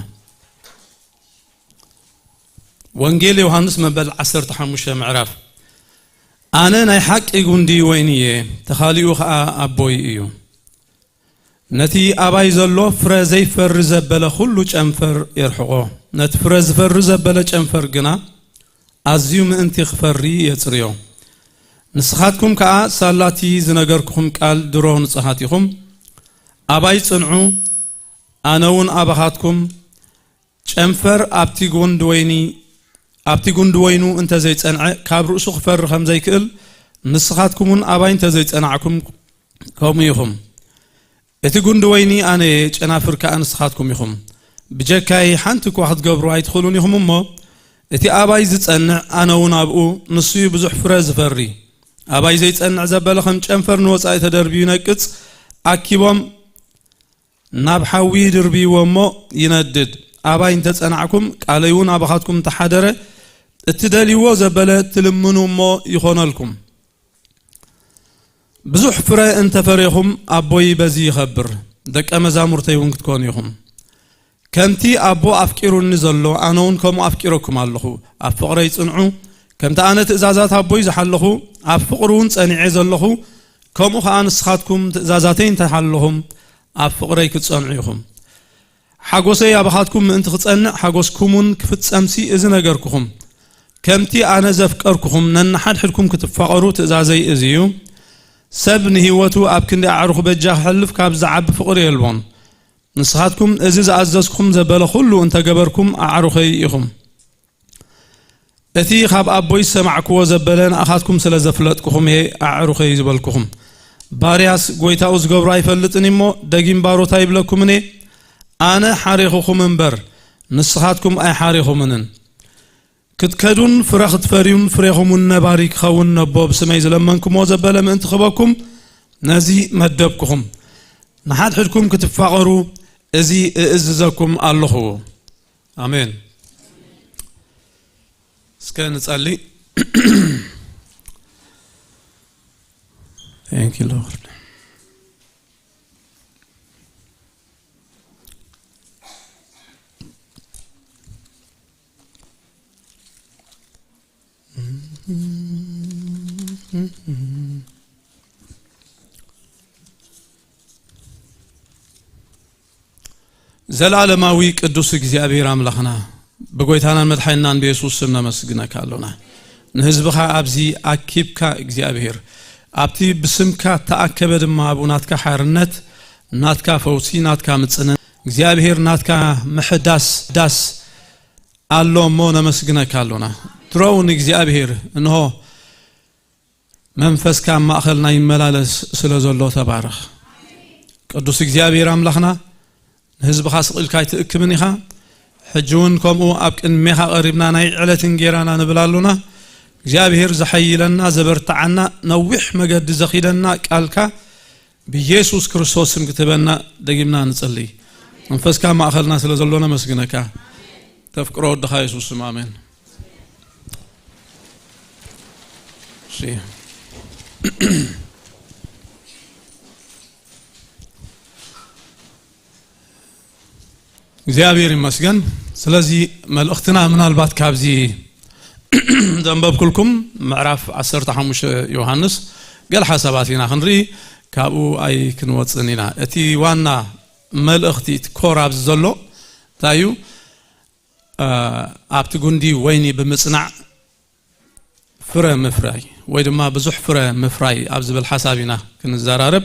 ወንጌል ዮሃንስ መበል ዓሰርተ ሓሙሽተ ምዕራፍ። ኣነ ናይ ሓቂ ጉንዲ ወይኒ እየ፣ ተኻሊኡ ኸኣ ኣቦይ እዩ። ነቲ ኣባይ ዘሎ ፍረ ዘይፈሪ ዘበለ ኹሉ ጨንፈር የርሕቖ፣ ነቲ ፍረ ዝፈሪ ዘበለ ጨንፈር ግና ኣዝዩ ምእንቲ ክፈሪ የጽርዮ። ንስኻትኩም ከኣ ሳላቲ ዝነገርኩኹም ቃል ድሮ ንጹሃት ኢኹም። ኣባይ ጽንዑ፣ ኣነ እውን ኣባኻትኩም። ጨንፈር ኣብቲ ጉንዲ ወይኒ፣ ኣብቲ ጉንዲ ወይኑ እንተ ዘይጸንዐ፣ ካብ ርእሱ ክፈሪ ከም ዘይክእል፣ ንስኻትኩም እውን ኣባይ እንተ ዘይጸናዕኩም፣ ከምኡ ኢኹም። እቲ ጉንዲ ወይኒ ኣነ እየ፣ ጨናፍር ከኣ ንስኻትኩም ኢኹም። ብጀካይ ሓንቲ እኳ ክትገብሩ ኣይትኽእሉን ኢኹም እሞ፣ እቲ ኣባይ ዝጸንዕ፣ ኣነ እውን ኣብኡ፣ ንሱ እዩ ብዙሕ ፍረ ዝፈሪ። ኣባይ ዘይጸንዕ ዘበለ ከም ጨንፈር ንወጻኢ ተደርብዩ ይነቅጽ፣ ኣኪቦም ናብ ሓዊ ድርብይዎ እሞ ይነድድ። ኣባይ እንተ ጸናዕኩም፣ ቃለይ እውን ኣባኻትኩም እንተ ሓደረ፣ እትደልይዎ ዘበለ ትልምኑ እሞ ይኾነልኩም። ብዙሕ ፍረ እንተ ፈሬኹም፣ ኣቦይ በዚ ይኸብር፣ ደቀ መዛሙርተይ እውን ክትኮኑ ኢኹም። ከምቲ ኣቦ ኣፍቂሩኒ ዘሎ፣ ኣነ እውን ከምኡ ኣፍቂረኩም ኣለኹ። ኣብ ፍቕረይ ጽንዑ። ከምቲ ኣነ ትእዛዛት ኣቦይ ዝሓለኹ፣ ኣብ ፍቕሩ እውን ጸኒዐ ዘለኹ፣ ከምኡ ኸኣ ንስኻትኩም ትእዛዛተይ እንተ ሓለኹም፣ ኣብ ፍቕረይ ክትጸንዑ ኢኹም። ሓጎሰይ ኣባኻትኩም ምእንቲ ክጸንዕ፣ ሓጎስኩም እውን ክፍጸምሲ እዚ ነገርኩኹም። ከምቲ ኣነ ዘፍቀርኩኹም፣ ነንሓድሕድኩም ክትፋቐሩ ትእዛዘይ እዚ እዩ። ሰብ ንህይወቱ ኣብ ክንዲ ኣዕሩኹ በጃ ክሕልፍ ካብ ዝዓቢ ፍቕሪ የልቦን። ንስኻትኩም እዚ ዝኣዘዝኩኹም ዘበለ ኹሉ እንተ ገበርኩም፣ ኣዕሩኸይ ኢኹም። እቲ ካብ ኣቦይ ዝሰማዕክዎ ዘበለ ንኣኻትኩም ስለ ዘፍለጥኩኹም እየ ኣዕሩኸይ ዝበልኩኹም። ባርያስ ጐይታኡ ዝገብሮ ኣይፈልጥን እሞ፣ ደጊም ባሮት ኣይብለኩምን እየ። ኣነ ሓሬኹኹም እምበር፣ ንስኻትኩም ኣይሓሬኹምንን። ክትከዱን ፍረ ክትፈርዩን ፍሬኹም እውን ነባሪ ክኸውን ነቦ ብስመይ ዝለመንኩምዎ ዘበለ ምእንቲ ክህበኩም ነዚ መደብኩኹም። ንሓድሕድኩም ክትፋቐሩ እዚ እእዝዘኩም ኣለኹ። ኣሜን። እስከ ንጸሊ። Thank you, Lord. ዘላለማዊ ቅዱስ እግዚኣብሔር ኣምላኽና፣ ብጎይታናን መድሓኒናን ብየሱስ ስም ነመስግነካ ኣሎና። ንህዝብኻ ኣብዚ ኣኪብካ እግዚኣብሔር፣ ኣብቲ ብስምካ እተኣከበ ድማ ኣብኡ ናትካ ሓርነት፣ ናትካ ፈውሲ፣ ናትካ ምጽንናዕ፣ እግዚኣብሔር ናትካ ምሕዳስ ዳስ ኣሎ እሞ ነመስግነካ ኣሎና። ድሮ እውን እግዚኣብሔር እንሆ መንፈስካ ኣብ ማእኸልና ይመላለስ ስለ ዘሎ ተባረኽ። ቅዱስ እግዚኣብሔር ኣምላኽና፣ ንህዝብኻ ስቕ ኢልካ ኣይትእክብን ኢኻ። ሕጂ እውን ከምኡ ኣብ ቅድሜኻ ቀሪብና ናይ ዕለት እንጌራና ንብል ኣሎና። እግዚኣብሔር ዘሐይለና፣ ዘበርትዓና፣ ነዊሕ መገዲ ዘኺደና ቃልካ ብየሱስ ክርስቶስ ስም ክትህበና ደጊምና ንጽሊ። መንፈስካ ኣብ ማእኸልና ስለ ዘሎ ነመስግነካ። ተፍቅሮ ወድኻ የሱስ ስም ኣሜን። እሺ። እግዚኣብሔር ይመስገን። ስለዚ መልእኽትና ምናልባት ካብዚ ዘንበብኩልኩም ምዕራፍ ዓሰርተ ሓሙሽተ ዮሃንስ ገለ ሓሳባት ኢና ክንርኢ፣ ካብኡ ኣይክንወጽእን ኢና። እቲ ዋና መልእኽቲ፣ እቲ ኮር ኣብዚ ዘሎ እንታይ እዩ? እ፣ ኣብቲ ጉንዲ ወይኒ ብምጽናዕ ፍረ ምፍራይ ወይ ድማ ብዙሕ ፍረ ምፍራይ ኣብ ዝብል ሓሳብ ኢና ክንዘራረብ።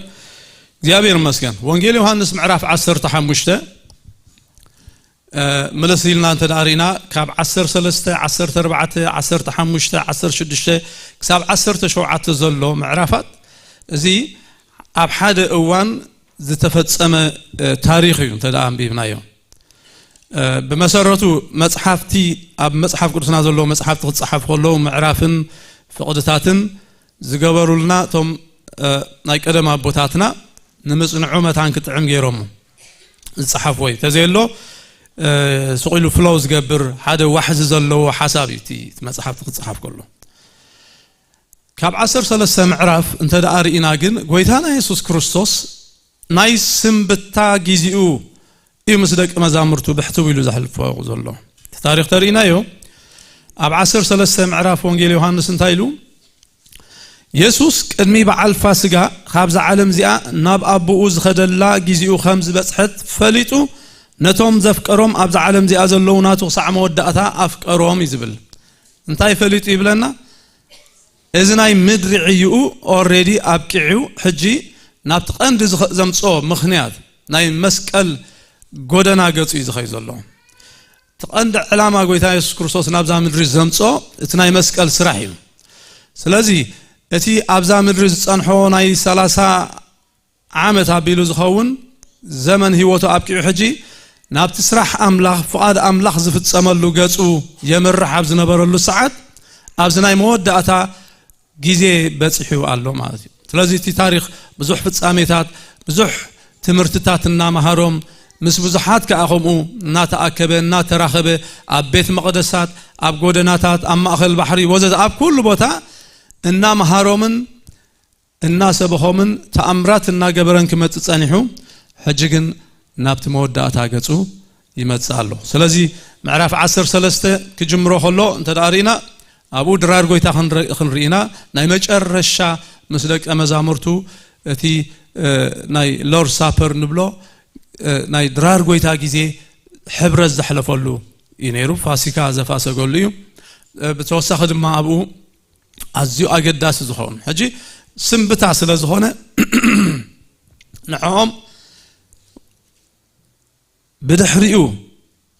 እግዚኣብሔር ይመስገን። ወንጌል ዮሃንስ ምዕራፍ ዓሰርተ ሓሙሽተ ምልስ ኢልና እንተ ደኣ ርኢና፣ ካብ ዓሰርተ ሰለስተ፣ ዓሰርተ ኣርባዕተ፣ ዓሰርተ ሓሙሽተ፣ ዓሰርተ ሽዱሽተ ክሳብ ዓሰርተ ሸውዓተ ዘሎ ምዕራፋት፣ እዚ ኣብ ሓደ እዋን ዝተፈጸመ ታሪኽ እዩ እንተ ደኣ ኣንቢብናዮ። ብመሰረቱ መጽሓፍቲ፣ ኣብ መጽሓፍ ቅዱስና ዘለዉ መጽሓፍቲ ክጸሓፉ ከለዉ፣ ምዕራፍን ፍቕድታትን ዝገበሩልና እቶም ናይ ቀደም ኣቦታትና፣ ንምጽንዑ መታን ክጥዕም ገይሮሞ ዝጸሓፍዎ እዩ። ተዘየሎ ስቕ ኢሉ ፍሎው ዝገብር ሓደ ዋሕዚ ዘለዎ ሓሳብ እዩ እቲ መጽሓፍቲ ክጸሓፍ ከሎ። ካብ ዓሰርተ ሰለስተ ምዕራፍ እንተ ደኣ ርኢና ግን፣ ጎይታና የሱስ ክርስቶስ ናይ ስንብታ ግዜኡ እዩ ምስ ደቂ መዛሙርቱ ብሕትው ኢሉ ዘሕልፎ ዘሎ። እቲ ታሪኽ ተርኢናዮ፣ ኣብ ዓሰርተ ሰለስተ ምዕራፍ ወንጌል ዮሃንስ እንታይ ኢሉ? የሱስ ቅድሚ በዓል ፋስጋ ካብዛ ዓለም እዚኣ ናብ ኣቦኡ ዝኸደላ ግዜኡ ከም ዝበጽሐት ፈሊጡ፣ ነቶም ዘፍቀሮም ኣብዛ ዓለም እዚኣ ዘለዉ ናቱ ክሳዕ መወዳእታ ኣፍቀሮም እዩ ዝብል። እንታይ ፈሊጡ ይብለና? እዚ ናይ ምድሪ ዕይኡ ኦሬዲ ኣብቂዑ፣ ሕጂ ናብቲ ቀንዲ ዝኸ-፣ ዘምጽኦ ምኽንያት ናይ መስቀል ጎደና ገጹ እዩ ዝኸይ ዘሎ። እቲ ቀንዲ ዕላማ ጎይታ የሱስ ክርስቶስ ናብዛ ምድሪ ዘምጽኦ እቲ ናይ መስቀል ስራሕ እዩ። ስለዚ እቲ ኣብዛ ምድሪ ዝጸንሖ ናይ ሰላሳ ዓመት ኣቢሉ ዝኸውን ዘመን ህይወቱ ኣብቂዑ፣ ሕጂ ናብቲ ስራሕ ኣምላኽ፣ ፍቓድ ኣምላኽ ዝፍጸመሉ ገጹ የምርሕ ኣብ ዝነበረሉ ሰዓት፣ ኣብዚ ናይ መወዳእታ ግዜ በጺሑ ኣሎ ማለት እዩ። ስለዚ እቲ ታሪኽ ብዙሕ ፍጻሜታት፣ ብዙሕ ትምህርትታት እናመሃሮም፣ ምስ ብዙሓት ከኣ ከምኡ እናተኣከበ፣ እናተራኸበ፣ ኣብ ቤት መቕደሳት፣ ኣብ ጎደናታት፣ ኣብ ማእከል ባሕሪ ወዘተ፣ ኣብ ኩሉ ቦታ እናመሃሮምን እናሰበኾምን ተኣምራት እናገበረን ክመጽእ ጸኒሑ፣ ሕጂ ግን ናብቲ መወዳእታ ገጹ ይመጽእ ኣሎ። ስለዚ ምዕራፍ ዓሰርተ ሰለስተ ክጅምሮ ከሎ እንተ ደኣ ርኢና፣ ኣብኡ ድራር ጎይታ ክንረ-፣ ክንርኢ ኢና። ናይ መጨረሻ ምስ ደቀ መዛሙርቱ እቲ፣ እ፣ ናይ ሎርድ ሳፐር ንብሎ፣ እ፣ ናይ ድራር ጎይታ ግዜ ሕብረት ዘሕለፈሉ እዩ ነይሩ። ፋሲካ ዘፋሰገሉ እዩ። እ፣ ብተወሳኺ ድማ ኣብኡ ኣዝዩ ኣገዳሲ ዝኸውን፣ ሕጂ ስንብታ ስለ ዝኾነ፣ ንዕኦም ብድሕሪኡ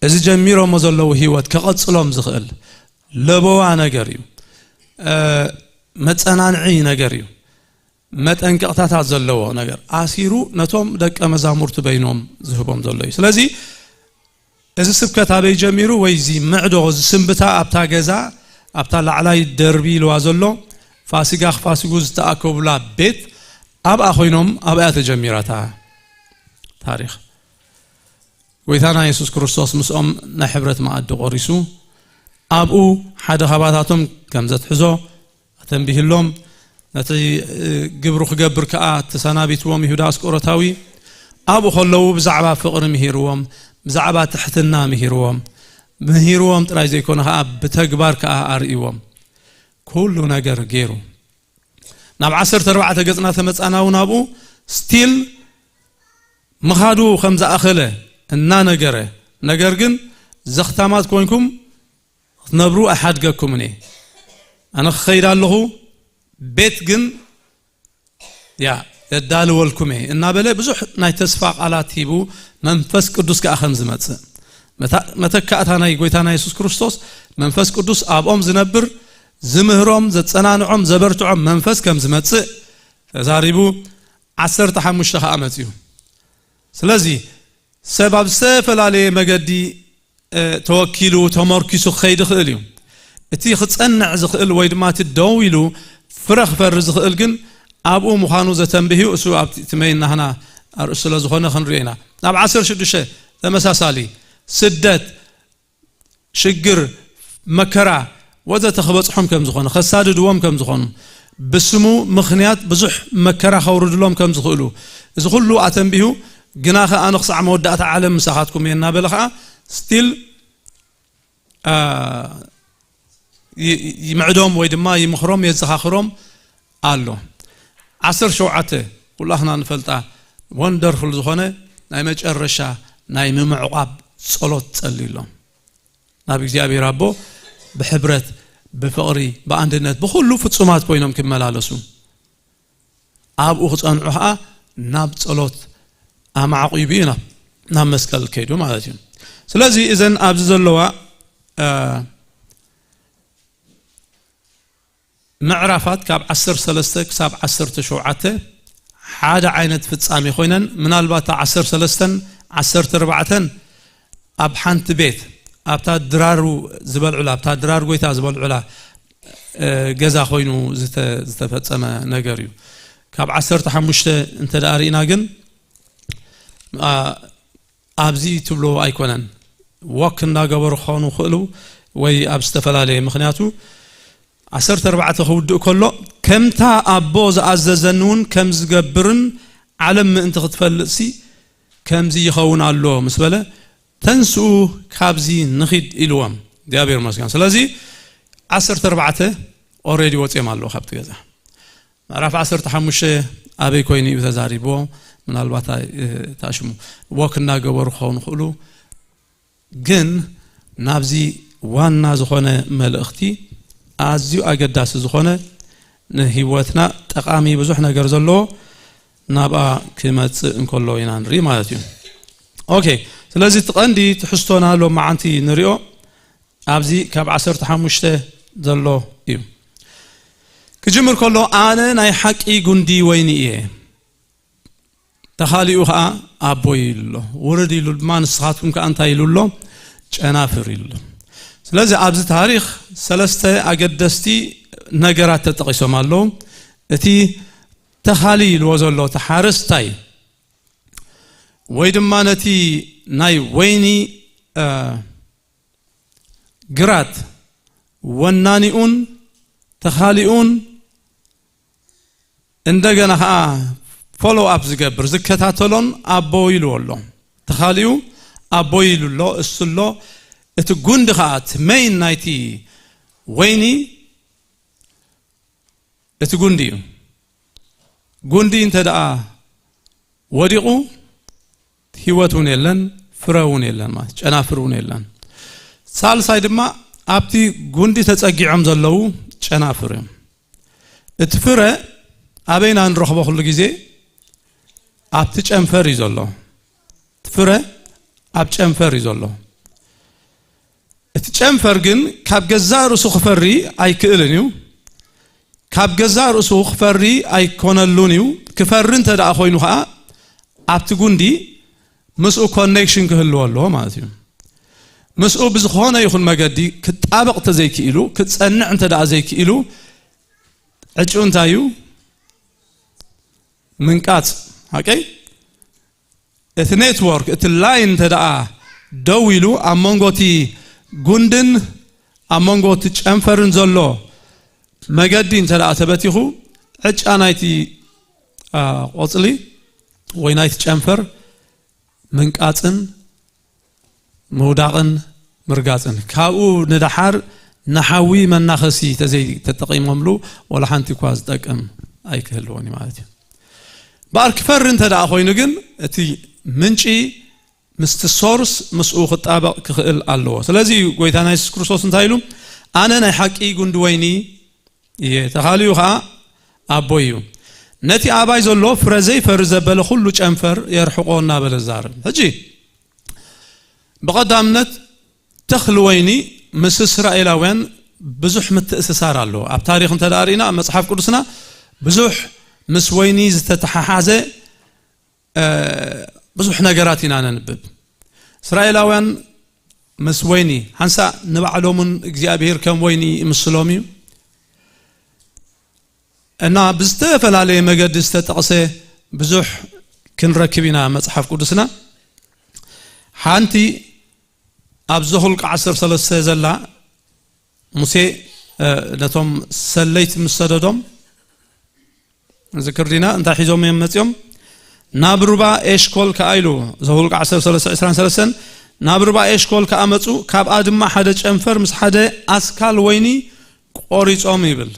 እዚ ጀሚሮሞ ዘለዉ ህይወት ከቐጽሎም ዝኽእል ለበዋ ነገር እዩ። እ፣ መጸናንዒ ነገር እዩ። መጠንቀቕታታት ዘለዎ ነገር ኣሲሩ ነቶም ደቀ መዛሙርቱ በይኖም ዝህቦም ዘሎ እዩ። ስለዚ እዚ ስብከት ኣበይ ጀሚሩ? ወይ እዚ ምዕዶ፣ እዚ ስንብታ ኣብታ ገዛ፣ ኣብታ ላዕላይ ደርቢ ኢልዋ ዘሎ ፋሲጋ ክፋስጉ ዝተኣከቡላ ቤት፣ ኣብኣ ኮይኖም፣ ኣብኣ ተጀሚራ እታ ታሪኽ። ጎይታና የሱስ ክርስቶስ ምስኦም ናይ ሕብረት መኣዲ ቆሪሱ፣ ኣብኡ ሓደ ካባታቶም ከም ዘትሕዞ ኣተንቢህሎም፣ ነቲ፣ እ፣ ግብሩ ክገብር ከኣ ተሰናቢትዎም ይሁዳ ኣስቆሮታዊ። ኣብኡ ከለዉ ብዛዕባ ፍቕሪ ምሂርዎም፣ ብዛዕባ ትሕትና ምሂርዎም፣ ምሂርዎም ጥራይ ዘይኮነ ከኣ ብተግባር ከኣ ኣርእይዎም። ኩሉ ነገር ገይሩ። ናብ ዓሰርተ ኣርባዕተ ገጽና ተመጻና እውን ኣብኡ ስቲል ምኻዱ ከም ዝኣኸለ እናነገረ፣ ነገር ግን ዘኽታማት ኮንኩም ክትነብሩ ኣይሓድገኩምን እየ። ኣነ ክኸይድ ኣለኹ፣ ቤት ግን፣ ያ፣ የዳልወልኩም እየ እናበለ ብዙሕ ናይ ተስፋ ቃላት ሂቡ፣ መንፈስ ቅዱስ ከኣ ከም ዝመጽእ፣ መታ-፣ መተካእታ ናይ ጎይታና የሱስ ክርስቶስ መንፈስ ቅዱስ ኣብኦም ዝነብር፣ ዝምህሮም፣ ዘጸናንዖም፣ ዘበርትዖም መንፈስ ከም ዝመጽእ ተዛሪቡ፣ ዓሰርተ ሓሙሽተ ከኣ መጺኡ። ስለዚ ሰብ ኣብ ዝተፈላለየ መገዲ፣ እ፣ ተወኪሉ፣ ተመርኪሱ ክኸይድ ይኽእል እዩ። እቲ ክጸንዕ ዝኽእል ወይ ድማ እቲ ደው ኢሉ ፍረ ክፈሪ ዝኽእል ግን ኣብኡ ምዃኑ ዘተንብህ እዩ። እሱ ኣብቲ፣ እቲ መይን ናህና ኣርእስቲ ስለ ዝኾነ ክንሪኦ ኢና። ናብ ዓሰርተ ሽዱሽተ ተመሳሳሊ፣ ስደት፣ ሽግር፣ መከራ ወዘተ ክበጽሖም ከም ዝኾነ፣ ከሳድድዎም ከም ዝኾኑ፣ ብስሙ ምኽንያት ብዙሕ መከራ ከውርድሎም ከም ዝኽእሉ፣ እዚ ኩሉ ኣተንቢሁ፣ ግናኸ ኣነ ክሳዕ መወዳእታ ዓለም ምሳኻትኩም እየ እናበለ ኸኣ ስቲል፣ አ፣ ይ-፣ ይምዕዶም ወይ ድማ ይምኽሮም፣ የዘኻኽሮም ኣሎ። ዓሰርተ ሸውዓተ ኩላኽና ንፈልጣ ወንደርፉል ዝኾነ ናይ መጨረሻ ናይ ምምዕቋብ ጸሎት ጸልዩሎም። ናብ እግዚኣብሔር ኣቦ ብሕብረት፣ ብፍቕሪ፣ ብኣንድነት፣ ብኹሉ ፍጹማት ኮይኖም ክመላለሱ፣ ኣብኡ ክጸንዑ ኸኣ ናብ ጸሎት ኣማዕቂቡ እዩ ናብ፣ ናብ መስቀል ከይዱ ማለት እዩ። ስለዚ እዘን ኣብዚ ዘለዋ ምዕራፋት ካብ ዓሰርተ ሰለስተ ክሳብ ዓሰርተ ሸውዓተ ሓደ ዓይነት ፍጻሜ ኮይነን፣ ምናልባት ዓሰርተ ሰለስተን ዓሰርተ ኣርባዕተን ኣብ ሓንቲ ቤት ኣብታ ድራሩ ዝበልዑላ ኣብታ ድራር ጎይታ ዝበልዑላ ገዛ ኮይኑ ዝተፈጸመ ነገር እዩ። ካብ ዓሰርተ ሓሙሽተ እንተ ደኣ ርኢና ግን ኣብዚ ትብሎ ኣይኮነን። ወክ እናገበሩ ክኾኑ ክእሉ ወይ ኣብ ዝተፈላለየ ምክንያቱ ዓሰርተ ኣርባዕተ ክውድእ ከሎ ከምታ ኣቦ ዝኣዘዘኒ እውን ከም ዝገብርን ዓለም ምእንቲ ክትፈልጥሲ ከምዚ ይኸውን ኣሎ ምስ በለ ተንስኡ ካብዚ ንኺድ ኢልዎም እግዚኣብሔር መስገን። ስለዚ ዓሰርተ ኣርባዕተ ኦሬዲ ወፅኦም ኣለዉ ካብቲ ገዛ። ምዕራፍ ዓሰርተ ሓሙሽተ ኣበይ ኮይኑ እዩ ተዛሪብዎ? ምናልባት ታሽሙ ወክ እናገበሩ ክኸውን ክእሉ ግን ናብዚ ዋና ዝኾነ መልእኽቲ ኣዝዩ ኣገዳሲ ዝኾነ ንህይወትና ጠቓሚ ብዙሕ ነገር ዘለዎ ናብኣ ክመጽእ እንከሎ ኢና ንርኢ ማለት እዩ። ኦኬ። ስለዚ እቲ ቀንዲ ትሕዝቶና ሎማዓንቲ ንሪኦ ኣብዚ ካብ ዓሰርተ ሓሙሽተ ዘሎ እዩ። ክጅምር ከሎ ኣነ ናይ ሓቂ ጉንዲ ወይኒ እየ፣ ተኻሊኡ ኸዓ ኣቦይ ኢሉ ኣሎ። ውርድ ኢሉ ድማ ንስኻትኩም ከኣ እንታይ ኢሉ ኣሎ? ጨናፍር ኢሉ ኣሎ። ስለዚ ኣብዚ ታሪኽ ሰለስተ ኣገደስቲ ነገራት ተጠቒሶም ኣለዉ። እቲ ተኻሊ ኢልዎ ዘሎ እቲ ሓረስታይ ወይ ድማ ነቲ ናይ ወይኒ ግራት ወናኒኡን ተኻሊኡን እንደገና ከዓ ፎሎው ኣፕ ዝገብር ዝከታተሎን ኣቦ ኢሉ ኣሎ። ተኻሊኡ ኣቦ ኢሉ ኣሎ እሱ ኣሎ። እቲ ጉንዲ ከዓ እቲ መይን ናይቲ ወይኒ እቲ ጉንዲ እዩ። ጉንዲ እንተ ደኣ ወዲቑ ህይወት እውን የለን፣ ፍረ እውን የለን፣ ማለት ጨናፍር እውን የለን። ሳልሳይ ድማ ኣብቲ ጉንዲ ተጸጊዖም ዘለዉ ጨናፍር እዮም። እቲ ፍረ ኣበይና ንረኽቦ? ኩሉ ግዜ ኣብቲ ጨንፈር እዩ ዘሎ። እቲ ፍረ ኣብ ጨንፈር እዩ ዘሎ። እቲ ጨንፈር ግን ካብ ገዛእ ርእሱ ክፈሪ ኣይክእልን እዩ። ካብ ገዛእ ርእሱ ክፈሪ ኣይኮነሉን እዩ። ክፈሪ እንተ ደኣ ኮይኑ ኸዓ ኣብቲ ጉንዲ ምስኡ ኮኔክሽን ክህልዎ ኣለዎ ማለት እዩ። ምስኡ ብዝኾነ ይኹን መገዲ ክጣበቕ እንተዘይክኢሉ፣ ክጸንዕ እንተ ደኣ ዘይክኢሉ፣ ዕጭኡ እንታይ እዩ? ምንቃጽ። ሓቀይ? እቲ ኔትወርክ፣ እቲ ላይን እንተ ደኣ ደው ኢሉ ኣብ መንጎ እቲ ጉንድን ኣብ መንጎ እቲ ጨንፈርን ዘሎ መገዲ እንተ ደኣ ተበቲኹ፣ ዕጫ ናይቲ ቆጽሊ ወይ ናይቲ ጨንፈር ምንቃጽን ምውዳቕን ምርጋጽን ካብኡ ንደሓር ንሓዊ መናኸሲ ተዘይተጠቒሞምሉ ወላ ሓንቲ እኳ ዝጠቅም ኣይክህልዎን እዩ ማለት እዩ። እምበኣር ክፈሪ እንተ ደኣ ኮይኑ ግን እቲ ምንጪ ምስቲ ሶርስ ምስኡ ክጣበቕ ክኽእል ኣለዎ። ስለዚ እዩ ጎይታና የሱስ ክርስቶስ እንታይ ኢሉ? ኣነ ናይ ሓቂ ጉንዲ ወይኒ እየ፣ ተኻልዩ ኸዓ ኣቦይ እዩ። ነቲ ኣባይ ዘሎ ፍረ ዘይፈሪ ዘበለ ኩሉ ጨንፈር የርሕቆ እናበለ ዛረብ። ሕጂ ብቐዳምነት ተኽሊ ወይኒ ምስ እስራኤላውያን ብዙሕ ምትእስሳር ኣለዎ። ኣብ ታሪኽ እንተ ደኣ ርኢና ኣብ መጽሓፍ ቅዱስና ብዙሕ ምስ ወይኒ ዝተተሓሓዘ ብዙሕ ነገራት ኢና ነንብብ። እስራኤላውያን ምስ ወይኒ ሓንሳእ ንባዕሎምን እግዚኣብሔር ከም ወይኒ ይምስሎም እዩ እና ብዝተፈላለየ መገዲ ዝተጠቕሰ ብዙሕ ክንረክብ ኢና መጽሓፍ ቅዱስና። ሓንቲ ኣብ ዘሁልቅ ዓሰርተ ሰለስተ ዘላ ሙሴ ነቶም ሰለይቲ ምስ ሰደዶም ንዝክር ዲና እንታይ ሒዞም እዮም መጺኦም? ናብ ሩባ ኤሽኮል ከኣ ኢሉ ዘሁልቅ ዓሰርተ ሰለስተ ዕስራን ሰለስተን ናብ ሩባ ኤሽኮል ከኣ መጹ፣ ካብኣ ድማ ሓደ ጨንፈር ምስ ሓደ ኣስካል ወይኒ ቆሪጾም ይብል።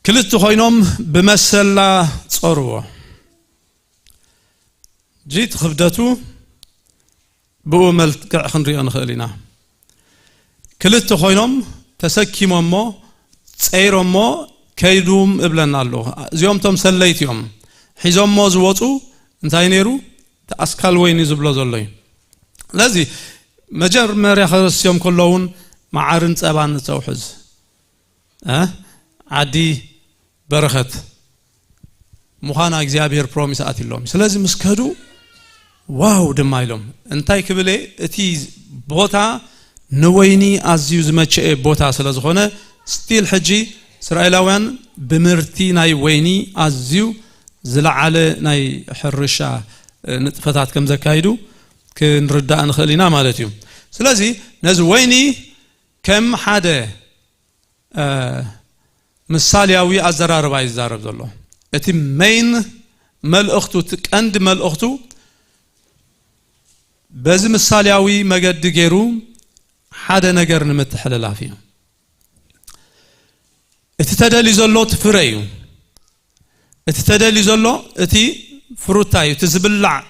ክልተ ኮይኖም ብመሰላ ጸርዎ። ጂት ክብደቱ ብኡ መልክዕ ክንሪኦ ንኽእል ኢና። ክልተ ኮይኖም ተሰኪሞሞ ጸይሮሞ ከይዱም እብለና ኣሎ። እዚኦም ቶም ሰለይቲ እዮም። ሒዞሞ ዝወፁ እንታይ ነይሩ? እቲ ኣስካል ወይኒ ዝብሎ ዘሎ እዩ። ስለዚ መጀመርያ ክርስትዮም ከለውን መዓርን ጸባን ንተውሕዝ፣ እ? ዓዲ በረኸት ምዃና እግዚኣብሔር ፕሮሚስ ኣትሎም። ስለዚ ምስ ከዱ ዋው ድማ ኢሎም። እንታይ ክብል እየ? እቲ ቦታ ንወይኒ ኣዝዩ ዝመቸኤ ቦታ ስለ ዝኾነ፣ ስቲል ሕጂ እስራኤላውያን ብምህርቲ ናይ ወይኒ ኣዝዩ ዝለዓለ ናይ ሕርሻ፣ እ፣ ንጥፈታት ከም ዘካይዱ ክንርዳእ ንኽእል ኢና ማለት እዩ። ስለዚ ነዚ ወይኒ ከም ሓደ፣ እ፣ ምሳሌያዊ ኣዘራርባ እዩ ዝዛረብ ዘሎ። እቲ ሜይን መልእኽቱ፣ እቲ ቀንዲ መልእኽቱ በዚ ምሳሌያዊ መገዲ ገይሩ ሓደ ነገር ንምትሕልላፍ እዩ። እቲ ተደልዩ ዘሎ እቲ ፍረ እዩ። እቲ ተደልዩ ዘሎ እቲ ፍሩታ እዩ፣ እቲ ዝብላዕ፣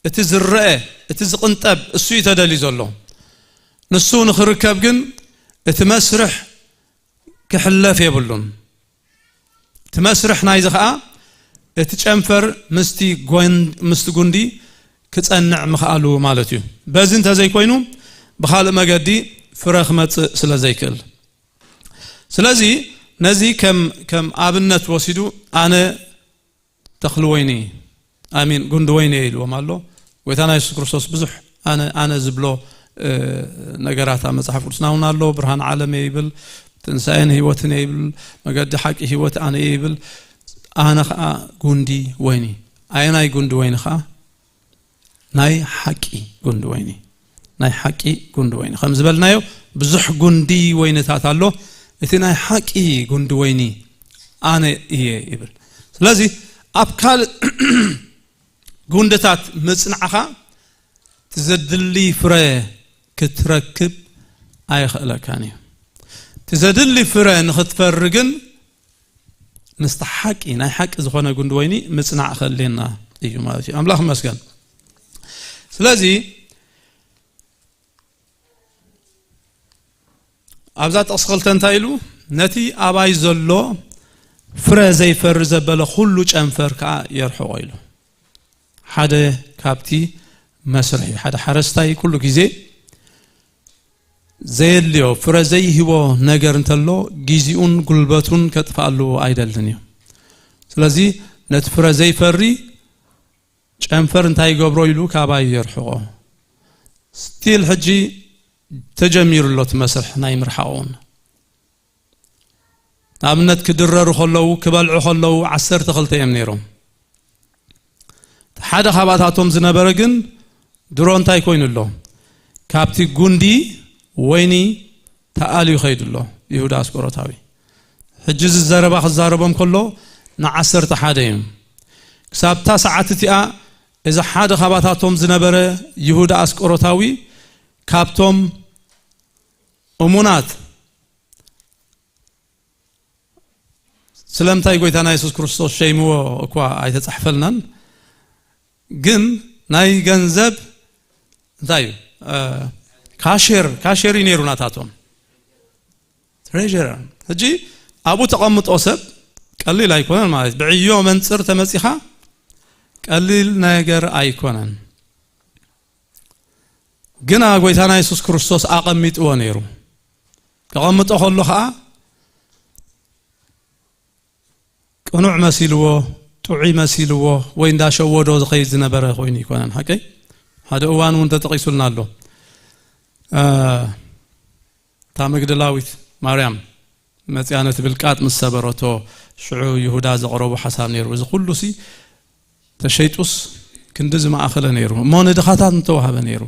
እቲ ዝረአ፣ እቲ ዝቕንጠብ፣ እሱ እዩ ተደልዩ ዘሎ። ንሱ ንኽርከብ ግን እቲ መስርሕ ክሕለፍ የብሉን። እቲ መስርሕ ናይዚ ኸኣ እቲ ጨንፈር ምስቲ ጎን-፣ ምስቲ ጉንዲ ክጸንዕ ምኽኣሉ ማለት እዩ። በዚ እንተዘይኮይኑ ብኻልእ መገዲ ፍረ ክመጽእ ስለ ዘይክእል። ስለዚ ነዚ ከም፣ ከም ኣብነት ወሲዱ ኣነ ተኽሊ ወይኒ፣ ኣሚን፣ ጉንዲ ወይኒ እየ ኢልዎም ኣሎ። ጎይታና የሱስ ክርስቶስ ብዙሕ ኣነ፣ ኣነ ዝብሎ፣ እ፣ ነገራት ኣብ መጽሓፍ ቅዱስና እውን ኣሎ። ብርሃን ዓለም እየ ይብል፣ ትንሳኤን ህይወትን እየ ይብል፣ መገዲ ሓቂ ህይወት ኣነ እየ ይብል። ኣነ ኸኣ ጉንዲ ወይኒ። ኣየናይ ጉንዲ ወይኒ ኸኣ? ናይ ሓቂ ጉንዲ ወይኒ። ናይ ሓቂ ጉንዲ ወይኒ። ከም ዝበልናዮ ብዙሕ ጉንዲ ወይንታት ኣሎ። እቲ ናይ ሓቂ ጉንዲ ወይኒ ኣነ እየ ይብል። ስለዚ ኣብ ካልእ ጉንድታት ምጽናዕኻ እቲ ዘድሊ ፍረ ክትረክብ ኣየኽእለካን እዩ። እቲ ዘድሊ ፍረ ንኽትፈሪ ግን ምስቲ ሓቂ፣ ናይ ሓቂ ዝኾነ ጉንዲ ወይኒ ምጽናዕ ከድልየና እዩ ማለት እዩ። ኣምላኽ ይመስገን። ስለዚ ኣብዛ ጥቕሲ ክልተ እንታይ ኢሉ? ነቲ ኣባይ ዘሎ ፍረ ዘይፈሪ ዘበለ ኩሉ ጨንፈር ከኣ የርሕቖ ኢሉ። ሓደ ካብቲ መስርሕ እዩ። ሓደ ሓረስታይ ኩሉ ግዜ ዘየድልዮ ፍረ ዘይህቦ ነገር እንተሎ ግዜኡን ጉልበቱን ከጥፍኣሉ ኣይደልን እዩ። ስለዚ ነቲ ፍረ ዘይፈሪ ጨንፈር እንታይ ይገብሮ ኢሉ ካባይ የርሕቖ። ስቲል ሕጂ ተጀሚሩ ኣሎ እቲ መስርሕ ናይ ምርሓቕ እውን። ንኣብነት ክድረሩ ከለዉ፣ ክበልዑ ከለዉ ዓሰርተ ክልተ እዮም ነይሮም። ሓደ ካባታቶም ዝነበረ ግን ድሮ እንታይ ኮይኑ ኣሎ? ካብቲ ጉንዲ ወይኒ ተኣልዩ ከይዱ ኣሎ ይሁዳ ኣስቆሮታዊ። ሕጂ እዚ ዘረባ ክዛረቦም ከሎ ንዓሰርተ ሓደ እዮም። ክሳብ እታ ሰዓት እቲኣ እዚ ሓደ ካባታቶም ዝነበረ ይሁዳ ኣስቆሮታዊ ካብቶም እሙናት፣ ስለምንታይ ጎይታና የሱስ ክርስቶስ ሸይምዎ እኳ ኣይተጻሕፈልናን፣ ግን ናይ ገንዘብ እንታይ እዩ? እ፣ ካሼር፣ ካሼር እዩ ነይሩ ናታቶም። ትሬዥረር። ሕጂ ኣብኡ ተቐምጦ ሰብ ቀሊል ኣይኮነን ማለት፣ ብዕዮ መንጽር ተመጺኻ ቀሊል ነገር ኣይኮነን። ግና ጎይታና የሱስ ክርስቶስ ኣቐሚጥዎ ነይሩ። ከቐምጦ ከሎ ኸኣ ቅኑዕ መሲልዎ፣ ጥዑይ መሲልዎ፣ ወይ እንዳሸወዶ ዝኸይድ ዝነበረ ኮይኑ ይኮነን። ሓቀይ? ሓደ እዋን እውን ተጠቒሱልና ኣሎ። እ፣ እታ መግደላዊት ማርያም መጽያ ነቲ ብልቃጥ ምስ ሰበረቶ፣ ሽዑ ይሁዳ ዘቕረቦ ሓሳብ ነይሩ። እዚ ኩሉሲ ተሸይጡስ ክንድዚ መኣኸለ ነይሩ፣ እሞ ንድኻታት ምተዋህበ ነይሩ።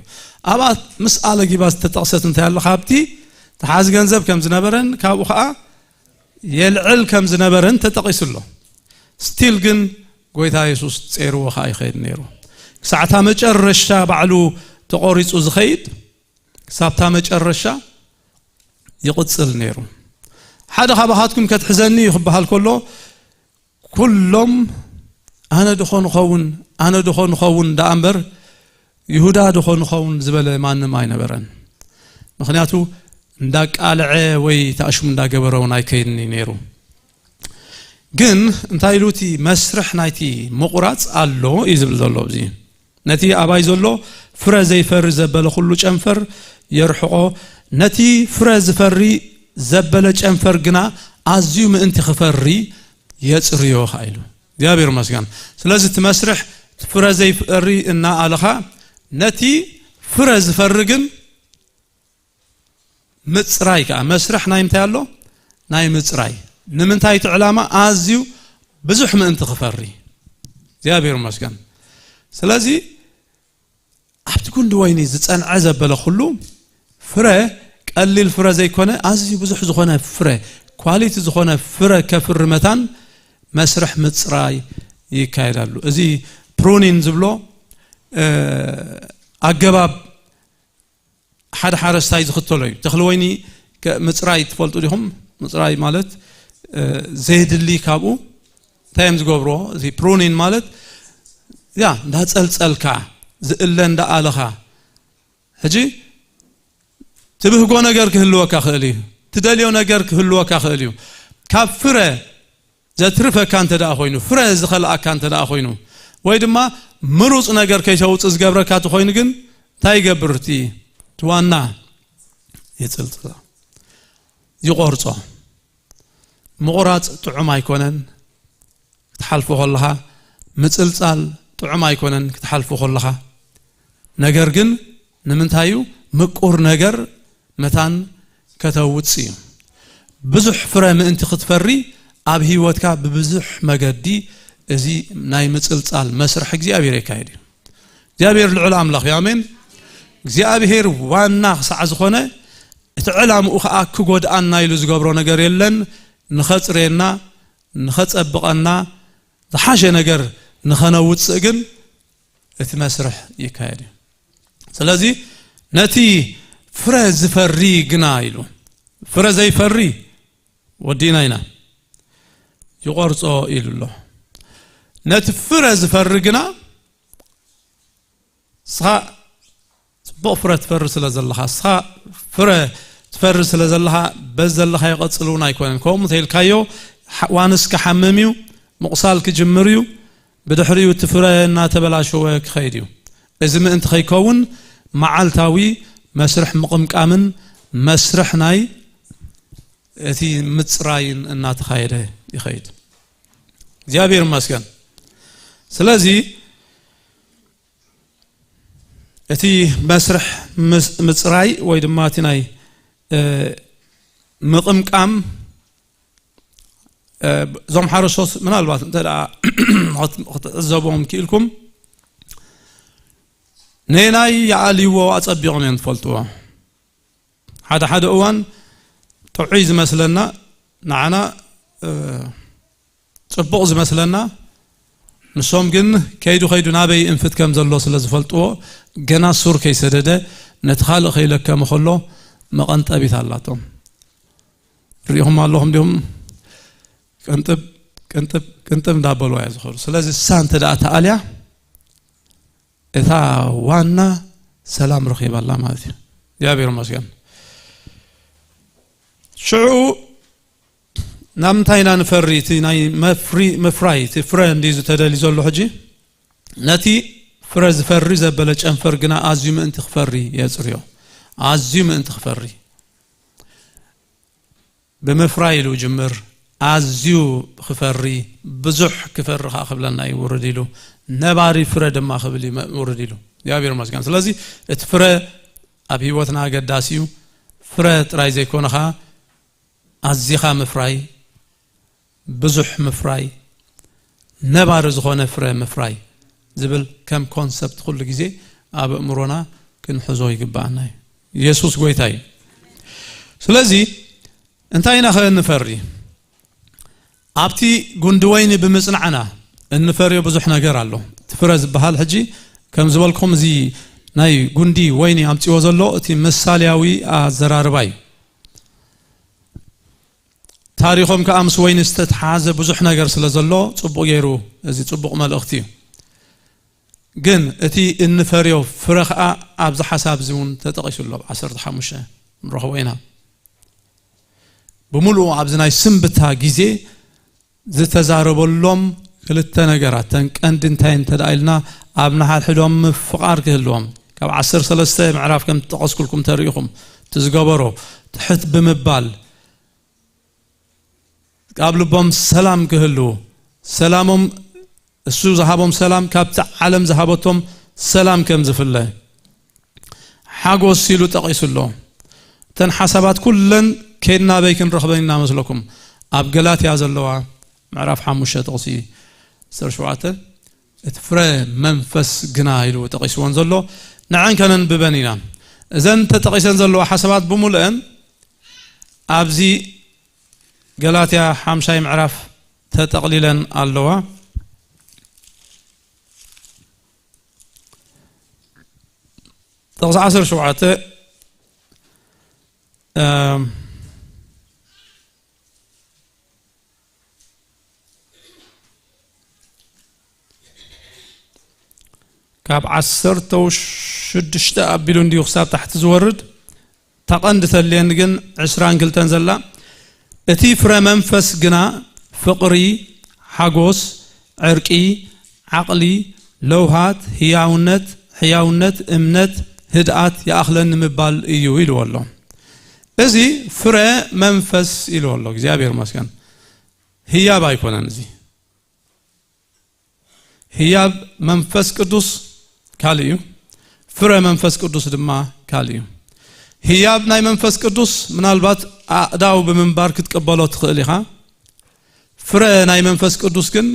ኣብኣ ምስ ኣለጊባ ዝተጠቕሰት እንታይ ኣለ? ካብቲ ተሓዚ ገንዘብ ከም ዝነበረን ካብኡ ኸኣ የልዕል ከም ዝነበረን ተጠቒሱ ኣሎ። ስቲል ግን ጎይታ የሱስ ጸይርዎ ኸኣ ይኸይድ ነይሩ። ክሳዕታ መጨረሻ ባዕሉ ተቖሪጹ ዝኸይድ፣ ክሳብታ መጨረሻ ይቕጽል ነይሩ። ሓደ ካባኻትኩም ከትሕዘኒ እዩ ክበሃል ከሎ፣ ኩሎም ኣነ ድኾ ንኸውን፣ ኣነ ድኾ ንኸውን ደኣ እምበር፣ ይሁዳ ድኾ ንኸውን ዝበለ ማንም ኣይነበረን። ምኽንያቱ እንዳቃልዐ ወይ ተኣሽሙ እንዳገበረ እውን ኣይከይድን እዩ ነይሩ። ግን እንታይ ኢሉ እቲ መስርሕ ናይቲ ምቑራጽ ኣሎ እዩ ዝብል ዘሎ ኣብዚ። ነቲ ኣባይ ዘሎ ፍረ ዘይፈሪ ዘበለ ኩሉ ጨንፈር የርሕቆ፣ ነቲ ፍረ ዝፈሪ ዘበለ ጨንፈር ግና ኣዝዩ ምእንቲ ክፈሪ የጽርዮ ከኣ ኢሉ። እግዚኣብሔር ይመስገን። ስለዚ እቲ መስርሕ እቲ ፍረ ዘይፈሪ እናኣለኻ ነቲ ፍረ ዝፈሪ ግን ምጽራይ ከኣ መስርሕ ናይ ምንታይ ኣሎ? ናይ ምጽራይ። ንምንታይ እቲ ዕላማ ኣዝዩ ብዙሕ ምእንቲ ክፈሪ። እግዚኣብሔር ይመስገን። ስለዚ ኣብቲ ጉንዲ ወይኒ ዝጸንዐ ዘበለ ኩሉ ፍረ ቀሊል ፍረ ዘይኮነ ኣዝዩ ብዙሕ ዝኾነ ፍረ ኳሊቲ ዝኾነ ፍረ ከፍሪ መታን መስርሕ ምጽራይ ይካየዳሉ። እዚ ፕሩኒን ዝብሎ ኣገባብ ሓደ ሓረስታይ ዝኽተሎ እዩ። ተኽሊ ወይኒ ምፅራይ ትፈልጡ ዲኹም? ምፅራይ ማለት ዘየድሊ ካብኡ እንታይ እዮም ዝገብርዎ? እዚ ፕሩኒን ማለት ያ እንዳፀልፀልካ ዝእለ እንዳኣለኻ ሕጂ ትብህጎ ነገር ክህልወካ ክእል እዩ። ትደልዮ ነገር ክህልወካ ክእል እዩ። ካብ ፍረ ዘትርፈካ እንተ ደኣ ኮይኑ፣ ፍረ ዝኸልኣካ እንተ ደኣ ኮይኑ፣ ወይ ድማ ምሩፅ ነገር ከይተውፅእ ዝገብረካ እቲ ኮይኑ ግን እንታይ ይገብር? እቲ ዋና ይፅልፅሎ፣ ይቆርፆ። ምቑራፅ ጥዑም ኣይኮነን ክትሓልፎ ከለኻ፣ ምፅልፃል ጥዑም ኣይኮነን ክትሓልፎ ከለኻ። ነገር ግን ንምንታይ እዩ ምቁር ነገር መታን ከተውፅ እዩ። ብዙሕ ፍረ ምእንቲ ክትፈሪ ኣብ ህይወትካ ብብዙሕ መገዲ እዚ ናይ ምፅልፃል መስርሕ እግዚኣብሔር የካየድ እዩ። እግዚኣብሔር ልዑል ኣምላኽ እዩ። ኣሜን። እግዚኣብሔር ዋና ክሳዕ ዝኾነ እቲ ዕላምኡ ከዓ ክጎድኣና ኢሉ ዝገብሮ ነገር የለን። ንኸፅርየና፣ ንኸፀብቐና፣ ዝሓሸ ነገር ንኸነውፅእ ግን እቲ መስርሕ ይካየድ እዩ። ስለዚ ነቲ ፍረ ዝፈሪ ግና ኢሉ፣ ፍረ ዘይፈሪ ወዲእና ኢና፣ ይቆርጾ ኢሉ ኣሎ። ነቲ ፍረ ዝፈሪ ግና እስኻ ጽቡቕ ፍረ ትፈሪ ስለ ዘለኻ፣ እስኻ ፍረ ትፈሪ ስለ ዘለኻ በዚ ዘለኻዮ ቀጽል እውን ኣይኮነን። ከምኡ እንተኢልካዮ ሓ- ዋንስ ክሓምም እዩ፣ ምቑሳል ክጅምር እዩ። ብድሕሪኡ እቲ ፍረ እናተበላሸወ ክኸይድ እዩ። እዚ ምእንቲ ከይከውን መዓልታዊ መስርሕ ምቕምቃምን መስርሕ ናይ እቲ ምፅራይን እናተኻየደ ይኸይድ። እግዚኣብሔር ይመስገን። ስለዚ እቲ መስርሕ ምስ- ምፅራይ ወይ ድማ እቲ ናይ እ፣ ምቕምቃም እ፣ እዞም ሓረስቶት ምናልባት እንተ ደኣ ክት- ክትዕዘቦም ክኢልኩም ነናይ ይኣልይዎ ኣጸቢቖም እዮም ዝፈልጥዎ። ሓደ ሓደ እዋን ጥዑይ ዝመስለና ንዓና እ፣ ጽቡቕ ዝመስለና ንሶም ግን ከይዱ ከይዱ ናበይ እንፍት ከም ዘሎ ስለ ዝፈልጥዎ ገና ሱር ከይሰደደ ነቲ ካልእ ከይለከመ ከሎ መቐንጠቢት ኣላቶም። ሪኢኹም ኣለኹም ዲኹም? ቅንጥብ ቅንጥብ ቅንጥብ እንዳበልዋ እያ ዝኸዱ። ስለዚ እሳ እንተ ደኣ ተኣልያ እታ ዋና ሰላም ረኺባላ ማለት እዩ። እግዚኣብሔር ይመስገን። ሽዑ ናብ ምንታይ ኢና ንፈሪ? እቲ ናይ መፍሪ- ምፍራይ እቲ ፍረ እንዲ ዝተደሊ ዘሎ ሕጂ ነቲ ፍረ ዝፈሪ ዘበለ ጨንፈር ግና ኣዝዩ ምእንቲ ክፈሪ የጽርዮ። ኣዝዩ ምእንቲ ክፈሪ ብምፍራይ ኢሉ ጅምር፣ ኣዝዩ ክፈሪ፣ ብዙሕ ክፈሪ ከኣ ክብለና እዩ ውርድ ኢሉ፣ ነባሪ ፍረ ድማ ክብል እዩ መ- ውርድ ኢሉ። እግዚኣብሔር ይመስገን። ስለዚ እቲ ፍረ ኣብ ህይወትና ኣገዳሲ እዩ። ፍረ ጥራይ ዘይኮነ ከኣ ኣዚኻ ምፍራይ፣ ብዙሕ ምፍራይ፣ ነባሪ ዝኾነ ፍረ ምፍራይ ዝብል ከም ኮንሰፕት ኩሉ ግዜ ኣብ ኣእምሮና ክንሕዞ ይግባኣና እዩ። የሱስ ጎይታ እዩ። ስለዚ እንታይ ኢና ከ እንፈሪ? ኣብቲ ጉንዲ ወይኒ ብምጽናዕና እንፈርዮ ብዙሕ ነገር ኣሎ። እቲ ፍረ ዝበሃል ሕጂ ከም ዝበልኩም እዚ ናይ ጉንዲ ወይኒ ኣምጺዎ ዘሎ እቲ ምሳልያዊ ኣዘራርባ እዩ። ታሪኾም ከኣ ምስ ወይኒ ዝተተሓሓዘ ብዙሕ ነገር ስለ ዘሎ ጽቡቕ ገይሩ እዚ ጽቡቕ መልእኽቲ እዩ። ግን እቲ እንፈርዮ ፍረ ከኣ ኣብዚ ሓሳብ እዚ እውን ተጠቒሱ ኣሎ። ዓሰርተ ሓሙሽተ ንረኽቦ ኢና። ብምሉኡ ኣብዚ ናይ ስንብታ ግዜ ዝተዛረበሎም ክልተ ነገራት ተን ቀንዲ እንታይ እንተ ደኣ ኢልና ኣብ ንሓድሕዶም ምፍቓር ክህልዎም፣ ካብ ዓሰርተ ሰለስተ ምዕራፍ ከም ዝጠቐስኩልኩም ተሪኢኹም፣ እቲ ዝገበሮ ትሕት ብምባል፣ ኣብ ልቦም ሰላም ክህልዉ፣ ሰላሞም፣ እሱ ዝሃቦም ሰላም ካብቲ ዓለም ዝሃበቶም ሰላም ከም ዝፍለ፣ ሓጎስ ኢሉ ጠቒሱ ኣሎ። እተን ሓሳባት ኩለን ከይድና ኣበይ ክንረኽበን ኢና መስለኩም? ኣብ ገላትያ ዘለዋ ምዕራፍ ሓሙሽተ ጥቕሲ ዓሰርተ ሸውዓተ፣ እቲ ፍረ መንፈስ ግና ኢሉ ጠቒስወን ዘሎ፣ ንዐን ከነንብበን ኢና። እዘን ተጠቒሰን ዘለዋ ሓሳባት ብምሉአን ኣብዚ ገላትያ ሓምሻይ ምዕራፍ ተጠቕሊለን ኣለዋ። ጥቕሲ ዓሰርተ ሸውዓተ፣ እም፣ ካብ ዓሰርተ ሽዱሽተ ኣቢሉ እንዲዩ ክሳብ ታሕቲ ዝወርድ። እታ ቀንዲ ተልየኒ ግን ዕስራን ክልተን ዘላ፣ እቲ ፍረ መንፈስ ግና ፍቕሪ፣ ሓጎስ፣ ዕርቂ፣ ዓቕሊ፣ ለውሃት፣ ህያውነት፣ ሕያውነት፣ እምነት፣ ህድኣት ይኣኽለኒ ምባል እዩ ኢልዎ ኣሎ። እዚ ፍረ መንፈስ ኢልዎ ኣሎ። እግዚኣብሔር ይመስገን። ህያብ ኣይኮነን እዚ። ህያብ መንፈስ ቅዱስ ካልእ እዩ። ፍረ መንፈስ ቅዱስ ድማ ካልእ እዩ። ህያብ ናይ መንፈስ ቅዱስ ምናልባት ኣእዳው ብምንባር ክትቅበሎ ትኽእል ኢኻ። ፍረ ናይ መንፈስ ቅዱስ ግን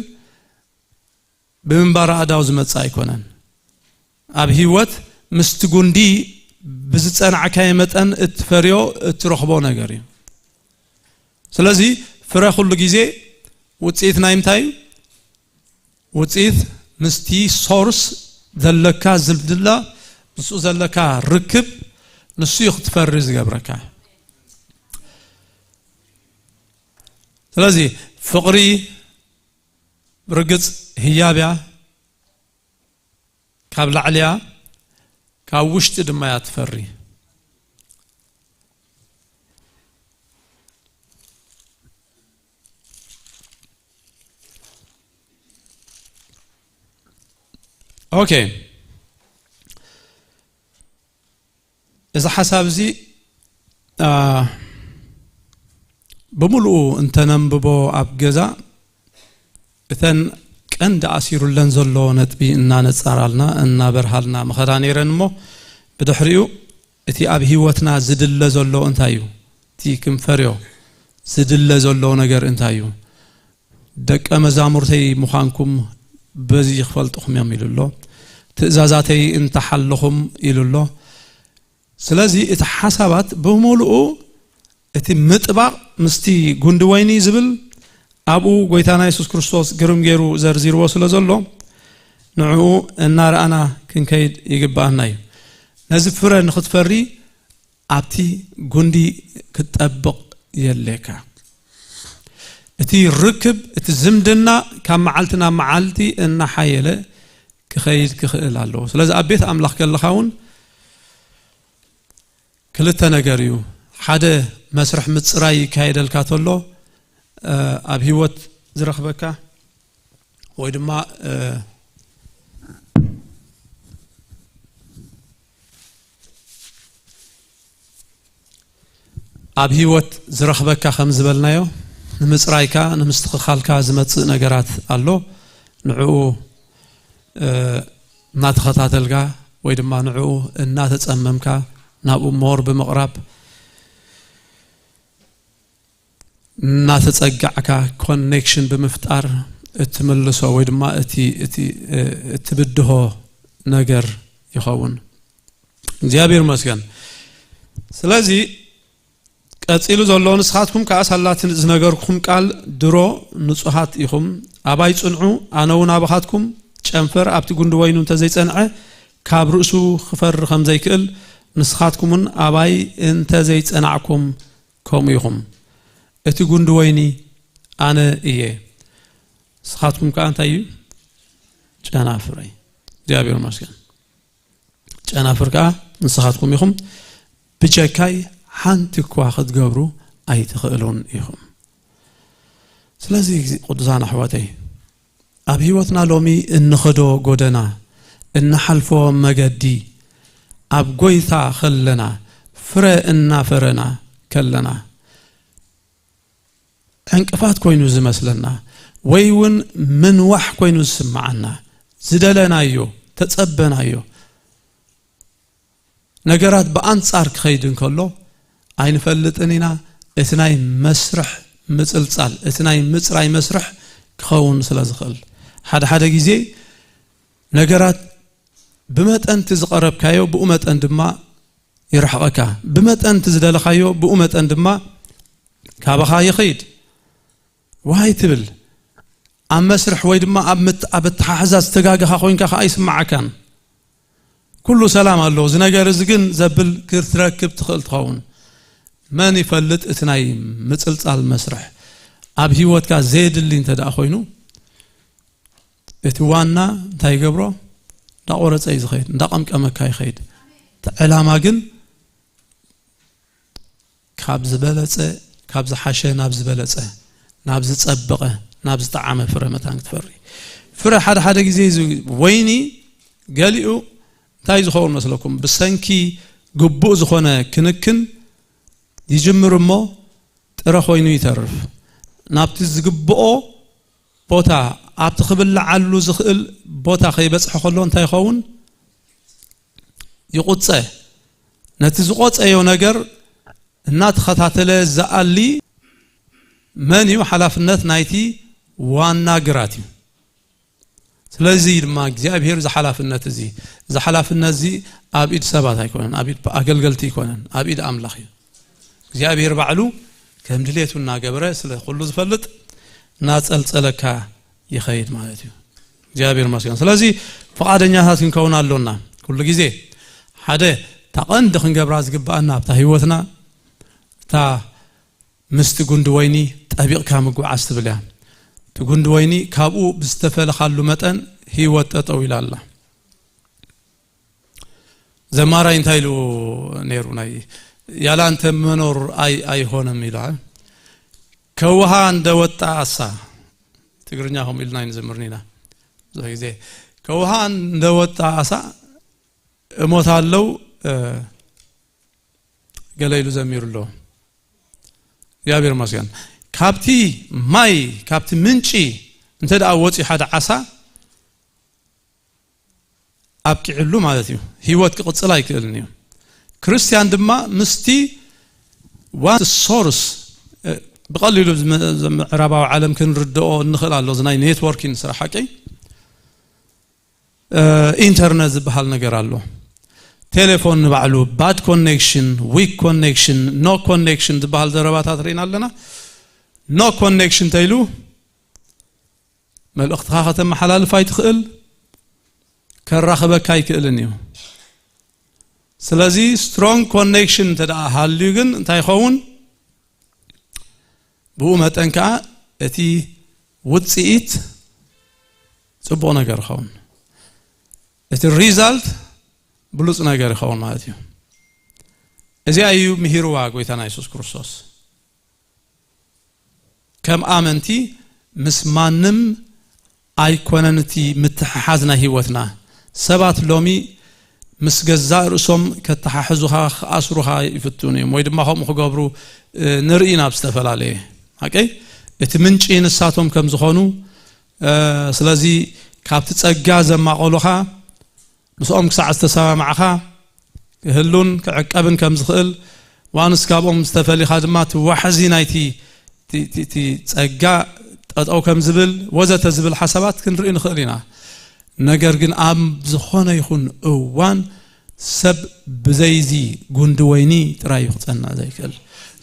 ብምንባር ኣእዳው ዝመጽእ ኣይኮነን። ኣብ ህይወት ምስቲ ጉንዲ ብዝጸናዕካዮ መጠን እትፈርዮ፣ እትረኽቦ ነገር እዩ። ስለዚ ፍረ ኩሉ ግዜ ውጽኢት ናይ ምንታይ እዩ? ውጽኢት ምስቲ ሶርስ ዘለካ ዝምድና፣ ምስኡ ዘለካ ርክብ፣ ንሱ እዩ ክትፈሪ ዝገብረካ። ስለዚ ፍቕሪ ብርግጽ ህያብ እያ፣ ካብ ላዕሊ እያ፣ ካብ ውሽጢ ድማ እያ ትፈሪ። ኦኬ፣ እዚ ሓሳብ እዚ፣ አ፣ ብምሉኡ እንተነንብቦ ኣብ ገዛ፣ እተን ቀንዲ ኣሲሩለን ዘሎ ነጥቢ እናነጻራልና፣ እናበርሃልና ምኸዳ ነይረን እሞ፣ ብድሕሪኡ እቲ ኣብ ህይወትና ዝድለ ዘሎ እንታይ እዩ? እቲ ክንፈርዮ ዝድለ ዘሎ ነገር እንታይ እዩ? ደቀ መዛሙርተይ ምዃንኩም በዚ ክፈልጥኹም እዮም ኢሉ ኣሎ። ትእዛዛተይ እንተሓለኹም ኢሉ ኣሎ። ስለዚ እቲ ሓሳባት ብምሉኡ እቲ ምጥባቕ ምስቲ ጉንዲ ወይኒ ዝብል ኣብኡ ጎይታና የሱስ ክርስቶስ ግርም ገይሩ ዘርዚርዎ ስለ ዘሎ ንዕኡ እናረኣና ክንከይድ ይግብኣና እዩ። ነዚ ፍረ ንኽትፈሪ ኣብቲ ጉንዲ ክትጠብቕ የድልየካ። እቲ ርክብ፣ እቲ ዝምድና ካብ መዓልቲ ናብ መዓልቲ እናሓየለ ክኸይድ ክኽእል ኣለዎ። ስለዚ ኣብ ቤት ኣምላኽ ከለኻ እውን ክልተ ነገር እዩ። ሓደ መስርሕ ምጽራይ ይካየደልካ ተሎ፣ እ፣ ኣብ ህይወት ዝረኽበካ ወይ ድማ፣ እ፣ ኣብ ህይወት ዝረኽበካ ከም ዝበልናዮ ንምጽራይካ ንምስትኽኻልካ ዝመጽእ ነገራት ኣሎ። ንዕኡ፣ እ፣ እናተኸታተልካ ወይ ድማ ንዕኡ እናተጸመምካ ናብኡ ሞር ብምቕራብ እናተጸጋዕካ ኮኔክሽን ብምፍጣር እትምልሶ ወይ ድማ እቲ፣ እቲ፣ እ፣ እትብድሆ ነገር ይኸውን። እግዚኣብሔር ይመስገን። ስለዚ ቀጺሉ ዘሎ፣ ንስኻትኩም ከኣ ሳላቲ ዝነገርኩም ቃል ድሮ ንጹሃት ኢኹም፣ ኣባይ ጽንዑ፣ ኣነ እውን ኣባኻትኩም። ጨንፈር ኣብቲ ጉንዲ ወይኑ እንተዘይጸንዐ ካብ ርእሱ ክፈሪ ከም ዘይክእል ንስኻትኩም እውን ኣባይ እንተዘይጸናዕኩም ከምኡ ኢኹም። እቲ ጉንዲ ወይኒ ኣነ እየ፣ ንስኻትኩም ከኣ እንታይ እዩ? ጨናፍረይ። እግዚኣብሔር ይመስገን። ጨናፍር ከኣ ንስኻትኩም ኢኹም፣ ብጀካይ ሓንቲ እኳ ክትገብሩ ኣይትኽእሉን ኢኹም። ስለዚ ቅዱሳን ኣሕዋተይ፣ ኣብ ህይወትና ሎሚ እንኸዶ ጎደና፣ እንሓልፎ መገዲ ኣብ ጎይታ ከለና ፍረ እናፈረና ከለና ዕንቅፋት ኮይኑ ዝመስለና ወይ እውን ምንዋሕ ኮይኑ ዝስምዓና ዝደለናዮ ተጸበናዮ ነገራት ብኣንጻር ክኸይድ እንከሎ ኣይንፈልጥን ኢና። እቲ ናይ መስርሕ ምጽልጻል እቲ ናይ ምጽራይ መስርሕ ክኸውን ስለ ዝኽእል ሓደ ሓደ ግዜ ነገራት ብመጠን እቲ ዝቐረብካዮ ብኡ መጠን ድማ ይርሕቐካ። ብመጠን እቲ ዝደለኻዮ ብኡ መጠን ድማ ካባኻ ይኸይድ። ዋይ ትብል ኣብ መስርሕ ወይ ድማ ኣብ ኣተሓሕዛ ዝተጋገኻ ኮይንካ ከዓ ኣይስምዓካን። ኩሉ ሰላም ኣሎ እዚ ነገር እዚ ግን ዘብል ክትረክብ ትኽእል ትኸውን። መን ይፈልጥ እቲ ናይ ምፅልፃል መስርሕ ኣብ ህይወትካ ዘየድሊ እንተ ደኣ ኮይኑ እቲ ዋና እንታይ ይገብሮ እንዳቆረፀ እዩ ዝኸይድ እንዳቀምቀመካ ይኸይድ። እቲ ዕላማ ግን ካብ ዝበለፀ ካብ ዝሓሸ ናብ ዝበለፀ ናብ ዝፀበቐ ናብ ዝጠዓመ ፍረ መታን ክትፈሪ። ፍረ ሓደ ሓደ ግዜ እዚ ወይኒ ገሊኡ እንታይ ዝኸውን መስለኩም ብሰንኪ ግቡእ ዝኾነ ክንክን ይጅምር እሞ ጥረ ኮይኑ ይተርፍ። ናብቲ ዝግብኦ ቦታ ኣብቲ ክብልዓሉ ዝኽእል ቦታ ከይበፅሐ ከሎ እንታይ ይኸውን? ይቑፀ። ነቲ ዝቆፀዮ ነገር እናተኸታተለ ዝኣሊ መን እዩ ሓላፍነት ናይቲ ዋና ግራት እዩ። ስለዚ ድማ እግዚኣብሔር እዚ ሓላፍነት እዚ እዚ ሓላፍነት እዚ ኣብ ኢድ ሰባት ኣይኮነን ኣብ ኢድ ኣገልገልቲ ኣይኮነን ኣብ ኢድ ኣምላኽ እዩ። እግዚኣብሔር ባዕሉ ከም ድሌቱ እናገበረ ስለ ኩሉ ዝፈልጥ እናጸልጸለካ ይኸይድ ማለት እዩ። እግዚኣብሔር መስገን ስለዚ ፈቓደኛታት ክንከውን ኣሎና። ኩሉ ግዜ ሓደ እታ ቐንዲ ክንገብራ ዝግብኣና ኣብታ ህይወትና እታ ምስቲ ጉንዲ ወይኒ ጠቢቕካ ምጉዓዝ ትብል እያ። እቲ ጉንዲ ወይኒ ካብኡ ብዝተፈለኻሉ መጠን ህይወት ጠጠው ኢላ ኣላ። ዘማራይ እንታይ ኢሉ ነይሩ ናይ ያላንተ መኖር ኣይ ኣይሆንም ኢሉ ከውሃ እንደወጣ ኣሳ ትግርኛ ከምኡ ኢልና ኣይንዘምርን ኢና ብዙሕ ግዜ ከውሃ እንደወጣ ኣሳ እሞት ኣለው ገለ ኢሉ ዘሚሩ ኣሎ። እግዚኣብሔር ይመስገን። ካብቲ ማይ ካብቲ ምንጪ እንተ ደኣ ወፂኡ ሓደ ዓሳ ኣብቂዕሉ ማለት እዩ። ህይወት ክቕፅል ኣይክእልን እዩ። ክርስቲያን ድማ ምስቲ ዋን ሶርስ ብቐሊሉ ምዕራባዊ ዓለም ክንርድኦ እንኽእል ኣሎ። እዚ ናይ ኔትወርኪን ስራሕ ሓቂ ኢንተርነት ዝበሃል ነገር ኣሎ። ቴሌፎን ንባዕሉ bad connection, weak connection, no connection ዝበሃል ዘረባታት ርኢና ኣለና። No connection ተይሉ መልእኽትኻ ከተመሓላልፍ ኣይትኽእል፣ ከራኽበካ ኣይክእልን እዩ። ስለዚ strong connection እንተ ደኣ ሃልዩ ግን እንታይ ይኸውን? ብኡ መጠን ከዓ እቲ ውፅኢት ፅቡቕ ነገር ይኸውን፣ እቲ ሪዛልት ብሉፅ ነገር ይኸውን ማለት እዩ። እዚኣ እዩ ምሂርዋ ጎይታና የሱስ ክርስቶስ። ከም ኣመንቲ ምስ ማንም ኣይኮነን እቲ ምትሕሓዝ ናይ ህይወትና። ሰባት ሎሚ ምስ ገዛእ ርእሶም ከተሓሕዙኻ ክኣስሩኻ ይፍትኑ እዮም ወይ ድማ ከምኡ ክገብሩ ንርኢ ናብ ዝተፈላለየ ሓቀይ እቲ ምንጪ ንሳቶም ከም ዝኾኑ ስለዚ ካብቲ ጸጋ ዘማቐሉኻ ምስኦም ክሳዕ ዝተሰማማዕኻ ክህሉን ክዕቀብን ከም ዝኽእል ዋንስ ካብኦም ዝተፈሊኻ ድማ እቲ ዋሕዚ ናይቲ እቲ ጸጋ ጠጠው ከም ዝብል ወዘተ ዝብል ሓሳባት ክንርኢ ንኽእል ኢና። ነገር ግን ኣብ ዝኾነ ይኹን እዋን ሰብ ብዘይዚ ጉንዲ ወይኒ ጥራይ እዩ ክጸንዕ ዘይክእል።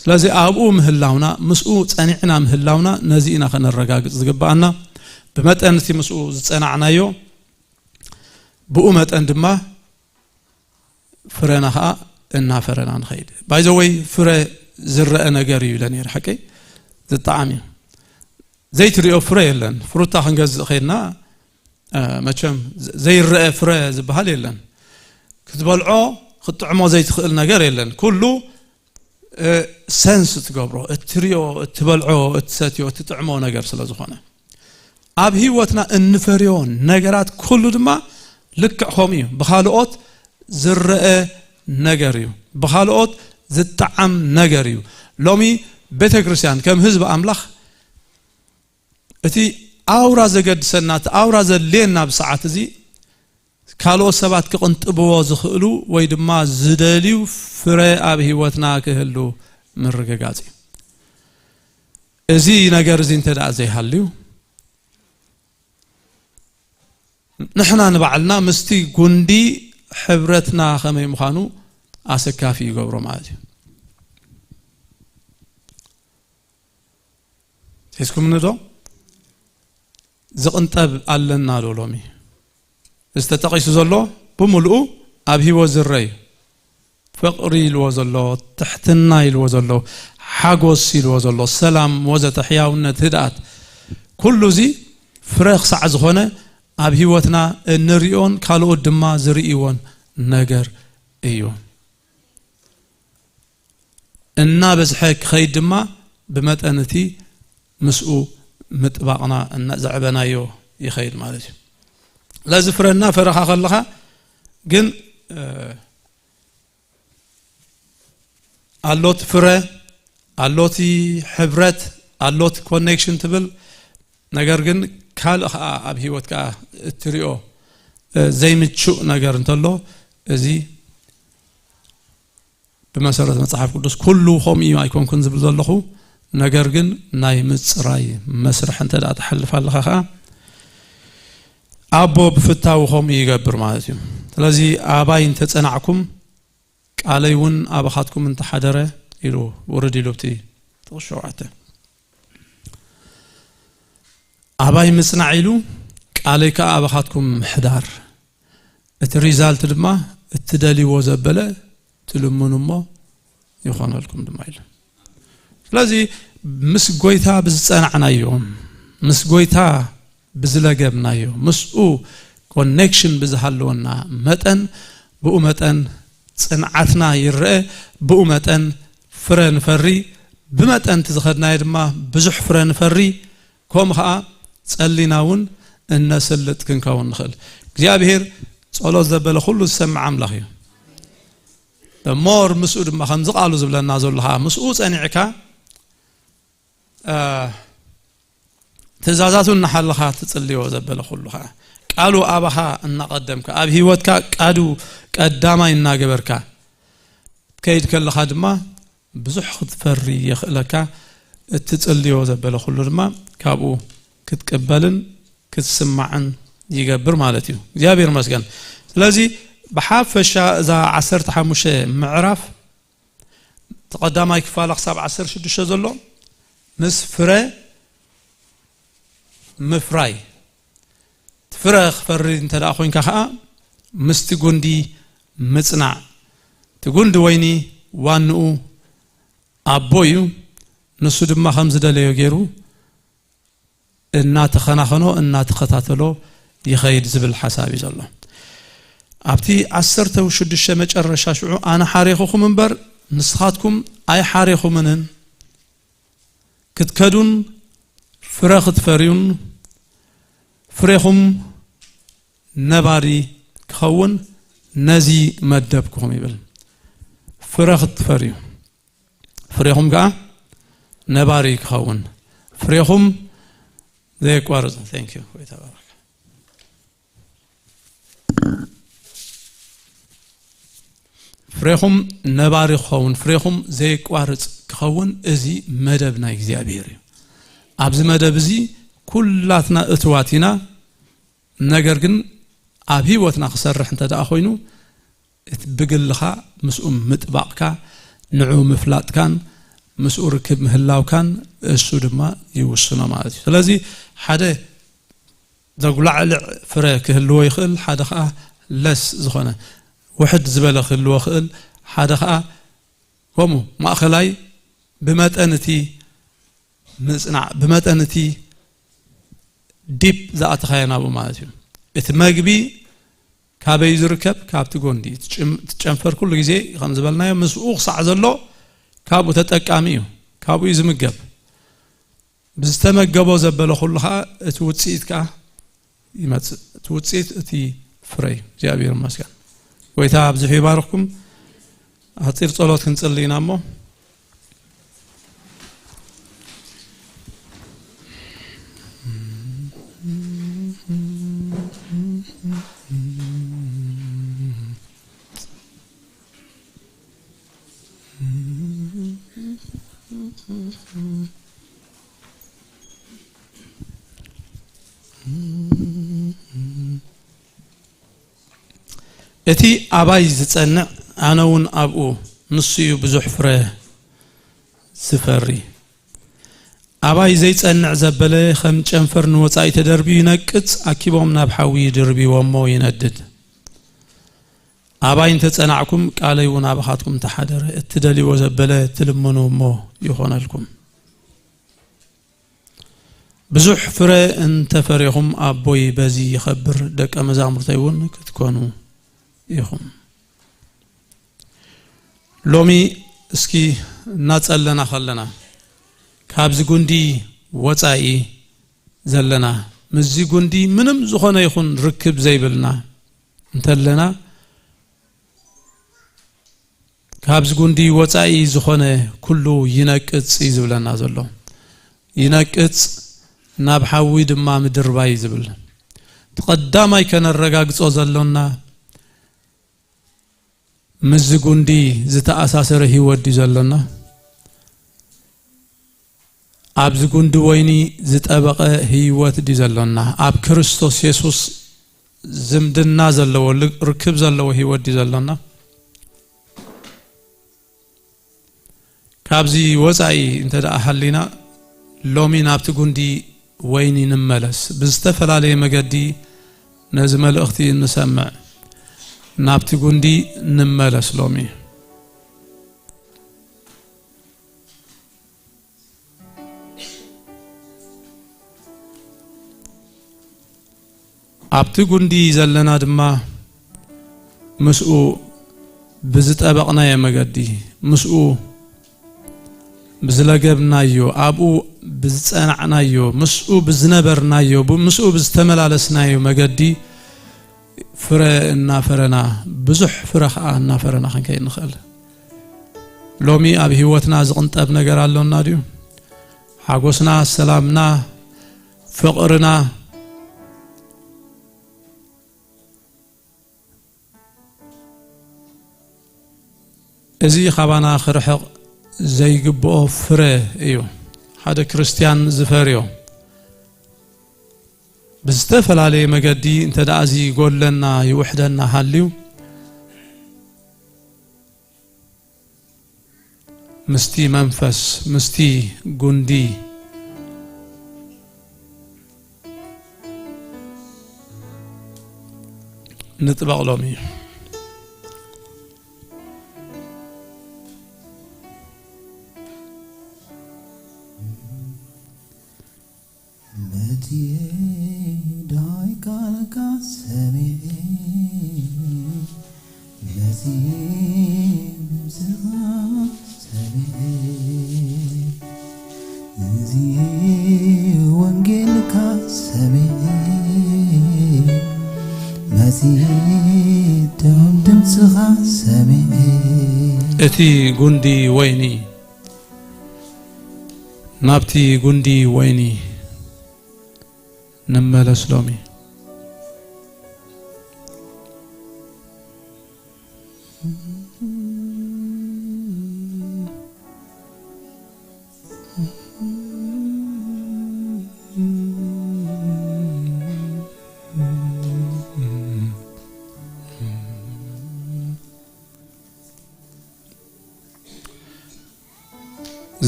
ስለዚ ኣብኡ ምህላውና ምስኡ ጸኒዕና ምህላውና ነዚ ኢና ከነረጋግጽ ዝግብኣና። ብመጠን እቲ ምስኡ ዝጸናዕናዮ ብኡ መጠን ድማ ፍረና ከዓ እናፈረና ንኸይድ። ባይዘወይ ፍረ ዝረአ ነገር እዩ ኢለ ነይረ ሓቀይ ዝጠዓም እዩ። ዘይትሪኦ ፍረ የለን። ፍሩታ ክንገዝእ ከይድና መቸም ዘይረአ ፍረ ዝበሃል የለን። ክትበልዖ ክትጥዕሞ ዘይትኽእል ነገር የለን። ኩሉ ሰንስ ትገብሮ እትሪኦ እትበልዖ እትሰትዮ እትጥዕሞ ነገር ስለ ዝኾነ ኣብ ህይወትና እንፈርዮ ነገራት ኩሉ ድማ ልክዕ ከምኡ እዩ። ብኻልኦት ዝረአ ነገር እዩ። ብኻልኦት ዝጠዓም ነገር እዩ። ሎሚ ቤተ ክርስቲያን ከም ህዝቢ ኣምላኽ እቲ ኣውራ ዘገድሰና፣ እቲ ኣውራ ዘድልየና ብሰዓት እዚ ካልኦት ሰባት ክቕንጥብዎ ዝኽእሉ ወይ ድማ ዝደልዩ ፍረ ኣብ ህይወትና ክህሉ ምርግጋጽ እዩ። እዚ ነገር እዚ እንተ ደኣ ዘይሃልዩ፣ ንሕና ንባዕልና ምስቲ ጉንዲ ሕብረትና ከመይ ምዃኑ ኣሰካፊ ይገብሮ ማለት እዩ። ሒዝኩምኒ ዶ? ዝቕንጠብ ኣለና ዶ ሎሚ? እዚ ተጠቒሱ ዘሎ ብምልኡ ኣብ ህይወት ዝረይ ፍቕሪ ኢልዎ ዘሎ፣ ትሕትና ኢልዎ ዘሎ፣ ሓጎስ ኢልዎ ዘሎ፣ ሰላም ወዘተ፣ ሕያውነት፣ ህድኣት፣ ኩሉ እዚ ፍረ ክሳዕ ዝኾነ ኣብ ህይወትና እንሪኦን ካልኦት ድማ ዝርእይዎን ነገር እዩ። እናበዝሐ ክኸይድ ድማ ብመጠን እቲ ምስኡ ምጥባቕና እና ዘዕበናዮ ይኸይድ ማለት እዩ። ስለዚ ፍረ እናፈረኻ ከለኻ ግን፣ እ፣ ኣሎት ፍረ፣ ኣሎቲ ሕብረት፣ ኣሎት ኮኔክሽን ትብል፣ ነገር ግን ካልእ ኸዓ ኣብ ህይወት ከኣ እትሪኦ፣ እ፣ ዘይምቹእ ነገር እንተሎ፣ እዚ ብመሰረት መጽሓፍ ቅዱስ ኩሉ ከምኡ እዩ ኣይኮንኩን ዝብል ዘለኹ፣ ነገር ግን ናይ ምጽራይ መስርሕ እንተ ደኣ ትሓልፍ ኣለኻ ኸኣ፣ ኣቦ ብፍታው ከምኡ ይገብር ማለት እዩ። ስለዚ ኣባይ እንተጸናዕኩም፣ ቃለይ እውን ኣባኻትኩም እንተሓደረ ኢሉ ውርድ ኢሉ ኣብቲ ጥቕሲ ሸውዓተ። ኣባይ ምጽናዕ ኢሉ ቃለይ ከኣ ኣባኻትኩም ምሕዳር። እቲ ሪዛልት ድማ እትደልይዎ ዘበለ ትልምኑ እሞ ይኾነልኩም ድማ ኢሉ። ስለዚ ምስ ጎይታ ብዝጸናዕናዮ፣ ምስ ጎይታ ብዝለገብናዮ፣ ምስኡ ኮኔክሽን ብዝሃለወና መጠን፣ ብኡ መጠን ጽንዓትና ይረአ፣ ብኡ መጠን ፍረ ንፈሪ፣ ብመጠን እቲ ዝኸድናዮ ድማ ብዙሕ ፍረ ንፈሪ፣ ከምኡ ኸኣ ጸሊና እውን እነስልጥ ክንከውን ንኽእል። እግዚኣብሔር ጸሎት ዘበለ ኩሉ ዝሰምዕ ኣምላኽ እዩ። እሞር ምስኡ ድማ ከምዚ ቃሉ ዝብለና ዘሎ ኸኣ ምስኡ ጸኒዕካ፣ እ፣ ትእዛዛቱ እናሓለኻ ትጽልዮ ዘበለ ኩሉ ኸኣ ቃሉ ኣባኻ እናቐደምካ ኣብ ህይወትካ ቃዱ ቀዳማይ እናገበርካ ትከይድ ከለኻ ድማ ብዙሕ ክትፈሪ የኽእለካ። እትጽልዮ ዘበለ ኩሉ ድማ ካብኡ ክትቅበልን ክትስማዕን ይገብር ማለት እዩ። እግዚኣብሔር ይመስገን። ስለዚ ብሓፈሻ እዛ ዓሰርተ ሓሙሽተ ምዕራፍ፣ እቲ ቀዳማይ ክፋላ ክሳብ ዓሰርተ ሽዱሽተ ዘሎ ምስ ፍረ ምፍራይ፣ እቲ ፍረ ክፈሪ እንተ ደኣ ኮይንካ ኸኣ ምስቲ ጉንዲ ምጽናዕ። እቲ ጉንዲ ወይኒ ዋንኡ ኣቦ እዩ፣ ንሱ ድማ ከም ዝደለዮ ገይሩ እናተኸናኸኖ እናተኸታተሎ ይኸይድ ዝብል ሓሳብ እዩ ዘሎ። ኣብቲ ዓሰርተ ሽዱሽተ መጨረሻ ሽዑ፣ ኣነ ሓሬኹኹም እምበር ንስኻትኩም ኣይሓሬኹምንን፣ ክትከዱን ፍረ ክትፈርዩን ፍሬኹም ነባሪ ክኸውን ነዚ መደብኩኹም ይብል። ፍረ ክትፈርዩ፣ ፍሬኹም ከኣ ነባሪ ክኸውን፣ ፍሬኹም ዘየቋርጽ። Thank you። ወይ ተባረክ። ፍሬኹም ነባሪ ክኸውን፣ ፍሬኹም ዘይቋርጽ ክኸውን፣ እዚ መደብ ናይ እግዚኣብሔር እዩ። ኣብዚ መደብ እዚ ኩላትና እትዋት ኢና። ነገር ግን ኣብ ህይወትና ክሰርሕ እንተ ደኣ ኮይኑ፣ እቲ ብግልኻ ምስኡ ምጥባቕካ፣ ንዑ ምፍላጥካን ምስኡ ርክብ ምህላውካን እሱ ድማ ይውስኖ ማለት እዩ። ስለዚ ሓደ ዘጉላዕልዕ ፍረ ክህልዎ ይኽእል፣ ሓደ ኸኣ ለስ ዝኾነ ውሕድ ዝበለ ክህልዎ ይኽእል፣ ሓደ ኸኣ ከምኡ ማእኸላይ ብመጠን እቲ ምጽናዕ፣ ብመጠን እቲ ዲፕ ዝኣተኻዮ ናብኡ ማለት እዩ። እቲ መግቢ ካበይ ዝርከብ? ካብቲ ጎንዲ። እቲ ጭም-፣ እቲ ጨንፈር ኩሉ ግዜ ከም ዝበልናዮ ምስኡ ክሳዕ ዘሎ ካብኡ ተጠቃሚ እዩ፣ ካብኡ እዩ ዝምገብ። ብዝተመገቦ ዘበለ ኩሉ ኸዓ እቲ ውጽኢት ከኣ ይመጽእ። እቲ ውጽኢት እቲ ፍረ እዩ። እግዚኣብሔር ይመስገን። ጎይታ ኣብዚሑ ይባርኽኩም። ኣጺር ጸሎት ክንጽሊ ኢና እሞ። እቲ ኣባይ ዝጸንዕ፣ ኣነ እውን ኣብኡ፣ ንሱ እዩ ብዙሕ ፍረ ዝፈሪ። ኣባይ ዘይጸንዕ ዘበለ ከም ጨንፈር ንወጻኢ ተደርብዩ ይነቅጽ፣ ኣኪቦም ናብ ሓዊ ይድርብዎ እሞ ይነድድ። ኣባይ እንተጸናዕኩም፣ ቃለይ እውን ኣባኻትኩም ተሓደረ። እትደልይዎ ዘበለ ትልምኑ እሞ ይኾነልኩም። ብዙሕ ፍረ እንተፈሬኹም፣ ኣቦይ በዚ ይኸብር፣ ደቀ መዛሙርተይ እውን ክትኮኑ ኢኹም። ሎሚ እስኪ እናጸለና ከለና፣ ካብዚ ጉንዲ ወጻኢ ዘለና፣ ምስዚ ጉንዲ ምንም ዝኾነ ይኹን ርክብ ዘይብልና እንተለና፣ ካብዚ ጉንዲ ወጻኢ ዝኾነ ኩሉ ይነቅጽ እዩ ዝብለና ዘሎ። ይነቅጽ፣ ናብ ሓዊ ድማ ምድርባይ እዩ ዝብል። እቲ ቀዳማይ ከነረጋግጾ ዘሎና፣ ምስዚ ጉንዲ ዝተኣሳሰረ ህይወት ድዩ ዘሎና? ኣብዚ ጉንዲ ወይኒ ዝጠበቐ ህይወት ድዩ ዘሎና? ኣብ ክርስቶስ የሱስ ዝምድና ዘለዎ፣ ል-፣ ርክብ ዘለዎ ህይወት ድዩ ዘሎና? ካብዚ ወጻኢ እንተ ደኣ ሃሊና፣ ሎሚ ናብቲ ጉንዲ ወይኒ ንመለስ። ብዝተፈላለየ መገዲ ነዚ መልእኽቲ እንሰምዕ። ናብቲ ጉንዲ ንመለስ ሎሚ። ኣብቲ ጉንዲ ዘለና ድማ ምስኡ ብዝጠበቕናዮ መገዲ፣ ምስኡ ብዝለገብናዮ፣ ኣብኡ ብዝጸናዕናዮ፣ ምስኡ ብዝነበርናዮ፣ ብ-፣ ምስኡ ብዝተመላለስናዮ መገዲ ፍረ እናፈረና፣ ብዙሕ ፍረ ኸኣ እናፈረና ክንከይድ ንኽእል። ሎሚ ኣብ ህይወትና ዝቕንጠብ ነገር ኣሎና ድዩ? ሓጎስና፣ ሰላምና፣ ፍቕርና፣ እዚ ካባና ክርሕቕ ዘይግብኦ ፍረ እዩ። ሓደ ክርስትያን ዝፈርዮ ብዝተፈላለየ መገዲ እንተ ደኣ እዚ ይጎድለና፣ ይውሕደና ሃልዩ፣ ምስቲ መንፈስ፣ ምስቲ ጉንዲ ንጥበቕ ሎሚ። መጺኤ ዳይ ቃልካ ሰሚዐ፣ መጺኤ ድምፅኻ ሰሚዐ፣ እዚ ወንጌልካ ሰሚዐ፣ መጺኤ ጥዑም ድምፅኻ ሰሚዐ። እቲ ጉንዲ ወይኒ ናብቲ ጉንዲ ወይኒ ንመለስ ሎሚ።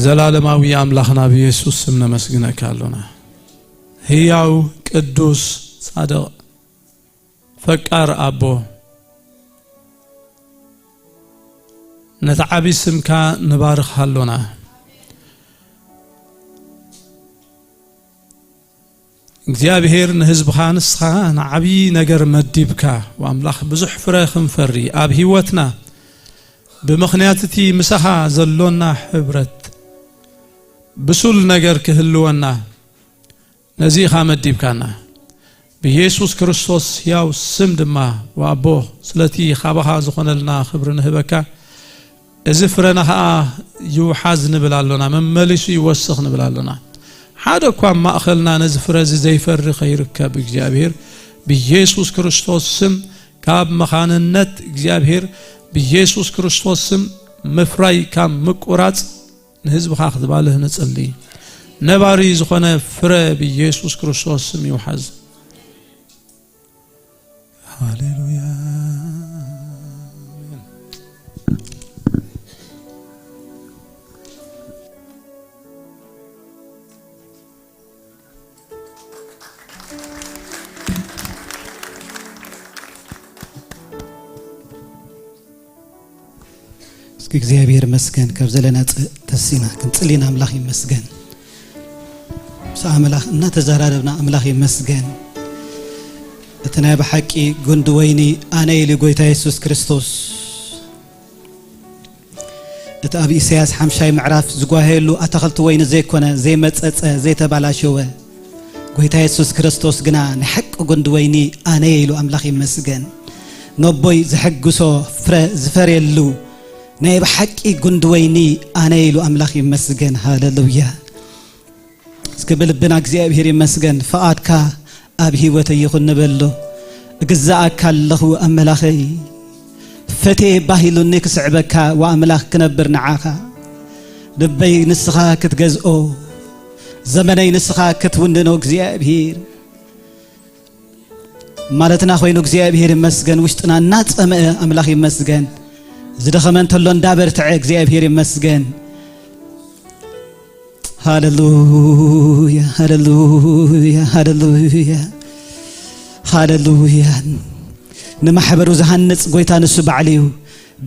ዘላለማዊ ኣምላኽና ብየሱስ ስም ነመስግነካ ኣሎና። ህያው፣ ቅዱስ፣ ጻድቕ፣ ፈቃር ኣቦ፣ ነቲ ዓቢ ስምካ ንባርኽ ኣሎና። እግዚኣብሔር ንህዝብኻ ንስኻ ንዓብዪ ነገር መዲብካ፣ ወኣምላኽ ብዙሕ ፍረ ክንፈሪ ኣብ ህይወትና ብምኽንያት እቲ ምሳኻ ዘሎና ሕብረት ብሱል ነገር ክህልወና ነዚ ኢኻ መዲብካና። ብኢየሱስ ክርስቶስ ሕያው ስም ድማ፣ ወኣቦ፣ ስለቲ ኻባኻ ዝኾነልና ኽብሪ ንህበካ። እዚ ፍረና ኸኣ ይውሓዝ ንብል ኣሎና፣ መመሊሱ ይወስኽ ንብል ኣሎና። ሓደ እኳ ኣብ ማእኸልና ነዚ ፍረ እዚ ዘይፈሪ ኸይርከብ፣ እግዚኣብሔር ብኢየሱስ ክርስቶስ ስም ካብ መኻንነት እግዚኣብሔር ብኢየሱስ ክርስቶስ ስም ምፍራይ ካብ ምቁራጽ ንህዝብኻ ክትባልህ ንጽሊ። ነባሪ ዝኾነ ፍረ ብኢየሱስ ክርስቶስ ስም ይውሓዝ። ሃሌሉያ። እስኪ እግዚኣብሔር ይመስገን። ካብ ዘለና ፅ-፣ ተሲና ክንፅሊ ኢና። ኣምላኽ ይመስገን። ምስ ኣምላኽ እናተዘራረብና ኣምላኽ ይመስገን። እቲ ናይ ብሓቂ ጉንዲ ወይኒ ኣነ ኢሉ ጎይታ የሱስ ክርስቶስ። እቲ ኣብ ኢሳያስ ሓምሻይ ምዕራፍ ዝጓሃየሉ ኣታኽልቲ ወይኒ ዘይኮነ፣ ዘይመጸጸ፣ ዘይተባላሸወ፣ ጎይታ የሱስ ክርስቶስ ግና ናይ ሓቂ ጉንዲ ወይኒ ኣነ እየ ኢሉ ኣምላኽ ይመስገን። ነቦይ ዘሐግሶ ፍረ ዝፈርየሉ ናይ ብሓቂ ጉንዲ ወይኒ ኣነ እየ ኢሉ ኣምላኽ ይመስገን። ሃሌሉያ። እስኪ ብልብና እግዚኣብሔር ይመስገን፣ ፍቓድካ ኣብ ህይወተይ ይኹን ንበሎ። እግዛኣካ ኣለኹ ኣመላኸይ፣ ፈትየ ባህ ኢሉኒ ክስዕበካ፣ ወኣምላኽ ክነብር ንዓኻ። ልበይ ንስኻ ክትገዝኦ፣ ዘመነይ ንስኻ ክትውንኖ እግዚኣብሔር። ማለትና ኮይኑ እግዚኣብሔር ይመስገን፣ ውሽጥና እናጸመአ ኣምላኽ ይመስገን። ዝደኸመ እንተሎ እንዳበርትዐ እግዚኣብሔር ይመስገን። ሃሌሉያ፣ ሃሌሉያ፣ ሃሌሉያ፣ ሃሌሉያ። ንማሕበሩ ዝሃንጽ ጎይታ ንሱ ባዕሉ እዩ።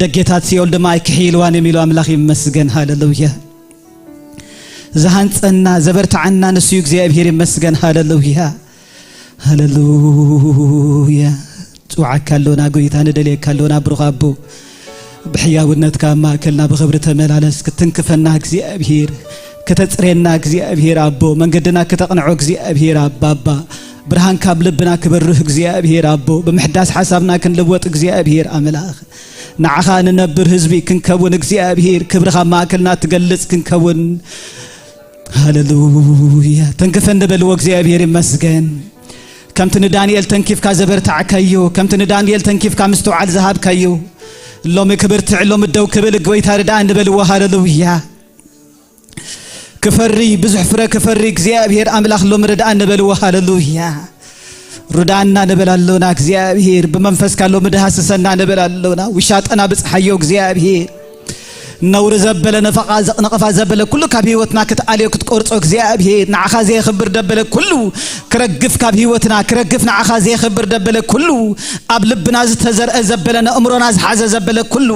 ደጌታት ሲኦል ድማ ኣይክሕይልዋን እዮም ኢሉ ኣምላኽ ይመስገን። ሃሌሉያ። ዝሃንጸና ዘበርትዓና ንሱ እዩ፣ እግዚኣብሔር ይመስገን። ሃሌሉያ፣ ሃሌሉያ። ጽውዓካ ኣሎና ጎይታ፣ ንደልየካ ኣሎና ብሩኽ ኣቦ። ብሕያውነትካ ኣብ ማእከልና ብኽብሪ ተመላለስ። ክትንክፈና እግዚኣብሔር፣ ክተጽርየና እግዚኣብሔር ኣቦ፣ መንገድና ክተቕንዖ እግዚኣብሔር ኣባ፣ ኣባ፣ ብርሃን ካብ ልብና ክበርህ እግዚኣብሔር ኣቦ፣ ብምሕዳስ ሓሳብና ክንልወጥ እግዚኣብሔር ኣምላኽ፣ ንዓኻ ንነብር ህዝቢ ክንከውን እግዚኣብሔር፣ ክብርኻ ኣብ ማእከልና ትገልጽ ክንከውን። ሃሌሉያ። ተንክፈኒ በልዎ፣ እግዚኣብሔር ይመስገን። ከምቲ ንዳንኤል ተንኪፍካ ዘበርታዕካዮ፣ ከምቲ ንዳንኤል ተንኪፍካ ምስትውዓል ዝሃብካዮ፣ ሎሚ ክብርትዕ፣ ሎሚ ደው ክብል ጎይታ ርድኣኒ በልዎ። ሃሌሉያ። ክፈሪ፣ ብዙሕ ፍረ ክፈሪ እግዚኣብሔር ኣምላኽ ሎሚ ርድኣኒ በልዎ። ሃሌሉያ። ርድኣና ንብል ኣሎና እግዚኣብሔር፣ ብመንፈስካ ሎሚ ድሃስሰና ንብል ኣሎና። ውሻጠና ብጽሓዮ እግዚኣብሔር። ነውሪ ዘበለ፣ ነፈቓ ዘ-፣ ነቐፋ ዘበለ ኩሉ ካብ ህይወትና ክትኣልዮ ክትቆርጾ እግዚኣብሔር፣ ንዓኻ ዘየኽብር ደበለ ኩሉ ክረግፍ ካብ ህይወትና ክረግፍ፣ ንዓኻ ዘየኽብር ደበለ ኩሉ ኣብ ልብና ዝተዘርአ ዘበለ፣ ነእምሮና ዝሓዘ ዘበለ ኩሉ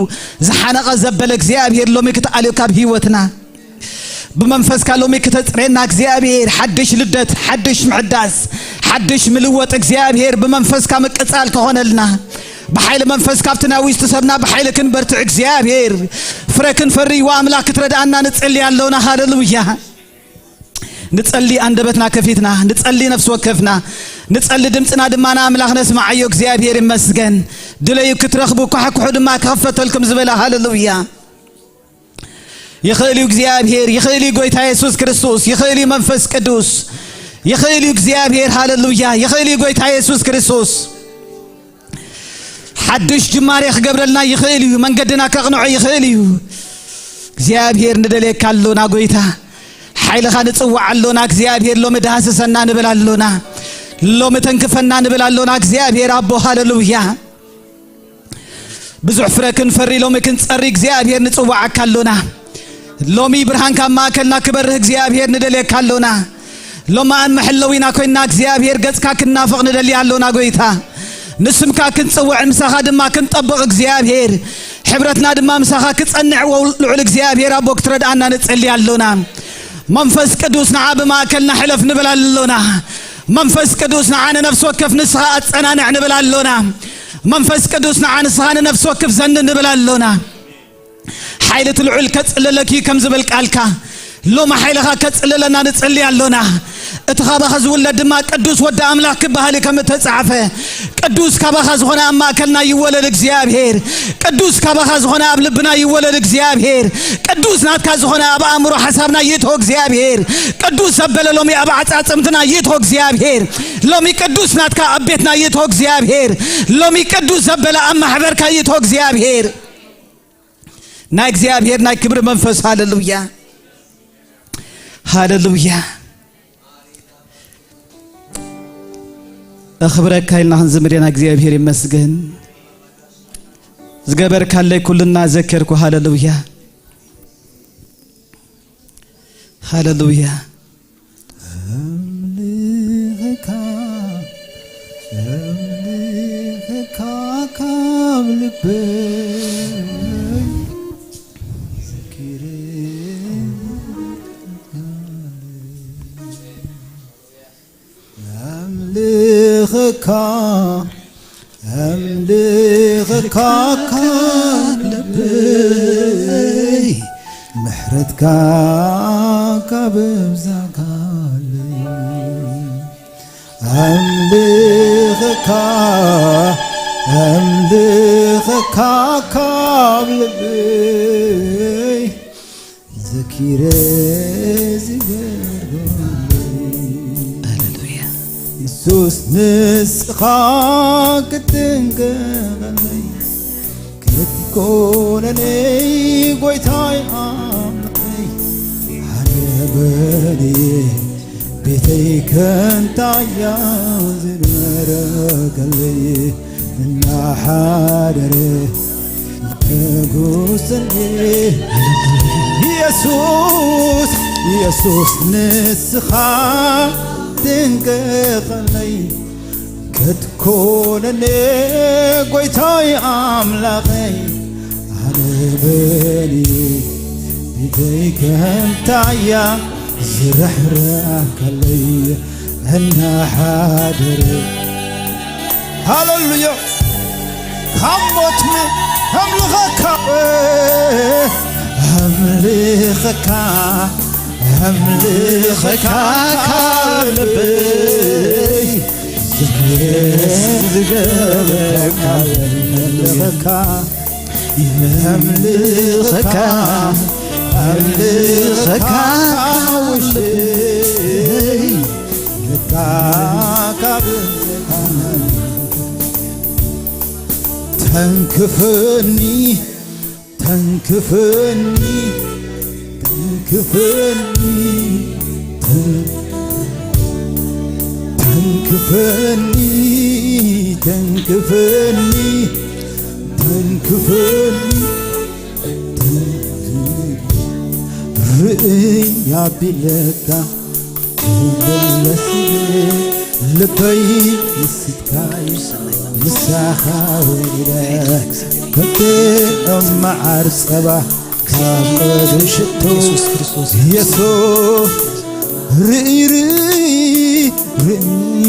ዝሓነቐ ዘበለ እግዚኣብሔር ሎሚ ክትኣልዮ ካብ ህይወትና። ብመንፈስካ ሎሚ ክተጽሬና እግዚኣብሔር፣ ሓድሽ ልደት፣ ሓድሽ ምሕዳስ፣ ሓድሽ ምልወጥ እግዚኣብሔር ብመንፈስካ ምቅጻል ክኾነልና። ብሓይሊ መንፈስካ ኣብቲ ናይ ውሽጢ ሰብና ብሓይሊ ክንበርትዕ እግዚኣብሔር፣ ፍረ ክንፈሪ ወኣምላኽ ክትረድኣና ንጽሊ ኣሎና። ሃሌሉያ። ንጸሊ ኣንደበትና ከፊትና፣ ንጸሊ ነፍሲ ወከፍና፣ ንጸሊ ድምጽና ድማ ንኣምላኽ ነስምዓዮ። እግዚኣብሔር ይመስገን። ድለዩ ክትረኽቡ፣ ኳሕኩሑ ድማ ክኸፈተልኩም ዝበለ። ሃሌሉያ። ይኽእል እዩ እግዚኣብሔር፣ ይኽእል እዩ ጎይታ የሱስ ክርስቶስ፣ ይኽእል እዩ መንፈስ ቅዱስ፣ ይኽእል እዩ እግዚኣብሔር። ሃሌሉያ። ይኽእል እዩ ጎይታ የሱስ ክርስቶስ። ሓድሽ ጅማሬ ክገብረልና ይኽእል እዩ። መንገድና ከቕንዖ ይኽእል እዩ። እግዚኣብሔር ንደልየካ ኣሎና ጎይታ። ሓይልኻ ንጽውዕ ኣሎና እግዚኣብሔር። ሎሚ ዳህስሰና ንብል ኣሎና። ሎሚ ተንክፈና ንብል ኣሎና እግዚኣብሔር ኣቦ። ሃሌሉያ። ብዙሕ ፍረ ክንፈሪ ሎሚ ክንጸሪ እግዚኣብሔር ንጽውዓካ ኣሎና። ሎሚ ብርሃንካ ኣብ ማእከልና ክበርህ እግዚኣብሔር ንደልየካ ኣሎና። ሎማን መሐለዊና ኮይንና እግዚኣብሔር ገጽካ ክናፍቕ ንደሊ ኣሎና ጎይታ። ንስምካ ክንጽውዕ ምሳኻ ድማ ክንጠብቕ እግዚኣብሔር። ሕብረትና ድማ ምሳኻ ክጸንዕ ወ-፣ ልዑል እግዚኣብሔር ኣቦ ክትረድኣና ንጸሊ ኣሎና። መንፈስ ቅዱስ ንዓ ብማእከልና ሕለፍ ንብል ኣሎና። መንፈስ ቅዱስ ንዓ ንነፍሲ ወከፍ ንስኻ ኣጸናንዕ ንብል ኣሎና። መንፈስ ቅዱስ ንዓ ንስኻ ንነፍሲ ወከፍ ዘን ንብል ኣሎና። ሓይሊ እቲ ልዑል ከጽልለኪ ከም ዝብል ቃልካ፣ ሎሚ ሓይልኻ ከጽልለና ንጽሊ ኣሎና። እቲ ካባኻ ዝውለድ ድማ ቅዱስ ወዲ ኣምላኽ ክበሃል እዩ፣ ከም እተጻሕፈ። ቅዱስ ካባኻ ዝኾነ ኣብ ማእከልና ይወለድ እግዚኣብሔር። ቅዱስ ካባኻ ዝኾነ ኣብ ልብና ይወለድ እግዚኣብሔር። ቅዱስ ናትካ ዝኾነ ኣብ ኣእምሮ ሓሳብና ይእቶ እግዚኣብሔር። ቅዱስ ዘበለ ሎሚ ኣብ ዓጻጽምትና ይእቶ እግዚኣብሔር። ሎሚ ቅዱስ ናትካ ኣብ ቤትና ይእቶ እግዚኣብሔር። ሎሚ ቅዱስ ዘበለ ኣብ ማሕበርካ ይእቶ እግዚኣብሔር። ናይ እግዚኣብሔር ናይ ክብሪ መንፈስ፣ ሃሌሉያ፣ ሃሌሉያ። ኣኽብረካ ኢልና ክንዝምር ኢና። እግዚኣብሔር ይመስገን። ዝገበርካለይ ኩልና ዘከርኩ። ሃሌሉያ፣ ሃሌሉያ። ኣምልኸካ፣ ኣምልኸካ ካብ ልበይ ዘኪረ ኣምልኸካ፣ ኣምልኸካ ካብ ልበይ ምሕረትካ ካብ ኣብዛካለይ። ኣምልኸካ፣ ኣምልኸካ ካብ ልበይ ዘኪረ ዝገርመለይ። ሃሌሉያ። የሱስ ንስኻ ክትንገረለይ ክትኮነለይ ጎይታይ ኣምላኸይ ኣነ በልየ ቤተይ ከምታያ ዝመረቀለይ እናሓደረ ንጉሰኒ። የሱስ፣ የሱስ ንስኻ ትንቀቐለይ ክትኮነኒ ጎይታይ ኣምላኸይ ኣነ በሊ ቤተይ ከምታያ ዝርሕርሐለይ እናሓደረ። ሃሌሉያ። ካብ ሞት ም-፣ ኣምልኸካ፣ ኣምልኸካ፣ ኣምልኸካ ካብ ልበይ ዝገበካ ኣምልኸካ፣ ኣምልኸካ ኣምልኸካ ውሽጠይ ልካ ካብ ተንክፈኒ፣ ተንክፈኒ፣ ተንክፈኒ፣ ተን-፣ ተንክፈኒ፣ ተንክፈኒ፣ ተንክፈኒ። ርእይ ኣቢለካ ክምለስ ልበይ ንስካይ ምሳኻ ወሪደ ከጥዕም መዓር ጸባ ካብ ቅዱስ ሽቶ ኢየሱስ ክርስቶስ። ኢየሱስ ርእይ ርእይ ርእይ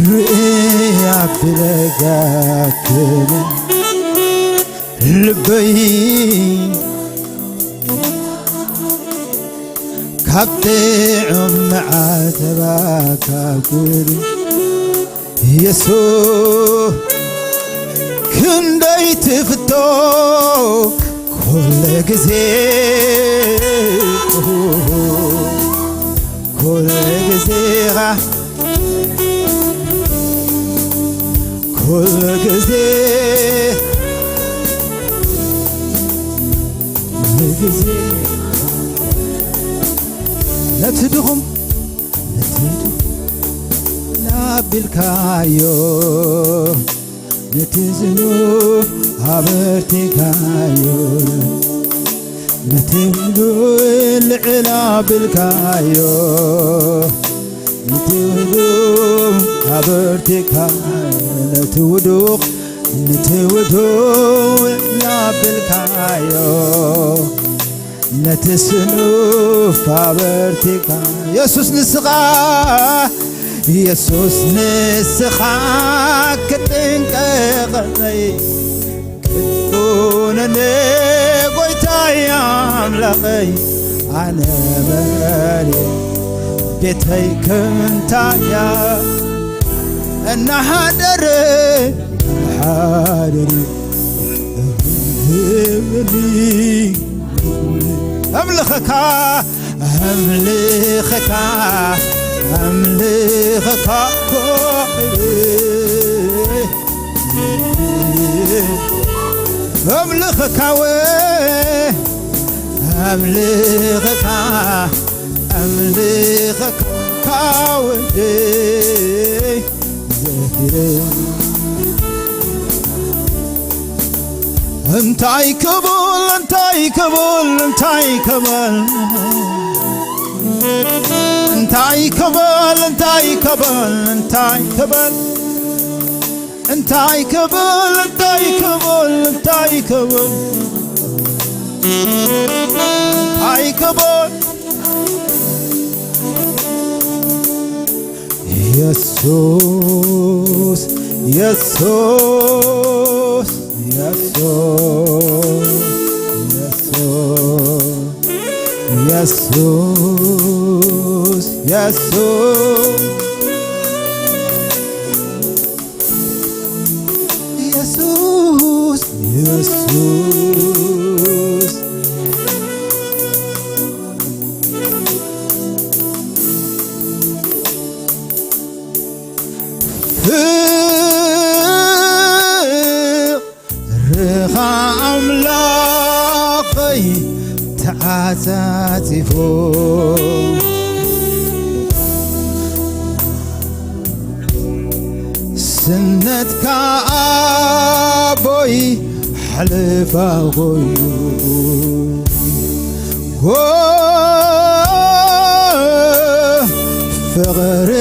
ርእይ ኣቢለካ ክምለስ ልበይ ካብ ጥዑም መዓር ጸባ ካብ ኩሉ የሱስ ክንደይ ትፍቶ ኩሉ ግዜ ኩሉ ግዜኻ ኩሉ ግዜ፣ ኩሉ ግዜ ነቲ ድኹም፣ ነቲ ድኹም ላቢልካዮ፣ ነቲ ዝኑፍ ኣበርቲካዮ፣ ነቲ ውዱቕ ልዕል ኣቢልካዮ፣ ነቲ ውዱቕ ኣበርቲካዮ፣ ነቲ ውዱቕ፣ ነቲ ውዱቕ ልዕል ኣቢልካዮ፣ ነቲ ስኑፍ ኣበርቲካ። የሱስ ንስኻ፣ የሱስ ንስኻ ክትጥንቀቐለይ ክትኮነኒ ጎይታይ ኣምላኸይ ኣነ መሪ ቤተይ ከምንታያ እናሓደረ ሓደሪ እምልኸካ እምልኸካ እምልኸካ እምልኸካ ወ እምልኸካ እምልኸካ ወደይ ዘኪረ እንታይ ክብል እንታይ ክብል እንታይ ክብል እንታይ ክብል እንታይ ክብል እንታይ ክብል እንታይ ክብል እንታይ ክብል እንታይ ክብል እንታይ ክብል የሱስ የሱስ የሱስ የሱስ የሱስ የሱስ የሱስ የሱስ ፍቅርኻ ኣምላኸይ ተዓጻጺፉ ስነትካ ኣቦይ ሓለፋ ኮይኑ ፍቕሪ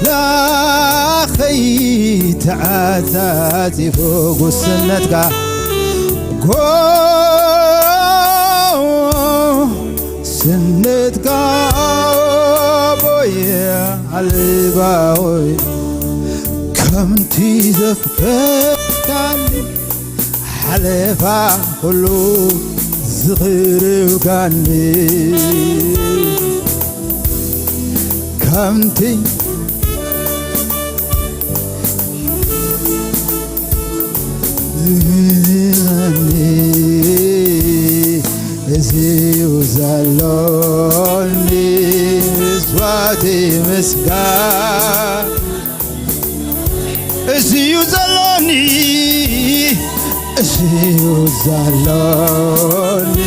ላኸይ ተዓጻጺፉ ጉስነትካ ጎስነትካ ኣቦይ ኣልባወይ ከምቲ ዘፍቀድካኒ ሓለፋ ኩሉ ዝኽርብካኒ ከምቲ ዝኽርብካኒ እዚዩ ዘሎኒ መስዋዕቲ ምስጋና እዚዩ ዘሎኒ እዚዩ ዘሎኒ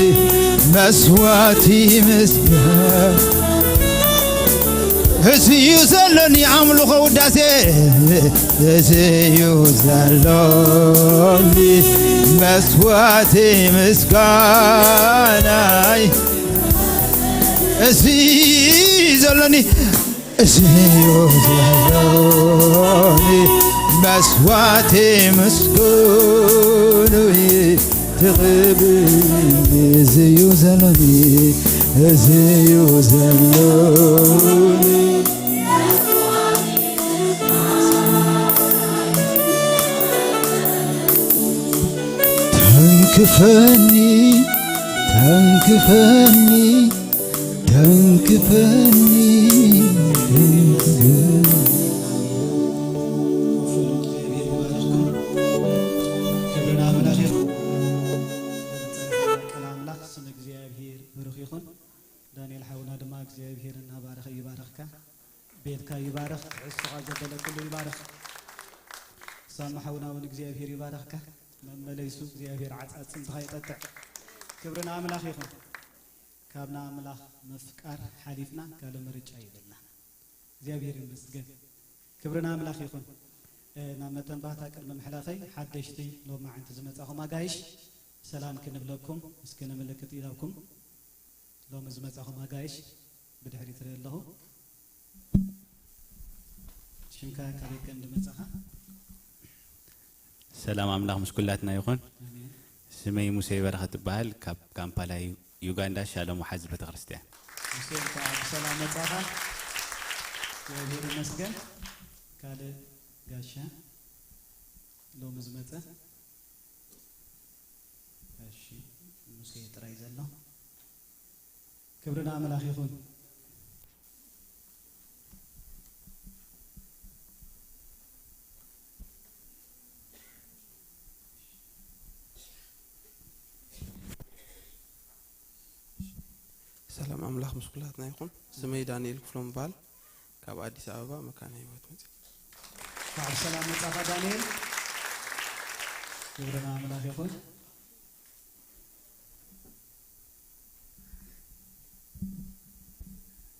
መስዋዕቲ ምስጋና እዚዩ ዘሎኒ ኣምልኾ ውዳሴ እዚዩ ዘሎኒ መስዋዕቲ ምስጋናይ እዚዩ ዘሎኒ እዚዩ ዘሎኒ መስዋዕቲ ምስጉኑይ ትቕብል እዚዩ ዘሎኒ እዚዩ ዘሎኒ ተንክፈኒ ተንክፈኒ ተንክፈኒ ተንክፈኒ ክብሪ ንኣምላኽ ይኹን። ቃል ኣምላኽ ስም እግዚኣብሔር ብሩኽ ይኹን። ዳንኤል ሓውና ድማ እግዚኣብሔር እናባረኸ ይባርኽካ፣ ቤትካ ይባርኽ፣ ትሕዝቶኻ ዘበለ ኩሉ ይባርኽ። ሳሚ ሓውና እውን እግዚኣብሔር ይባርኽካ፣ መመለይሱ እግዚኣብሔር ዓጻጽምትኻ ይጠጥዕ። ክብሪ ንኣምላኽ ይኹን። ካብ ንኣምላኽ ምፍቃር ሓሊፍና ካልእ ምርጫ የብልና። እግዚኣብሔር ይመስገን። ክብሪ ንኣምላኽ ይኹን። እ፣ ናብ መተንባህታ ቅድሚ ምሕላፈይ ሓደሽቲ ሎማዓንቲ ዝመጻኹም ኣጋይሽ ሰላም ክንብለኩም እስኪ ንምልክት ኢላኩም። ሎሚ ዝመጻኹም ኣጋይሽ ብድሕሪት ርኢ ኣለኹ። ሽምካ ካበይ ከም ዝመጻኻ? ሰላም ኣምላኽ ምስ ኩላትና ይኹን። ኣሜን። ስመይ ሙሴ በረኸት እበሃል። ካብ ካምፓላ ዩ-፣ ዩጋንዳ ሻሎም ወሓዚ ቤተክርስትያን። ሙሴ እንኳዕ ብሰላም መጻኻ። እግዚኣብሔር ይመስገን። ካልእ ጋሻ ሎሚ ዝመጸ? እሺ፣ ሙሴ ጥራይ ዘሎ። ክብሪ ንኣምላኽ ይኹን። ኣምላኽ ምስ ኩላትና ይኹን። ስመይ ዳንኤል ክፍሎም ይበሃል። ካብ ኣዲስ ኣበባ መካነ ህይወት መጽእ። እንኳዕ ብሰላም መጻኻ ዳንኤል። ክብሪ ንኣምላኽ ይኹን።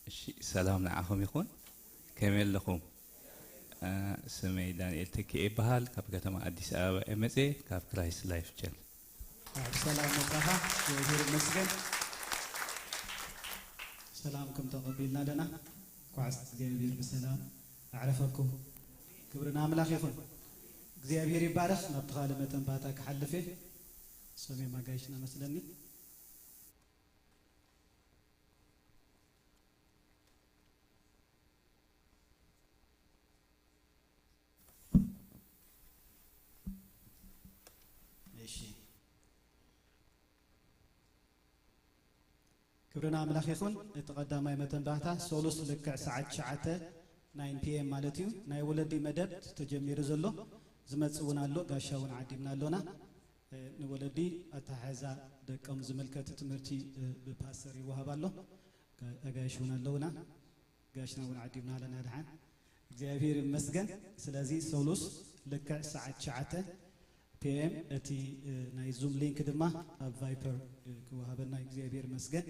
እሺ፣ ሰላም ንዓኹም ይኹን። ከመይ ኣለኹም? እ፣ ስመይ ዳንኤል ተኪኤ ይበሃል። ካብ ከተማ ኣዲስ ኣበባ እየ መጽየ፣ ካብ ክራይስት ላይፍ ቸርች። እንኳዕ ብሰላም መጻኻ። እግዚኣብሔር ይመስገን። ሰላምኩም ተቐቢልና ኣለና። እንኳዕ እግዚኣብሔር ብሰላም ኣዕረፈኩም። ክብሪ ንኣምላኽ ይኹን። እግዚኣብሔር ይባረኽ። ናብቲ ካልእ መተንባታ ክሓልፍ እየ። ሰሜን ማጋይሽና መስለኒ። እሺ። ክብሪ ንኣምላኽ ይኹን። እቲ ቀዳማይ መተንባህታ ሰሉስ ልክዕ ሰዓት ትሽዓተ፣ ናይን ፒ ኤም ማለት እዩ። ናይ ወለዲ መደብ ተጀሚሩ ዘሎ፣ ዝመጽእ እውን ኣሎ፣ ጋሻ እውን ዓዲምና ኣሎና። እ፣ ንወለዲ ኣተሓሕዛ ደቆም ዝምልከት ትምህርቲ፣ እ፣ ብፓስተር ይወሃብ ኣሎ። ጋ-፣ ኣጋይሽ እውን ኣለውና። ጋሽና እውን ዓዲምና ኣለና ድሓን። እግዚኣብሔር ይመስገን። ስለዚ ሰሉስ ልክዕ ሰዓት ትሽዓተ ፒ ኤም እቲ፣ እ፣ ናይ ዙም ሊንክ ድማ ኣብ ቫይፐር፣ እ፣ ክወሃበና እዩ። እግዚኣብሔር ይመስገን።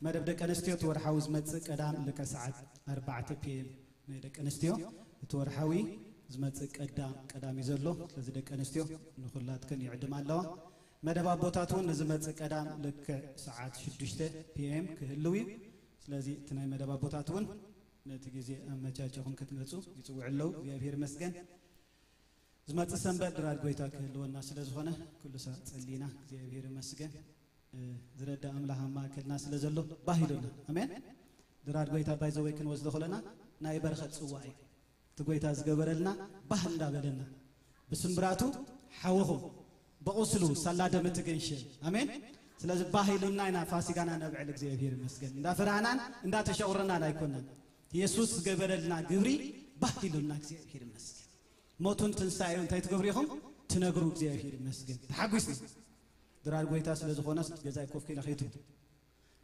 መደብ ደቂ ኣንስትዮ እቲ ወርሓዊ ዝመጽእ ቀዳም ልክዕ ሰዓት ኣርባዕተ ፒ ኤም ናይ ደቂ ኣንስትዮ እቲ ወርሓዊ ዝመጽእ ቀዳም ቀዳም እዩ ዘሎ። ስለዚ ደቂ ኣንስትዮ ንኹላትክን ይዕድማ ኣለዋ። መደብ ኣቦታት እውን ንዝመጽእ ቀዳም ልክዕ ሰዓት ሽዱሽተ ፒ ኤም ክህልው እዩ። ስለዚ እቲ ናይ መደብ ኣቦታት እውን ነቲ ግዜ ኣመቻችኹም ክትመጹ ይጽውዑ ኣለዉ። እግዚኣብሔር ይመስገን። ዝመጽእ ሰንበት ድራር ጎይታ ክህልወና ስለ ዝኾነ ኩሉ ሳዕ ጸሊና እግዚኣብሔር ይመስገን። እ፣ ዝረዳ ኣምላኽ ኣብ ማእከልና ስለ ዘሎ ባህ ኢሉና። ኣሜን። ድራር ጎይታ ባይ ዘወይ ክንወስዶ ከለና ናይ በረኸት ጽዋ እዩ። እቲ ጎይታ ዝገበረልና ባህ እንዳበለና ብስምብራቱ ሓወኹም ብቑስሉ ሳላ ደም እቲ ገንሸል። ኣሜን። ስለዚ ባህ ኢሉና ኢና ፋሲጋና ነብዕል። እግዚኣብሔር ይመስገን። እንዳፈራህናን እንዳተሸቑረናን ኣይኮነን። የሱስ ዝገበረልና ግብሪ ባህ ኢሉና እግዚኣብሔር ይመስገን። ሞቱን ትንሳኤኡ እንታይ ትገብሩ ኢኹም? ትነግሩ። እግዚኣብሔር ይመስገን። ተሓጒስና። ድራር ጎይታ ስለ ዝኾነስ ገዛይ ኮፍ ኢለ ከይትብሉ።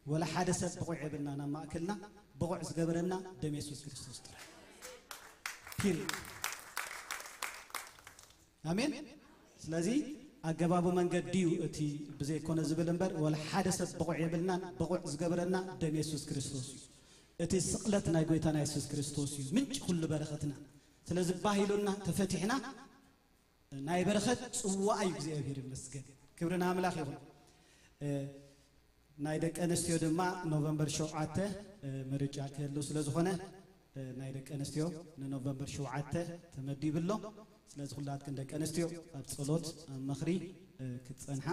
ወላ ሓደ ሰብ ብቑዕ የብልናን ኣብ ማእከልና። ብቑዕ ዝገበረና ደም የሱስ ክርስቶስ ጥራይ። ፒሪድ። ኣሜን። ስለዚ ኣገባቡ መንገዲ እዩ እቲ ብዘይኮነ ዝብል እምበር፣ ወላ ሓደ ሰብ ብቑዕ የብልናን። ብቑዕ ዝገበረና ደም የሱስ ክርስቶስ እዩ። እቲ ስቕለት ናይ ጎይታና የሱስ ክርስቶስ እዩ ምንጪ ኩሉ በረኸትና። ስለዚ ባህ ኢሉና ተፈቲሕና ናይ በረኸት ጽዋእ እዩ። እግዚኣብሔር ይመስገን። ክብሪ ንኣምላኽ ይኹን። እ፣ ናይ ደቂ ኣንስትዮ ድማ ኖቨምበር ሸውዓተ፣ እ፣ ምርጫ ክህሉ ስለ ዝኾነ፣ እ፣ ናይ ደቂ ኣንስትዮ ንኖቨምበር ሸውዓተ ተመዲቡ ኣሎ። ስለዚ ኩላትክን ደቂ ኣንስትዮ ኣብ ጸሎት፣ ኣብ ምኽሪ፣ እ፣ ክትጸንሓ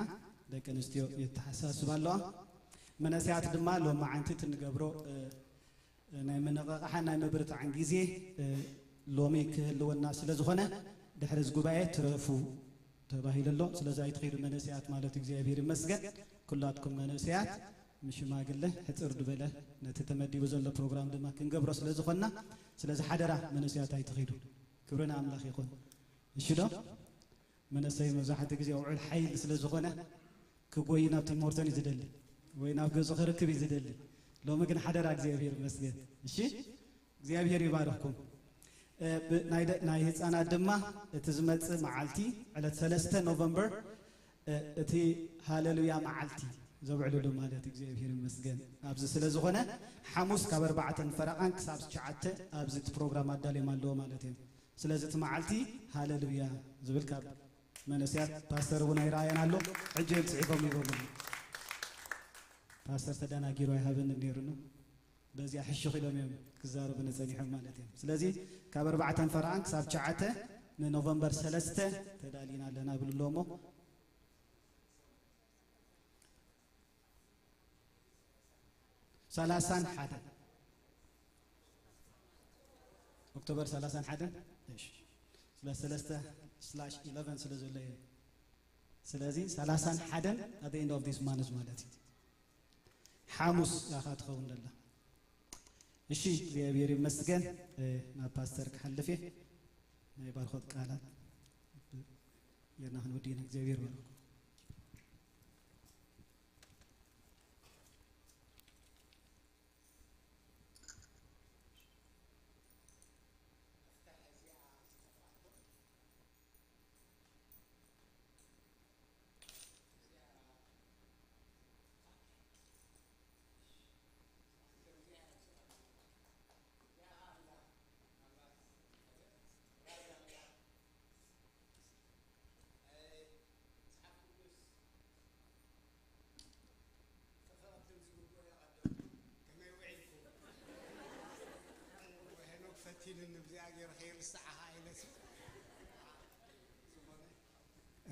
ደቂ ኣንስትዮ የተሓሳስባ ኣለዋ። መነስያት ድማ ሎማዓንቲ እቲ ንገብሮ፣ እ፣ ናይ ምንቕቓሕን ናይ ምብርታዕን ግዜ፣ እ፣ ሎሚ ክህልወና ስለ ዝኾነ፣ ድሕሪ እዚ ጉባኤ ትረፉ ተባሂሉ ኣሎ። ስለዚ ኣይትኺዱ መንእሰያት ማለት እዩ። እግዚኣብሔር ይመስገን። ኩላትኩም መንእሰያት ምስ ሽማግለ ሕጽር ዝበለ ነቲ ተመዲቡ ዘሎ ፕሮግራም ድማ ክንገብሮ ስለ ዝኾንና፣ ስለዚ ሓደራ መንእሰያት ኣይትኺዱ። ክብሪ ንኣምላኽ ይኹን። እሺ ዶ? መንእሰይ መብዛሕትኡ ግዜ ውዑል ሓይል ስለ ዝኾነ ክጎይ ናብ ቲም ሆርተን እዩ ዝደሊ ወይ ናብ ገጹ ክርክብ እዩ ዝደሊ። ሎሚ ግን ሓደራ እግዚኣብሔር ይመስገን። እሺ እግዚኣብሔር ይባርኽኩም። እ፣ ብ-፣ ናይ ደ-፣ ናይ ህፃናት ድማ እቲ ዝመጽእ መዓልቲ ዕለት ሰለስተ ኖቨምበር፣ እ፣ እቲ ሃለሉያ መዓልቲ ዘብዕሉሉ ማለት እዩ። እግዚኣብሔር ይመስገን። ኣብዚ ስለ ዝኾነ ሓሙስ ካብ ኣርባዕተ ፈረቓን ክሳብ ትሽዓተ ኣብዚ እቲ ፕሮግራም ኣዳልዮም ኣለዎ ማለት እዮም። ስለዚ እቲ መዓልቲ ሃለሉያ ዝብል ካብ መንእሰያት ፓስተር እውን ኣይረኣየን ኣሎ። ሕጂ እዮም ጽሒፎም ይበሉ። ፓስተር ተደናጊሩ ኣይሃበንን ነይሩ ነው። በዚያ ሕሹኽ ኢሎም እዮም ክዛረቡ ነጸኒሖም ማለት እዮም። ስለዚ ካብ ኣርባዕተን ፈረቓን ክሳብ ትሽዓተ ንኖቨምበር ሰለስተ ተዳሊና ኣለና ብሉ ኣለዎ እሞ ሰላሳን ሓደን ኦክቶበር ሰላሳን ሓደን እሺ ስለ ሰለስተ ስላሽ ኢለቨን ስለ ዘሎ እየ። ስለዚ ሰላሳን ሓደን at the end of this month ማለት እዩ። ሓሙስ ያኻ ትኸውን ደላ። እሺ እግዚኣብሔር ይመስገን። እ፣ ናብ ፓስተር ክሓልፍ እየ። ናይ ባርኾት ቃላት ጌርና ክንወዲ ኢና። እግዚኣብሔር ባርኩም።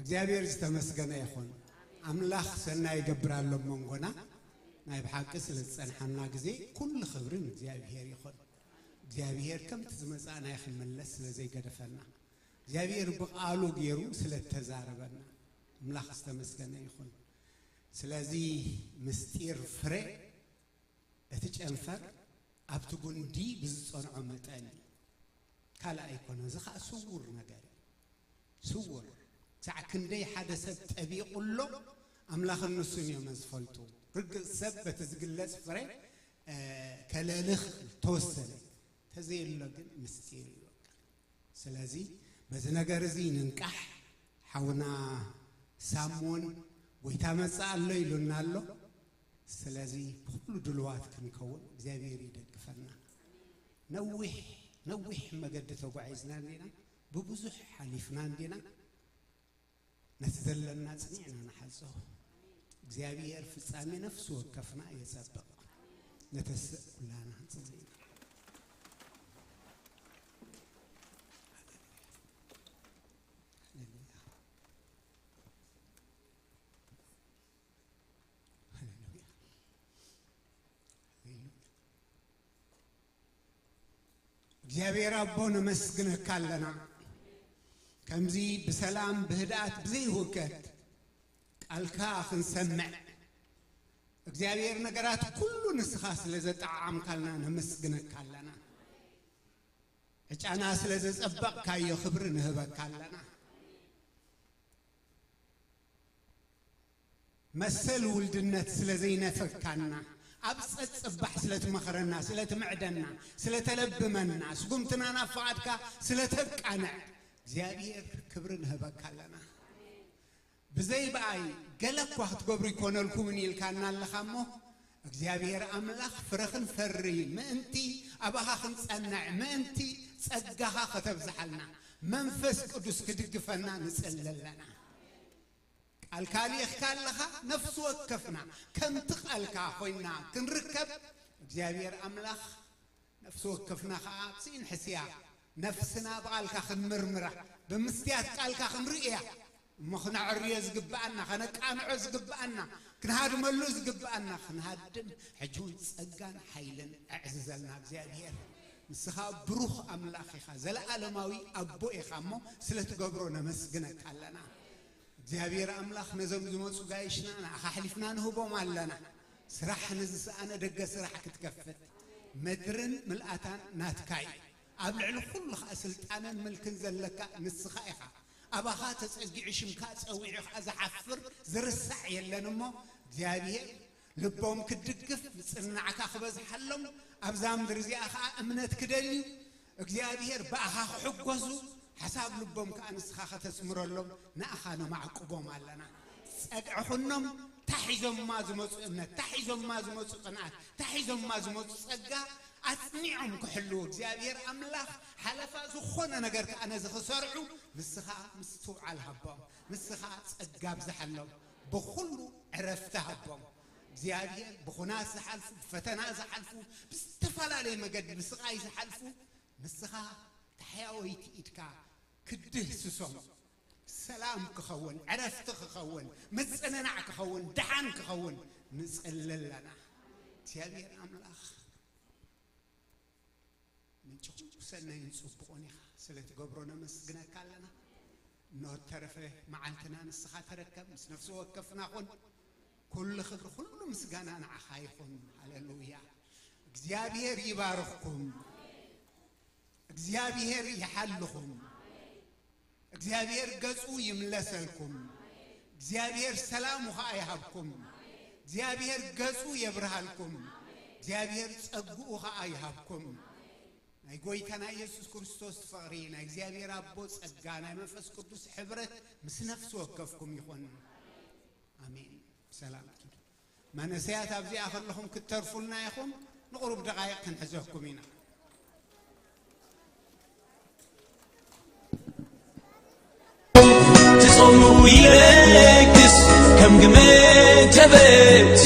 እግዚኣብሔር ዝተመስገነ ይኹን። ኣምላኽ ሰናይ ይገብር ኣሎ ኣብ መንጎና። ናይ ብሓቂ ስለ ዝጸንሓና ግዜ ኩሉ ክብሪ ንእግዚኣብሔር ይኹን። እግዚኣብሔር ከምቲ ዝመጻእናዮ ክንምለስ ስለ ዘይገደፈና፣ እግዚኣብሔር ብቓሉ ገይሩ ስለ እተዛረበና ኣምላኽ ዝተመስገነ ይኹን። ስለዚ ምስጢር ፍረ እቲ ጨንፈር ኣብቲ ጉንዲ ብዝጸንዖ መጠን እዩ። ካልእ ኣይኮነን። እዚ ኸኣ ስዉር ነገር እዩ። ስዉር። ክሳዕ ክንደይ ሓደ ሰብ ጠቢቑ ኣሎ፣ ኣምላኽን ንሱን እዮም ዝፈልጡ። ርግእ ሰብ በቲ ዝግለጽ ፍረ፣ እ፣ ከለሊ ይኽእል፣ ተወሰነ። ተዘየሎ ግን ምስጢር እዩ በቃ። ስለዚ በዚ ነገር እዚ ንንቃሕ። ሓውና ሳሞን ጎይታ መጽእ ኣሎ ኢሉና ኣሎ። ስለዚ ብኹሉ ድልዋት ክንከውን እግዚኣብሔር ይደግፈና። ነዊሕ፣ ነዊሕ መገዲ ተጓዒዝና እንዲና፣ ብብዙሕ ሓሊፍና እንዲና። ነቲ ዘለና ጽኒዕና ንሓዞ። እግዚኣብሔር ፍጻሜ ነፍሲ ወከፍና የጸብቕ። ነተስእ ኩላና ንጽሊ። ሃሌሉያ። ሃሌሉያ። ሃሌሉያ። እግዚኣብሔር ኣቦ ነመስግነካ ኣለና። ከምዚ ብሰላም ብህድኣት ብዘይ ህውከት ቃልካ ክንሰምዕ እግዚኣብሔር ነገራት ኩሉ ንስኻ ስለ ዘጠዓዓምካልና ነመስግነካ ኣለና። ዕጫና ስለ ዘጸበቕካዮ ክብሪ ንህበካ ኣለና። መሰል ውልድነት ስለ ዘይነፈካና፣ ኣብ ጸጽባሕ ስለ ትመኽረና፣ ስለ ትምዕደና፣ ስለ ተለብመና፣ ስጉምትና ናብ ፍቓድካ ስለ ተቃንዕ እግዚኣብሔር ክብሪ ንህበካ ኣለና። ብዘይ ብኣይ ገለ እኳ ክትገብሩ ኣይኮነልኩምን ኢልካና ኣለኻ እሞ፣ እግዚኣብሔር ኣምላኽ ፍረ ክንፈሪ ምእንቲ፣ ኣባኻ ክንጸንዕ ምእንቲ፣ ጸጋኻ ከተብዝሓልና፣ መንፈስ ቅዱስ ክድግፈና ንጽሊ ኣለና። ቃልካ ልኢኽካ ኣለኻ፣ ነፍሲ ወከፍና ከምቲ ቃልካ ኮይና ክንርከብ እግዚኣብሔር ኣምላኽ ነፍሲ ወከፍና ኸዓ ኣብዚእን ሕስያ ነፍስና ብቓልካ ክንምርምራ፣ ብምስትያት ቃልካ ክንርእያ፣ እሞ ክነዕርዮ ዝግብኣና፣ ከነቃንዖ ዝግብኣና፣ ክንሃድመሉ ዝግብኣና ክንሃድም፣ ሕጂ እውን ጸጋን ሓይልን ኣዕዝዘልና እግዚኣብሔር። ንስኻ ብሩኽ ኣምላኽ ኢኻ፣ ዘለኣለማዊ ኣቦ ኢኻ እሞ ስለ ትገብሮ ነመስግነካ ኣለና። እግዚኣብሔር ኣምላኽ ነዞም ዝመጹ ጋይሽና ንኣኻ ኣሕሊፍና ንህቦም ኣለና። ስራሕ ንዝሰኣነ ደገ ስራሕ ክትከፍት፣ ምድርን ምልኣታን ናትካ እዩ። ኣብ ልዕሊ ኩሉ ኸኣ ስልጣንን ምልክን ዘለካ ንስኻ ኢኻ። ኣባኻ ተጸጊዑ ሽምካ ጸዊዑ ኸኣ ዝሓፍር ዝርሳዕ የለን እሞ እግዚኣብሔር ልቦም ክድግፍ ምጽንናዕካ ክበዝሓሎም ኣብዛ ምድሪ እዚኣ ኸኣ እምነት ክደልዩ እግዚኣብሔር ብኣኻ ክሕጎሱ ሓሳብ ልቦም ከኣ ንስኻ ከተስምረሎም ንኣኻ ነማዕቁቦም ኣለና። ጸግዒ ኹኖም ታሒዞማ ዝመጹ እምነት፣ ታሒዞማ ዝመጹ ቅንኣት፣ ታሒዞማ ዝመጹ ጸጋ ኣጽኒዖም ክሕልዉ እግዚኣብሔር ኣምላኽ ሓለፋ ዝኾነ ነገር ከኣ ነዚ ክሰርዑ ንስኻ ምስትውዓል ሃቦም፣ ንስኻ ጸጋ ኣብዝሓሎም፣ ብኹሉ ዕረፍቲ ሃቦም። እግዚኣብሔር ብኹናት ዝሓልፉ፣ ብፈተና ዝሓልፉ፣ ብዝተፈላለየ መገዲ ብስቓይ ዝሓልፉ ንስኻ ታሕያወይቲ ኢድካ ክድህስሶም፣ ሰላም ክኸውን፣ ዕረፍቲ ክኸውን፣ ምጽንናዕ ክኸውን፣ ደሓን ክኸውን ንጽሊ ኣለና። እግዚኣብሔር ኣምላኽ ምንጪ ኩሉ ሰናይን ጽቡቕን ኢኻ፣ ስለ ትገብሮ ነመስግነካ ኣለና። እነሆ እተረፈ መዓልትና ንስኻ ተረከብ፣ ምስ ነፍሲ ወከፍና ኹን። ኩሉ ክብሪ፣ ኩሉ ምስጋና ንዓኻ ይኹን። ሃሌሉያ። እግዚኣብሔር ይባርኽኩም። እግዚኣብሔር ይሓልኹም። እግዚኣብሔር ገጹ ይምለሰልኩም። እግዚኣብሔር ሰላሙ ኸኣ ይሃብኩም። እግዚኣብሔር ገጹ የብርሃልኩም። እግዚኣብሔር ጸግኡ ኸኣ ይሃብኩም። ናይ ጐይታና ኢየሱስ ክርስቶስ ፍቕሪ፣ ናይ እግዚኣብሔር ኣቦ ጸጋ፣ ናይ መንፈስ ቅዱስ ሕብረት ምስ ነፍሲ ወከፍኩም ይኹን። ኣሜን። ሰላም ኪዱ። መንእሰያት ኣብዚኣ ከለኹም ክትተርፉልና ኢኹም። ንቑሩብ ደቓይቕ ክንሕዘኩም ኢና። ትጾሙ ይለግስ ከም ግመ ጀበቲ